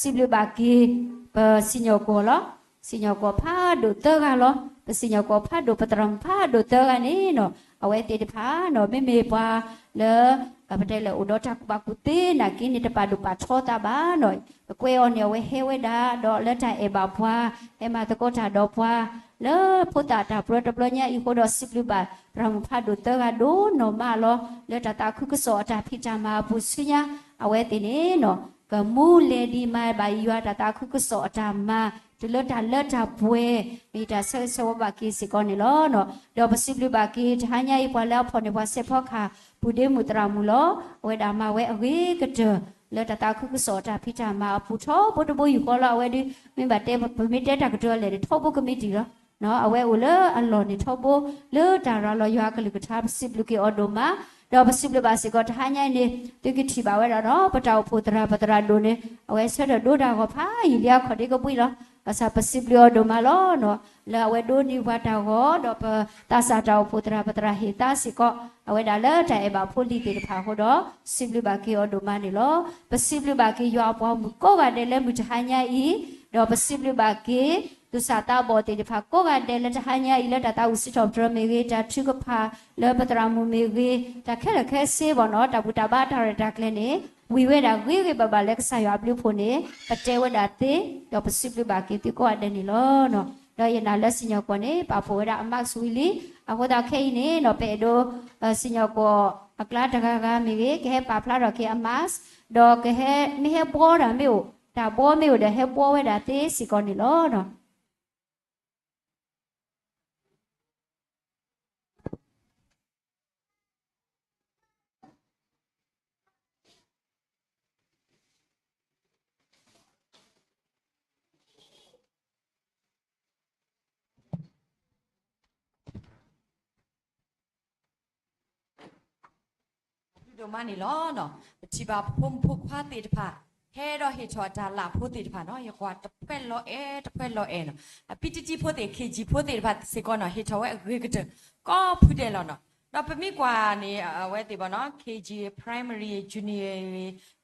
စံးဘျုးဘၣ်က့ၤ ပစံၣ်ညီၣ်ကွီၢ်လီၤ. စံၣ်ညီၣ်ကွီၢ်ဖးဒိၣ်သၢဂၤလီၤ. ပစံၣ်ညီၣ်ကွီၢ်ဖးဒိၣ်ပသရၣ်မုၣ်ဖးဒိၣ်သၢဂၤန့ၣ်နီၤ အဝဲသ့ၣ်တဖၣ်နီၤ မ့မ့ၢ်ပှၤလၢ ပတဲလဲၣ်အိၣ်ဒီးတၢ်ကူၣ်ဘၣ်ကူၣ်သ့နာ်က့န့ၣ် တပာ်ဒိၣ်ပာ်ထီသးဘၣ်နီၤ ကွဲးအီၤန့ၣ် အဝဲဟဲဝဲဒၣ် ဒီးလၢတၢ်အဲၣ်ဘၣ်ပှၤ ဟဲမၤသကိးတၢ်ဒီးပှၤ လၢဖိသၣ်တၢ်ပြၢတဘျီညါအံၤအဃိဒီး စံးဘျုးဘၣ်သရၣ်မုၣ်ဖးဒိၣ်သၢဂၤဒိၣ်နီၢ်မးလီၤ. လၢတၢ်သးခုကစီၣ်အတၢ်ဖံးတၢ်မၤအပူၤဆူညါ အဝဲသ့ၣ်န့ၣ်နီၤ ကမူလဲၤဒံးမၤဘၣ်ယွၤတၢ်သးခုကစီၣ်အတၢ်မၤ တုၤလၢတၢ်လၢတၢ်ပှဲၤ မ့ၢ်တၢ်ဆၢဂ့ၤဆၢဝါဘၣ်က့ၤစ့ၢ်ကီးန့ၣ်လီၤ. ဒီးပစံးဘျုးဘၣ်က့ၤ တဟါညါအံၤ ပှၤလၢအဖီၣ်န့ၢ်ပှၤစဲးဖီကဟၣ် ပုၢ်ဒ့မုၣ်သရၣ်မုၣ်လီၤ. အဝဲဒၣ်မၤဝဲအဂ့ၤကတၢၢ် လၢတၢ်သးခုကစီၣ်အတၢ်ဖံးတၢ်မၤအပူၤထီဘိတဘိယူၢ်ဃီလီၤ. အဝဲဒုး မ့ၢ်ဘၣ်တဲ ပမ့ၢ်တဲတၢ်ကတၢၢ်လဲၣ်န့ၣ် ထီဘိကမံးတံာ်လီၤ. အဝဲအိၣ်လၢအလီၢ်န့ၣ်ထီဘိ လၢတၢ်ရၤလီၤယွၤအကလုၢ်ကထါ ပစံးဘျုးက့ၤအီၤဒိၣ်မး ဒီးပစံးဘျုးဘၣ်စ့ၢ်ကီး တဟါညါအံၤန့ၣ် သုကထံၣ်ဘၣ်ဝဲဒၣ်နီၤ ပတၢ်အိၣ်ဖှိၣ်သရၣ် ပသရၣ်ဒိၣ်န့ၣ် အဝဲဆၢထၢၣ်ဒိတၢ်ဂီၤဖးယံာ်လံအခီၣ်ဒ့ကဘှံးလီၤ. ဘၣ်ဆၣ်ပစံးဘျုးအီၤဒိၣ်မးလီၤ. လၢအဝဲဒိးန့ၢ်ပှၤတၢ်ဂီၤ ဒီးပသးစၢ်တၢ်အိၣ်ဖှိၣ်သရၣ် ပသရၣ်ဟ့ၣ်သါစ့ၢ်ကီး အဝဲဒၣ်လၢတၢ်အဲၣ်ဘၣ်ဖိလံၤသ့ၣ်တဖၣ်အဃိဒီး စံးဘျုးဘၣ်က့ၤအီၤဒိၣ်မးန့ၣ်လီၤ. ပစံးဘျုးဘၣ်က့ၤယွၤအပှၤမုၣ်ကိးဂၤဒဲးလၢမုၢ်တဟါညါအံၤ ဒီးပစံးဘျုးဘၣ်က့ၤ သူၣ်စၢ်သးဘီၣ်သ့ၣ်တဖၣ်ကိးဂၤဒဲးလၢတဟါညါအံၤ လၢတၢ်သးဝံၣ်စံးထီၣ်ပတြၢၤမ့ၢ်ဂ့ၤ တၢ်ထုကဖၣ်လၢပသရၣ်မုၣ်မ့ၢ်ဂ့ၤ တၢ်ခဲလၢာ်ခဲဆ့ဘၣ်နီၤ တၢ်ဘူၣ်တၢ်ဘါတၢ်ရဲၣ်တၢ်ကျဲၤန့ၣ် ဝံၤဝဲဒၣ်ဂ့ၤဂ့ၤဘၣ်ဘၣ်လၢကစၢ်ယွၤအဘျုးအဖှိၣ်န့ၣ် ပတဲဝဲဒၣ်သ့ ဒီးပစံးဘျုးဘၣ်က့ၤသုကိးဂၤဒဲးန့ၣ်လီၤ. ဒီးယနာ်လၢစံၣ်ညီၣ်ကွီၢ်န့ၣ် ပာ်ဖှိၣ်ဝဲဒၣ်အ mask ဝံၤလံ အဃိသတးခဲအံၤန့ၣ်နီၤ ပအဲၣ်ဒိး စံၣ်ညီၣ်ကွီၢ်အကျါတဂၤဂၤမ့ၢ်ဂ့ၤ ကဟဲပာ်ဖျါထီၣ်က့ၤအ mask ဒီးကဟဲ မ့ၢ်ဟဲဘှီတၢ်မ့ၢ်အိၣ် တၢ်ဘှီမ့ၢ်အိၣ်ဒီးဟဲဘှီဝဲဒၣ်သ့စ့ၢ်ကီးန့ၣ်လီၤ. ဒိၣ်မးန့ၣ်လီၤ. ပထံၣ်ဘၣ်ဖိမုၣ်ဖိခွါသ့ၣ်တဖၣ် ဟဲဒီးဟ့ၣ်ထီၣ်အတၢ်လၢ်ဖိသ့ၣ်တဖၣ်နီၤ ယကွၢ်တဖှဲၣ်လီၤအဲၣ် တဖှဲၣ်လီၤအဲၣ်နီၤ အပံတံတံဖိသ့ၣ် KG ဖိသ့ၣ်တဖၣ်စ့ၢ်ကီးနီၤ ဟ့ၣ်ထီၣ်ဝဲအဂ့ၤကတၢၢ် ကိးဖုဒဲးလီၤနီၤ. ဒီးပမ့ၢ်ကွၢ်န့ၣ် အဝဲသ့ၣ်ဘၣ်နီၤ KG primary junior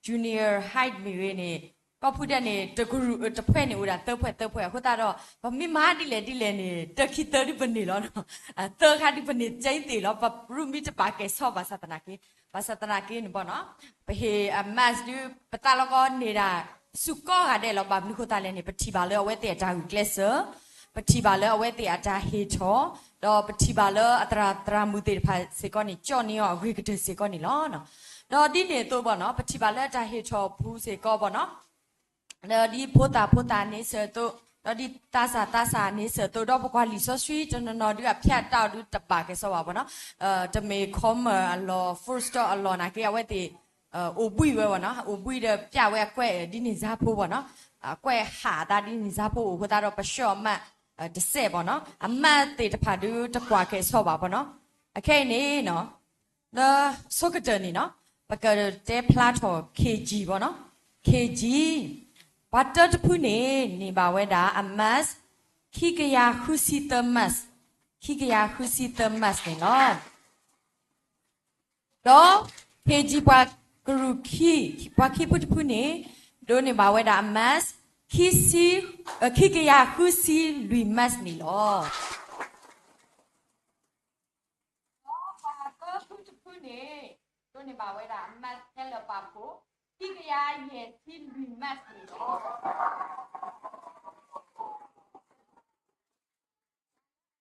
junior high မ့ၢ်ဂ့ၤန့ၣ် ကိးဖုဒဲးန့ၣ် တကရူၢ်တဖှဲၣ်န့ၣ် အိၣ်ဒၣ်သၢဖှဲၣ်သၢဖှဲၣ် အဃိသတးဒီး ပမ့ၢ်မၤဒ်လဲၣ်ဒ်လဲၣ်န့ၣ် တၢခံသၢဒုပန့ၢ်လီၤ. သၢခါဒုပန့ၢ် ကဲသ့ၣ်လီၤ ပရူၢ်မ့ၢ်တပာ်ကဲၤဆီဘၣ်ဆၣ်သနာ်က့ ဘၣ်ဆၣ်သနာ်က့န့ၣ်ဘၣ်နီၤ ပဟ့ၣ်အ mask ဒု ပသးလီကီန့ၢ်ဒၣ် စူၢ်ကီၢ်ဂၤဒဲးလီၤ. ဘၣ်မနုၤဃိသတးလဲၣ်န့ၣ် ပထံၣ်ဘၣ်လၢအဝဲသ့ၣ်အတၢ်ဂုာ်ကျဲးစၢး, ပထံၣ်ဘၣ်လၢအဝဲသ့ၣ်အတၢ်ဟ့ၣ်ထီၣ်, ဒီးပထံၣ်ဘၣ်လၢအသရၣ်သရၣ်မုၣ်သ့ၣ်တဖၣ်စ့ၢ်ကီးန့ၣ် ကၠီၣ်န့ၢ်အီၤအဂ့ၤကတၢၢ်စ့ၢ်ကီးန့ၣ်လီၤ. ဒီးဒ်န့ၣ်အသိးဘၣ်နီၤ ပထံၣ်ဘၣ်လၢအတၢ်ဟ့ၣ်ထီၣ်အပူၤစ့ၢ်ကီးဘၣ်နီၤ ဒီးဒ်ဖိသၣ်ဖိသၣ်န့ၣ်စၢၤအသိး, ဒီးဒ်သးစၢ်သးစၢ်န့ၣ်စၢၤအသိး, ဒီးပကွၢ်လံာ်စီဆှံတနီၤနီၤဒုးအဖျါတၢ်အီၤဒုးတဘၣ်ကဲစီဘၣ်ဘၣ်နီၤ, တမ့ၢ် comma အလီၢ် full stop အလီၢ်နာ်က့ အဝဲသ့ၣ် အိၣ်ဘှံးဝဲဘၣ်နီၤ, အိၣ်ဘှံးဒီးပျၢ်ဝဲအကွဲးဒ်န့ၣ်စါဖိဘၣ်နီၤ, အကွဲးဟးသးဒ်န့ၣ်စါဖိအိၣ်အဃိသတးဒီး ပဆှၢအမးတစဲးဘၣ်နီၤ, အမးသ့ၣ်တဖၣ်ဒုးတကွၢ်ကဲစီဘၣ်ဘၣ်နီၤ. အခဲအံၤန့ၣ်နီၤ လၢဆိကတၢၢ်န့ၣ်နီၤ ပကတဲဖျါထီၣ် K G ဘၣ်နီၤ, K G ပှၤတၢတဖုန့ၣ် န့ၢ်ဘၣ်ဝဲဒၣ်အ mask ခံကယၤဃုဆံသၢ mask, ခံကယၤဃုဆံသၢ mask န့ၣ်လီၤ. ဒီး K G ပှၤကရူၢ်ခံ, ပှၤခံဖုတဖုန့ၣ် ဒိးန့ၢ်ဘၣ်ဝဲဒၣ်အ mask ခံဆံ, ခံကယၤဃုဆံလွံၢ် mask န့ၣ်လီၤ. ဒီးပှၤသၢဖုတဖုန့ၣ် ဒိးန့ၢ်ဘၣ်ဝဲဒၣ် mask ခဲလၢာ်ပာ်ဖှိၣ် ခံကယၤယဲၢ်ဆံလွံၢ် mask န့ၣ်လီၤ.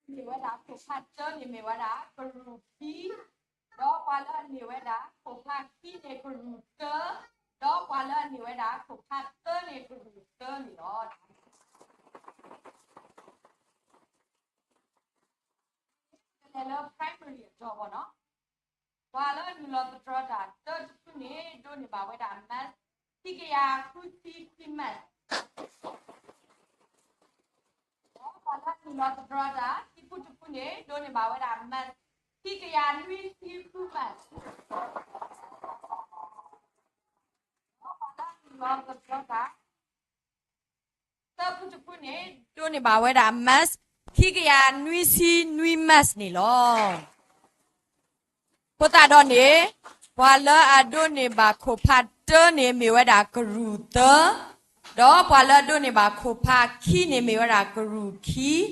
န့ၢ်ဝဲဒၣ်ခိၣ်ဖးတၢန့ၣ်မ့ၢ်ဝဲဒၣ်ကရူၢ်ခံ, ဒီးပှၤလၢအန့ၢ်ဝဲဒၣ်ခိၣ်ဖးခံန့ၣ်ကရူၢ်တၢ, ဒီးပှၤလၢအန့ၢ်ဝဲဒၣ်ခိၣ်ဖးသၢန့ၣ်ကရူၢ်သၢန့ၣ်လီၤ. ကလဲၤလၢ primary အတီၤဘၣ်နီၤ, ပှၤလၢအနုာ်လီၤသတြီၤတၢ်တၢတဖုန့ၣ် ဒိးန့ၢ်ဘၣ်ဝဲဒၣ် mask ခံကယၤဃုဆံခံ mask, ဒီးပှၤလၢအနုာ်လီၤသတြီၤတၢ်ခံဖုတဖုန့ၣ် ဒိးန့ၢ်ဘၣ်ဝဲဒၣ် mask ခံကယၤနွံဆံဃု mask, ဒီးပှၤလၢအနုာ်လီၤသတြီၤတၢ် သၢဖုတဖုန့ၣ် ဒိးန့ၢ်ဘၣ်ဝဲဒၣ် mask ခံကယၤနွံဆံနွံ mask န့ၣ်လီၤ. အဃိသတးဒီးန့ၣ် ပှၤလၢအဒိးန့ၢ်ဘၣ်ခိၣ်ဖးတၢန့ၣ်မ့ၢ်ဝဲဒၣ်ကရူၢ်သၢ, ဒီးပှၤလၢအဒိးန့ၢ်ဘၣ်ခိၣ်ဖးခံန့ၣ်မ့ၢ်ဝဲဒၣ်ကရူၢ်ခံ, ဒီး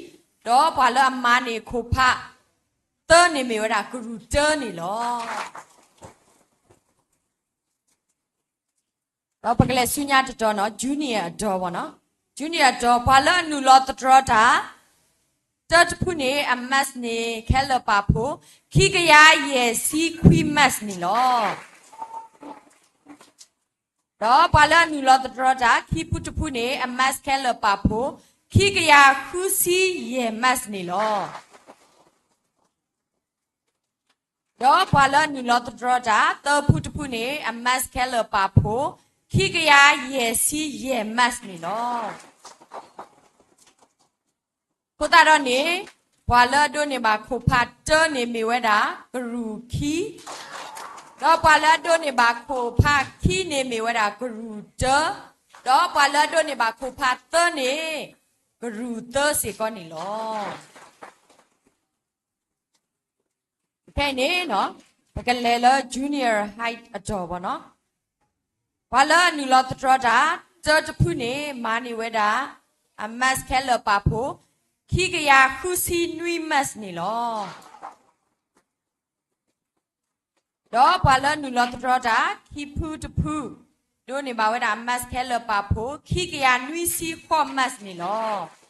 ပှၤလၢအမၤန့ၢ်ခိၣ်ဖးသၢန့ၣ်မ့ၢ်ဝဲဒၣ်ကရူၢ်တၢန့ၣ်လီၤ. ဒီးပကလဲၤဆူညါတတီၤနီၤ junior အတီၤဘၣ်နီၤ, junior အတီၤ ပှၤလၢအနုာ်လီၤသတြီၤတၢ် တၢတဖုန့ၣ် အ mask န့ၣ် ခဲလၢာ်ပာ်ဖှိၣ် ခံကယၤယဲၢ်ဆံခွံ mask န့ၣ်လီၤ. ဒီးပှၤလၢအနုာ်လီၤသတြီၤတၢ် ခံဖုတဖုန့ၣ် အ mask ခဲလၢာ်ပာ်ဖှိၣ် ခံကယၤဃုဆံယဲၢ် mask န့ၣ်လီၤ. ဒီးပှၤလၢအနုာ်လီၤသတြီၤတၢ် သၢဖုတဖုန့ၣ် အ mask ခဲလၢာ်ပာ်ဖှိၣ် ခံကယၤယဲၢ်ဆံယဲၢ် mask န့ၣ်လီၤ. အဃိသတးဒီးန့ၣ် ပှၤလၢအဒိးန့ၢ်ဘၣ်ခိၣ်ဖးတၢန့ၣ်မ့ၢ်ဝဲဒၣ်ကရူၢ်ခံ, ဒီးပှၤလၢအဒိးန့ၢ်ဘၣ်ခိၣ်ဖးခံန့ၣ်မ့ၢ်ဝဲဒၣ်ကရူၢ်တၢ, ဒီးပှၤလၢအဒိးန့ၢ်ဘၣ်ခိၣ်ဖးသၢန့ၣ် ကရူၢ်သၢစ့ၢ်ကီးန့ၣ်လီၤ. ခဲအံၤန့ၣ် ပကလဲၤလၢ junior high အတီၤဘၣ်နီၤ. ပှၤလၢအနုာ်လီၤသတြီၤတၢ် တၢတဖုန့ၣ် မၤန့ၢ်ဝဲဒၣ် အ mask ခဲလၢာ်ပာ်ဖှိၣ် ခံကယၤဃုဆံနွံ mask န့ၣ်လီၤ. ဒီးပှၤလၢအနုာ်လီၤသတြီၤတၢ် ခံဖုတဖု ဒိးန့ၢ်ဘၣ်ဝဲဒၣ် mask ခဲလၢာ်ပာ်ဖှိၣ် ခံကယၤနွံဆံဃိး mask န့ၣ်လီၤ.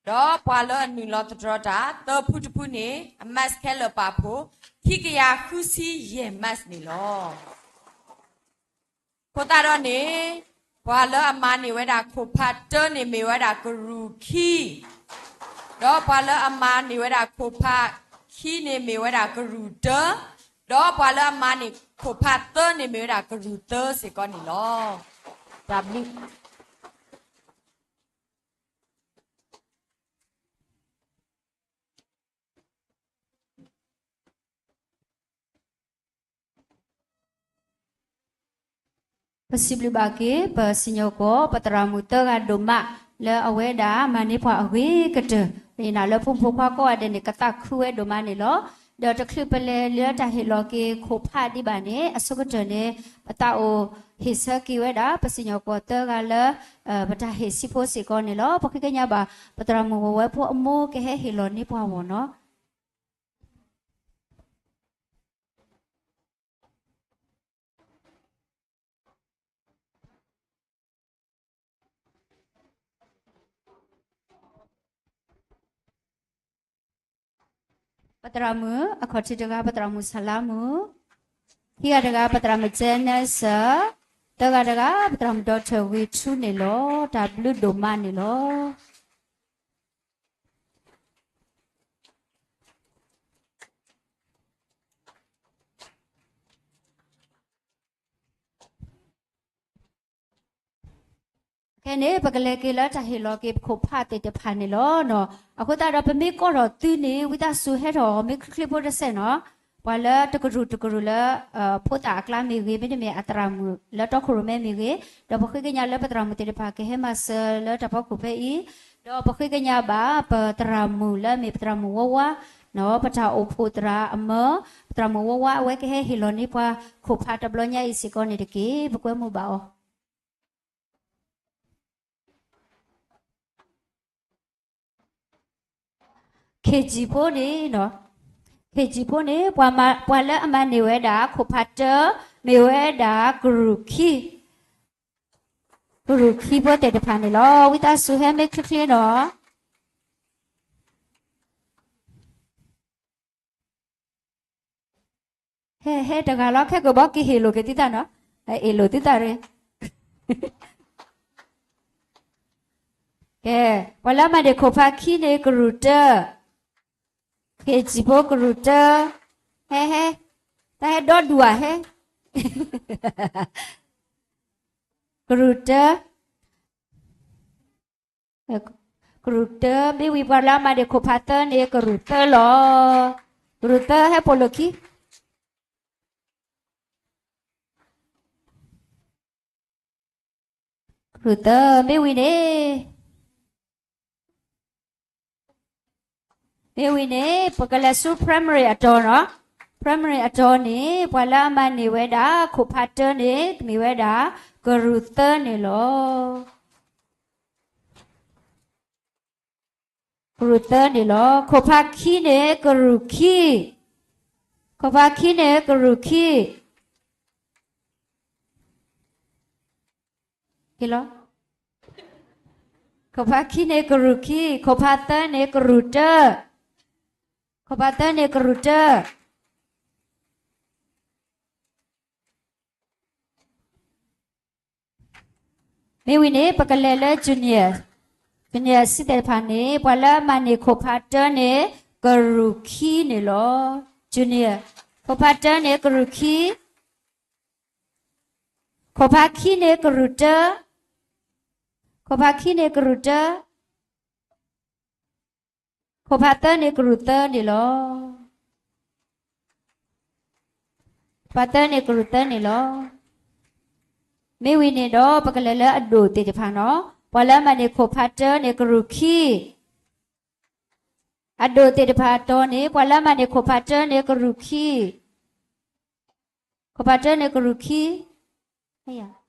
ဒီးပှၤလၢအနုာ်လီၤသတြီၤတၢ် သၢဖုတဖုန့ၣ် အ mask ခဲလၢာ်ပာ်ဖှိၣ် ခံကယၤဃုဆံယဲၢ် mask န့ၣ်လီၤ. အဃိသတးဒီးန့ၣ် ပှၤလၢအမၤန့ၢ်ဝဲဒၣ်ခိၣ်ဖးတၢန့ၣ်မ့ၢ်ဝဲဒၣ်ကရူၢ်ခံ, ဒီးပှၤလၢအမၤန့ၢ်ဝဲဒၣ်ခိၣ်ဖးခံန့ၣ်မ့ၢ်ဝဲဒၣ်ကရူၢ်တၢ, ဒီးပှၤလၢအမၤန့ၢ်ခိၣ်ဖးသၢန့ၣ်မ့ၢ်ဝဲဒၣ်ကရူၢ်သၢစ့ၢ်ကီးန့ၣ်လီၤ. တၢ်ဘျုးပစံးဘျုးဘၣ်က့ၤ ပစံၣ်ညီၣ်ကွီၢ် ပသရၣ်မုၣ်သၢဂၤဒိၣ်မး လၢအဝဲဒၣ်မၤန့ၢ်ပှၤအဂ့ၤကတၢၢ်, ယနာ်လၢဖိမုၣ်ဖိခွါကိးဂၤဒဲးန့ၣ် ကသးခုဝဲဒိၣ်မးန့ၣ်လီၤ. ဒီးတချုးပလဲၤလၢတၢ်ဟ့ၣ်လီၤက့ၤခိၣ်ဖးဒံးဘၣ်န့ၣ် အဆိကတၢၢ်န့ၣ် ပသးအိၣ်ဟ့ၣ်ဆၢက့ၤဝဲဒၣ် ပစံၣ်ညီၣ်ကွီၢ်သၢဂၤလၢ ပတၢ်ဟ့ၣ်ဆံးဖိစ့ၢ်ကီးန့ၣ်လီၤ. ပဃ့ကညးဘၣ် ပသရၣ်မုၣ်ဝဲၢ်ဝဲဖိအမိၢ်ကဟဲဟ့ၣ်လီၤန့ၢ်ပှၤအဂီၢ်နီၤ. ပသရၣ်မုၣ်, အခီၣ်ထံးတဂၤ ပသရၣ်မုၣ်စလါမုၣ်, ခံဂၤတဂၤ ပသရၣ်မုၣ်ကဲနဲစၢၣ်, သၢဂၤတဂၤ ပသရၣ်မုၣ်ဒီထၢၣ်ဂ့ၤထူန့ၣ်လီၤ. တၢ်ဘျုးဒိၣ်မးန့ၣ်လီၤ. ခဲန့ၣ် ပကလဲၤက့ၤလၢတၢ်ဟ့ၣ်လီၤက့ၤပခိၣ်ဖးသ့ၣ်တဖၣ်န့ၣ်လီၤ. အဃိသတးဒီး ပမ့ၢ်ကိးထီၣ်သုန့ၣ် ဝံသးစူၤဟဲထီၣ်မ့ၢ်ချ့ချ့ဖိတစဲးနီၤ, ပှၤလၢတကရူၢ်တကရူၢ်လၢ ဖိသၣ်အကျါမ့ၢ်ဂ့ၤ, မ့တမ့ၢ်အသရၣ်မုၣ်လၢတီခိၣ်ရိၣ်မဲမ့ၢ်ဂ့ၤ, ဒီးပဃ့ကညးလၢပသရၣ်မုၣ်သ့ၣ်တဖၣ်ကဟဲမၤစၢၤလၢတၢ်ဖီခိၣ်ဖဲအံၤ, ဒီးပဃ့ကညးဘၣ်ပသရၣ်မုၣ်လၢအမ့ၢ်ပသရၣ်မုၣ်ဝါဝါ, ပတၢ်အိၣ်ဖှိၣ်သရၣ်အမၢ, ပသရၣ်မုၣ်ဝါဝါ အဝဲကဟဲဟ့ၣ်လီၤန့ၢ်ပှၤခိၣ်ဖးတဘျီညါအံၤစ့ၢ်ကီးန့ၣ်တက့ၢ်. ပကွဲမုာ်ဘၣ်အီၤ ခ့ၣ်ကၠံၣ်ဖိန့ၣ်, ခ့ၣ်ကၠံၣ်ဖိန့ၣ် ပှၤလၢအမၤန့ၢ်ဝဲဒၣ်ခိၣ်ဖးတၢ မ့ၢ်ဝဲဒၣ်ကရူၢ်ခံ, ကရူၢ်ခံဖိသ့ၣ်တဖၣ်န့ၣ်လီၤ. ဝံသးစူၤဟဲမ့ၢ်ချ့ချ့နီၤ. ဟဲ ဟဲတဂၤလီၤ ခဲကဘီက့ၤဟ့ၣ်လိာ်က့ၤ သုသးနီၤ, အ့ၣ်လိာ်သုသးရ့, ကဲ, ပှၤလၢအမၤန့ၢ်ခိၣ်ဖးခံန့ၣ် ကရူၢ်တၢ, ခ့ၣ်ကၠံၣ်ဖိကရူၢ်တၢ, ဟဲ ဟဲ, တၢ်ဟဲဒီဒူၣ်ဧါဟဲ, ကရူၢ်တၢ ကရူၢ်တၢ, မ့ၢ်ဝံၤပှၤလၢအမၤန့ၢ်ခိၣ်ဖးသၢန့ၣ် ကရူၢ်သၢလီၤ. ကရူၢ်သၢဟဲပိာ်လိာ်ခံ, ကရူၢ်သၢ မ့ၢ်ဝံၤန့ၣ်, မ့ၢ်ဝံၤန့ၣ် ပကလဲၤဆူ primary အတီၤနီၤ, primary အတီၤန့ၣ် ပှၤလၢအမၤန့ၢ်ဝဲဒၣ်ခိၣ်ဖးတၢန့ၣ် မ့ၢ်ဝဲဒၣ် ကရူၢ်သၢန့ၣ်လီၤ. ကရူၢ်သၢန့ၣ်လီၤ. ခိၣ်ဖးခံန့ၣ် ကရူၢ်ခံ, ခိၣ်ဖးခံန့ၣ် ကရူၢ်ခံ, က့လီၤ, ခိၣ်ဖးခံန့ၣ် ကရူၢ်ခံ, ခိၣ်ဖးသၢန့ၣ် ကရူၢ်တၢ, ခိၣ်ဖးသၢန့ၣ် ကရူၢ်တၢ မ့ၢ်ဝံၤန့ၣ် ပကလဲၤလၢ junior, junior စံသ့ၣ်တဖၣ်န့ၣ် ပှၤလၢအမၤန့ၢ်ခိၣ်ဖးတၢန့ၣ် ကရူၢ်ခံန့ၣ်လီၤ. junior, ခိၣ်ဖးတၢန့ၣ် ကရူၢ်ခံ, ခိၣ်ဖးခံန့ၣ် ကရူၢ်တၢ, ခိၣ်ဖးခံန့ၣ် ကရူၢ်တၢ ခိၣ်ဖးသၢန့ၣ် ကရူၢ်သၢန့ၣ်လီၤ. ဖးသၢန့ၣ် ကရူၢ်သၢန့ၣ်လီၤ. မ့ၢ်ဝံၤန့ၣ်ဒီး ပကလဲၤလၢအဒိၣ်သ့ၣ်တဖၣ်နီၤ, ပှၤလၢအမၤန့ၢ်ခိၣ်ဖးတၢန့ၣ် ကရူၢ်ခံ, အဒိၣ်သ့ၣ်တဖၣ်အတီၤန့ၣ် ပှၤလၢအမၤန့ၢ်ခိၣ်ဖးတၢန့ၣ် ကရူၢ်ခံ, ခိၣ်ဖးတၢန့ၣ် ကရူၢ်ခံ, ခိၣ်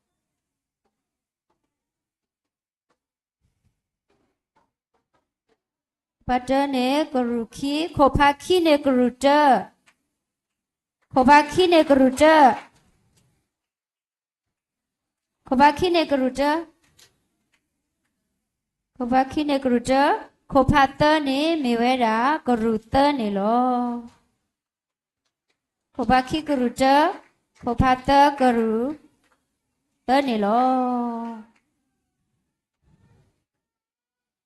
ဖးတၢန့ၣ် ကရူၢ်ခံ, ခိၣ်ဖးခံန့ၣ် ကရူၢ်တၢ, ခိၣ်ဖးခံန့ၣ် ကရူၢ်တၢ, ခိၣ်ဖးခံန့ၣ် ကရူၢ်တၢ, ခိၣ်ဖးခံန့ၣ် ကရူၢ်တၢ, ခိၣ်ဖးသၢန့ၣ် မ့ၢ်ဝဲဒၣ် ကရူၢ်သၢန့ၣ်လီၤ. ခိၣ်ဖးခံ ကရူၢ်တၢ, ခိၣ်ဖးသၢ ကရူၢ်သၢန့ၣ်လီၤ.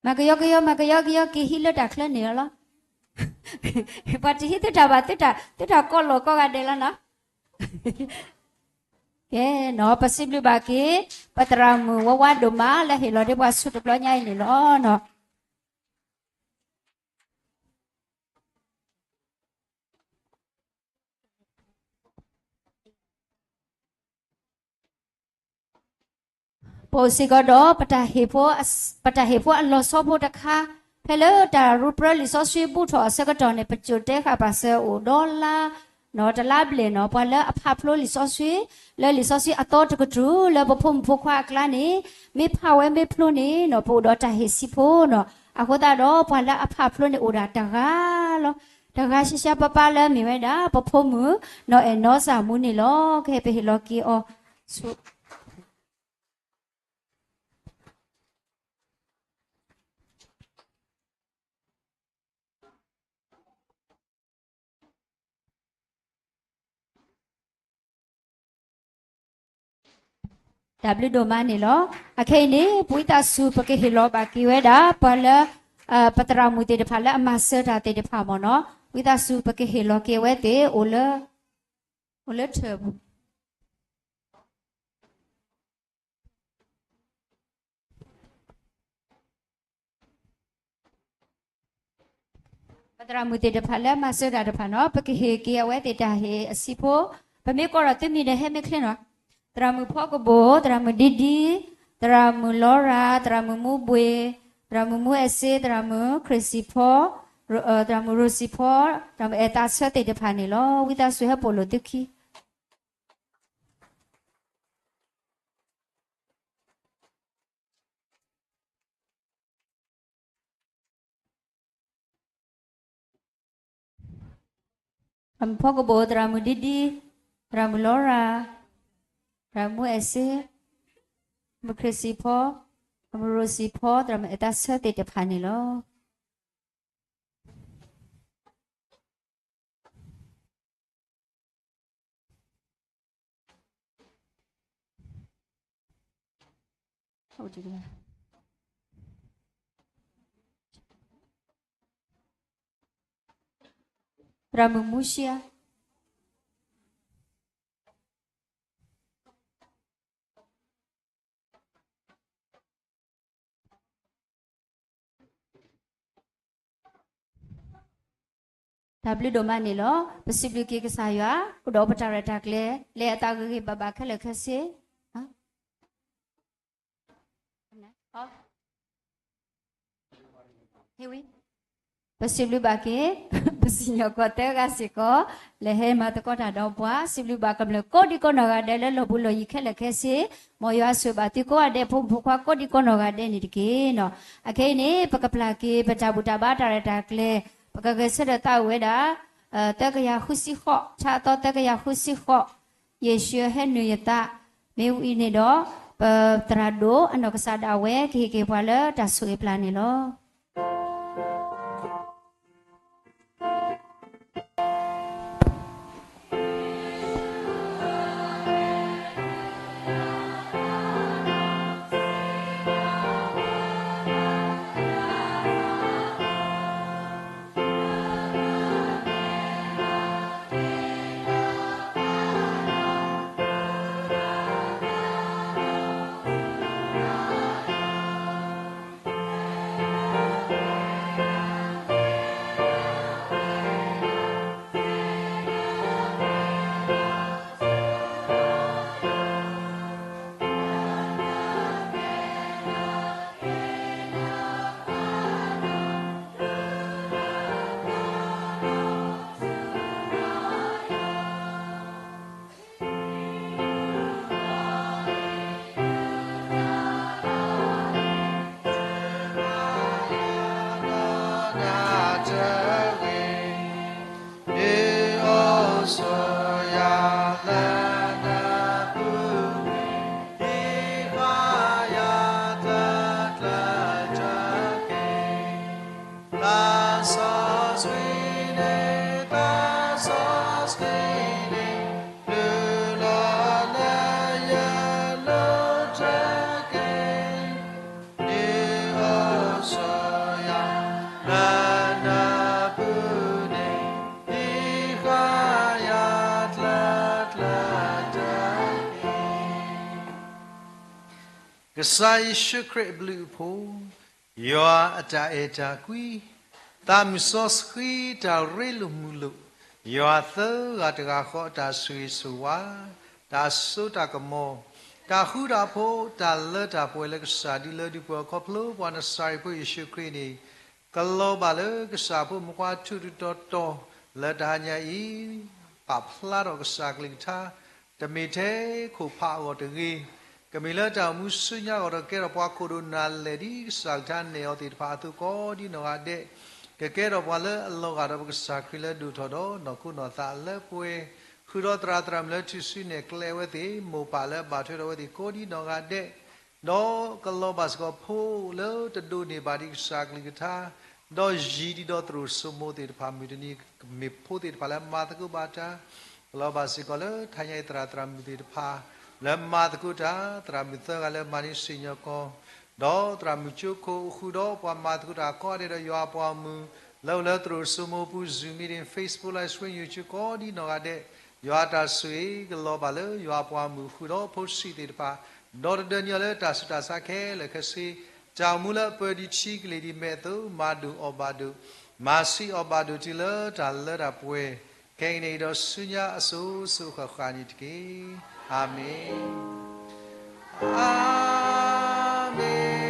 မၤကယီကယီ မၤကယီကယီ က့ၤဟံးလၢတၢ်ချၢန့ၣ်လီၤ. ပှၤတဟံးသုတၢ်ဘၣ် သုတၢ်ကိးလီၢ်ကိးဂၤဒဲးလီၤနီၤ. ကဲနီၤ ပစံးဘျုးဘၣ်က့ၤ ပသရၣ်မုၣ်ဝါဝါဒိၣ်မး လၢဟ့ၣ်လီၤဒ်ပှၤဆူတဘျီညါအံၤန့ၣ်လီၤနီၤ. ပအိၣ်စ့ၢ်ကီးဒီး ပတၢ်ဟ့ၣ်ဖိအလီၤဆီဖိတခါ, ဖဲလၢတၢ်ရူပြၢလံာ်စီဆှံဘူၣ်ထီၣ်အဆၢကတီၢ်န့ၣ် ပစိာ်တဲဃာ်ပာ်စၢၤအိၣ်ဒီလါ နီၤ တလါဘျဲၣ်နီၤ ပှၤလၢအဖးဖျိလံာ်စီဆှံ လၢလံာ်စီဆှံအသီတကတြူၢ် လၢပဖိမုၣ်ဖိခွါအကျါန့ၣ် မ့ၢ်ဖးဝဲမ့ၢ်ဖျိန့ၣ်နီၤ ပအိၣ်ဒီးတၢ်ဟ့ၣ်ဆံးဖိနီၤ. အဃိသတးဒီး ပှၤလၢအဖးဖျိန့ၣ်အိၣ်ဒၣ်တဂၤလီၤ. တဂၤရှဲရှဲပၢ်ပၢ်လၢမ့ၢ်ဝဲဒၣ် ပဖိမုၣ် နီၢ်အဲၣ်နီၢ်စၢ်မူန့ၣ်လီၤ. ကဟဲပဟ့ၣ်လီၤက့ၤအီၤဆူ တၢ်ဘျုးဒိၣ်မးန့ၣ်လီၤ. အခဲအံၤန့ၣ် ပဝံသးစူၤ ပကဟ့ၣ်လီၤဘၣ်က့ၤဝဲဒၣ် ပှၤလၢ ပသရၣ်မုၣ်သ့ၣ်တဖၣ်လၢအမၤစၢၤတၢ်သ့ၣ်တဖၣ်မ့ၢ်နီၤ, ဝံသးစူၤပကဟ့ၣ်လီၤက့ၤဝဲသ့ၣ် အိၣ်လၢ အိၣ်လၢထၢၣ်ပူၤ ပသရၣ်မုၣ်သ့ၣ်တဖၣ်လၢမၤစၢၤတၢ်တဖၣ်နီၤ, ပကဟ့ၣ်က့ၤအဝဲသ့ၣ်တၢ်ဟ့ၣ်အဆံးဖိ, ပမ့ၢ်ကိးဒီးသုမံၤဒီးဟဲမ့ၢ်ချ့နီၤ, သရၣ်မုၣ်ဖီကဘိၣ်, သရၣ်မုၣ်ဒံဒံ, သရၣ်မုၣ်လီရၤ, သရၣ်မုၣ်မူဘှ့ၣ်, သရၣ်မုၣ်မူအဲၣ်စ့, သရၣ်မုၣ်ခရံးစံၣ်ဖီ, သရၣ်မုၣ်ရိစံၣ်ဖီ, သရၣ်မုၣ်အဲၣ်သးဆၢသ့ၣ်တဖၣ်န့ၣ်လီၤ. ဝံသးစူၤဟဲပိာ်လိာ်သုခံ သရၣ်မုၣ်ဖီကဘိၣ်, သရၣ်မုၣ်ဒံဒံ, သရၣ်မုၣ်လီရၤ, သရၣ်မုၣ်မူအဲၣ်စ့, မုၣ်ခရံးစံၣ်ဖီ, သရၣ်မုၣ်ရိစံၣ်ဖီ, သရၣ်မုၣ်အဲၣ်သးဆၢသ့ၣ်တဖၣ်န့ၣ်လီၤ. သရၣ်မုၣ်မူရှံ, တၢ်ဘျုးဒိၣ်မးန့ၣ်လီၤ. ပစံးဘျုးက့ၤကစၢ်ယွၤ အိၣ်ဒီးပတၢ်ရဲၣ်တၢ်ကျဲၤ လၢအသးဂ့ၤဂ့ၤဘၣ်ဘၣ်ခဲလၢာ်ခဲဆ့ ပစံးဘျုးဘၣ်က့ၤ ပစံၣ်ညီၣ်ကွီၢ်သၢဂၤစ့ၢ်ကီး လဲၤဟဲမၤသကိးတၢ်ဒီးပှၤ စံးဘျုးဘၣ်ကမျၢၢ်ကိးဒံကိးနီၢ်ဂၤဒဲးလၢလီၢ်ဘူးလီၢ်ယံၤခဲလၢာ်ခဲဆ့, မ်ယွၤဆိၣ်ဂ့ၤဘၣ်သုကိးဂၤဒဲး ဖိမုၣ်ဖိခွါကိးဒံကိးနီၢ်ဂၤဒဲးန့ၣ်တက့ၢ်နီၤ. အခဲအံၤန့ၣ် ပကပျၢ်က့ၤ ပတၢ်ဘူၣ်တၢ်ဘါတၢ်ရဲၣ်တၢ်ကျဲၤ ပကဂဲၤဆၢထၢၣ်သးဝဲဒၣ် သၢကယၤဃုဆံဃိး, ဆၣ်သီသၢကယၤဃုဆံဃိး, ယ့ၣ်ၡူးဟဲနုာ်ယသး, မ့ၢ်ဝံၤန့ၣ်ဒီး ပသရၣ်ဒိၣ်အနီၢ်ကစၢ်ဒၣ်ဝဲ ကဟ့ၣ်က့ၤပှၤလၢတၢ်ဆိၣ်ဂ့ၤပျၢ်န့ၣ်လီၤ. ကစၢ်ယ့ၣ်ၡူးခရံာ်အဘျုးအဖှိၣ်, ယွၤအတၢ်အဲၣ်တၢ်ကွံ, သးမုၢ်စီဆှံတၢ်ရ့လိာ်မုာ်လိာ်, ယွၤသၢဂၤတဂၤဃီအတၢ်ဆိၣ်ဂ့ၤဆိၣ်ဝါ, တၢ်စိတၢ်ကမီၤ, တၢ်ဃူတၢ်ဖိး, တၢ်လၢတၢ်ပှဲၤလၢကစၢ်ဒ်လၢဒုးပှဲၤအခီဖျိပှၤနစၤရ့းဖိယ့ၣ်ၡူးခရံာ်န့ၣ် ကလီၤဘၣ်လၢကစၢ်ဖိမုၢ်ခွါထူးထူးတီၤတီၤ လၢတဟါညါအံၤ, ပာ်ဖျါထီၣ်ကစၢ်ကလုၢ်ကထါ, တမ့ၢ်ထဲခိၣ်ဖးအဂီၢ်တဂ့ၤ, ကမ့ၢ်လၢတၢ်အိၣ်မူဆူညါအဂီၢ်ဒီး ကကဲထီၣ်ပှၤခိၣ်ဒိၣ်နၢ်လဲၢ်ဒ်ကစၢ်ကလုၢ်ကထါနဲၣ်အီၤသ့ၣ်တဖၣ်အသိးကိးဒ်နီၢ်ဂၤဒဲး, ကကဲထီၣ်ပှၤလၢအလီၤဂာ်ဒီးပကစၢ်ခရံာ်လၢဒိၣ်ထီၣ်ဒီးနီၢ်ခိနီၢ်သးလၢပှဲၤ, ဃုာ်ဒီးသရၣ်သရၣ်မုၣ်လၢထူၣ်စုနဲၣ်ကျဲဝဲသ့ၣ်, မိၢ်ပၢ်လၢအဘၣ်ထွဲဒီးဝဲသ့ၣ်ကိးဒ်နီၢ်ဂၤဒဲး, ဒီးကလီၤဘၣ်စ့ၢ်ကီးဖိလၢတဒိးန့ၢ်ဘၣ်ဒံးကစၢ်ကလုၢ်ကထါ, ဒီးယံၤဒံးဒီးသရိာ်စိမိၤသ့ၣ်တဖၣ်မုၢ်တနံၤ, မ့ၢ်ဖိသ့ၣ်တဖၣ်လၢမၤသကိးဘၣ်တၢ်, ကလီၤဘၣ်စ့ၢ်ကီးလၢတဟါညါအံၤသရၣ်သရၣ်မုၣ်သ့ၣ်တဖၣ်, လၢမၤသကိးတၢ်, သရၣ်မုၣ်သၢဂၤလၢမၤန့ၢ်စံၣ်ညီၣ်ကွီၢ်, ဒီးသရၣ်မုၣ်ကၠိခိၣ် အိၣ်ဃုာ်ဒီးပှၤမၤသကိးတၢ်ကိးဂၤဒဲးဒီးယွၤအပှၤဂီၢ်မုၢ် လၢအိၣ်လၢသရိာ်စိမိပူၤ Zoom meeting, Facebook live stream, YouTube ကိးဒ်နီၢ်ဂၤဒဲး, ယွၤအတၢ်ဆိၣ်ဂ့ၤကလီၤဘၣ်လၢယွၤအပှၤဂီၢ်မုၢ် ဃုာ်ဒီးဖိဆံးသ့ၣ်တဖၣ်, ဒီးတဒၢနံၤအီၤလၢတၢ်ဆူးတၢ်ဆါခဲလၢာ်ခဲဆ့, တၢ်အိၣ်မူလၢအပၢၢ်ဒံးထံကလ့ၢ်ဒံးမဲာ်အသိး မၤဒိၣ်အီၣ်ဘၣ်ဒိၣ်, မၤဆံးအီၣ်ဘၣ်ဒိၣ်တုၤလၢတၢ်လၢတၢ်ပှဲၤ, ခဲအံၤန့ၣ်ဒီးဆူညါအစိၤစိၤဃၣ်ဃၣ်န့ၣ်တက့ၢ်. အၤမ့ၣ်, အၤမ့ၣ်, အၤမ့ၣ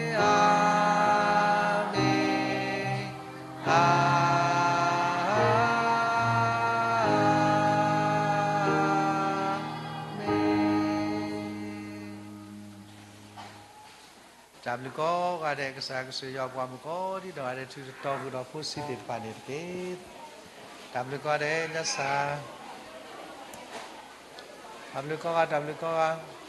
်, အၤမ့ၣ်. တၢ်ဘျုးကိးဂၤဒဲး, ကစၢ်ယွၤကဆိၣ်ဂ့ၤယွၤအပှၤမုၣ်ကိးဒ်နီၢ်ဂၤဒဲး ထုးထီၣ်ဃုာ်ဒီးဖိဆံးသ့ၣ်တဖၣ်န့ၣ်တက့ၢ်. တၢ်ဘျုးကိးဂၤဒဲး, ညါစၢ်, တၢ်ဘျုးကိးဂၤ, တၢ်ဘျုးကိးဂၤ.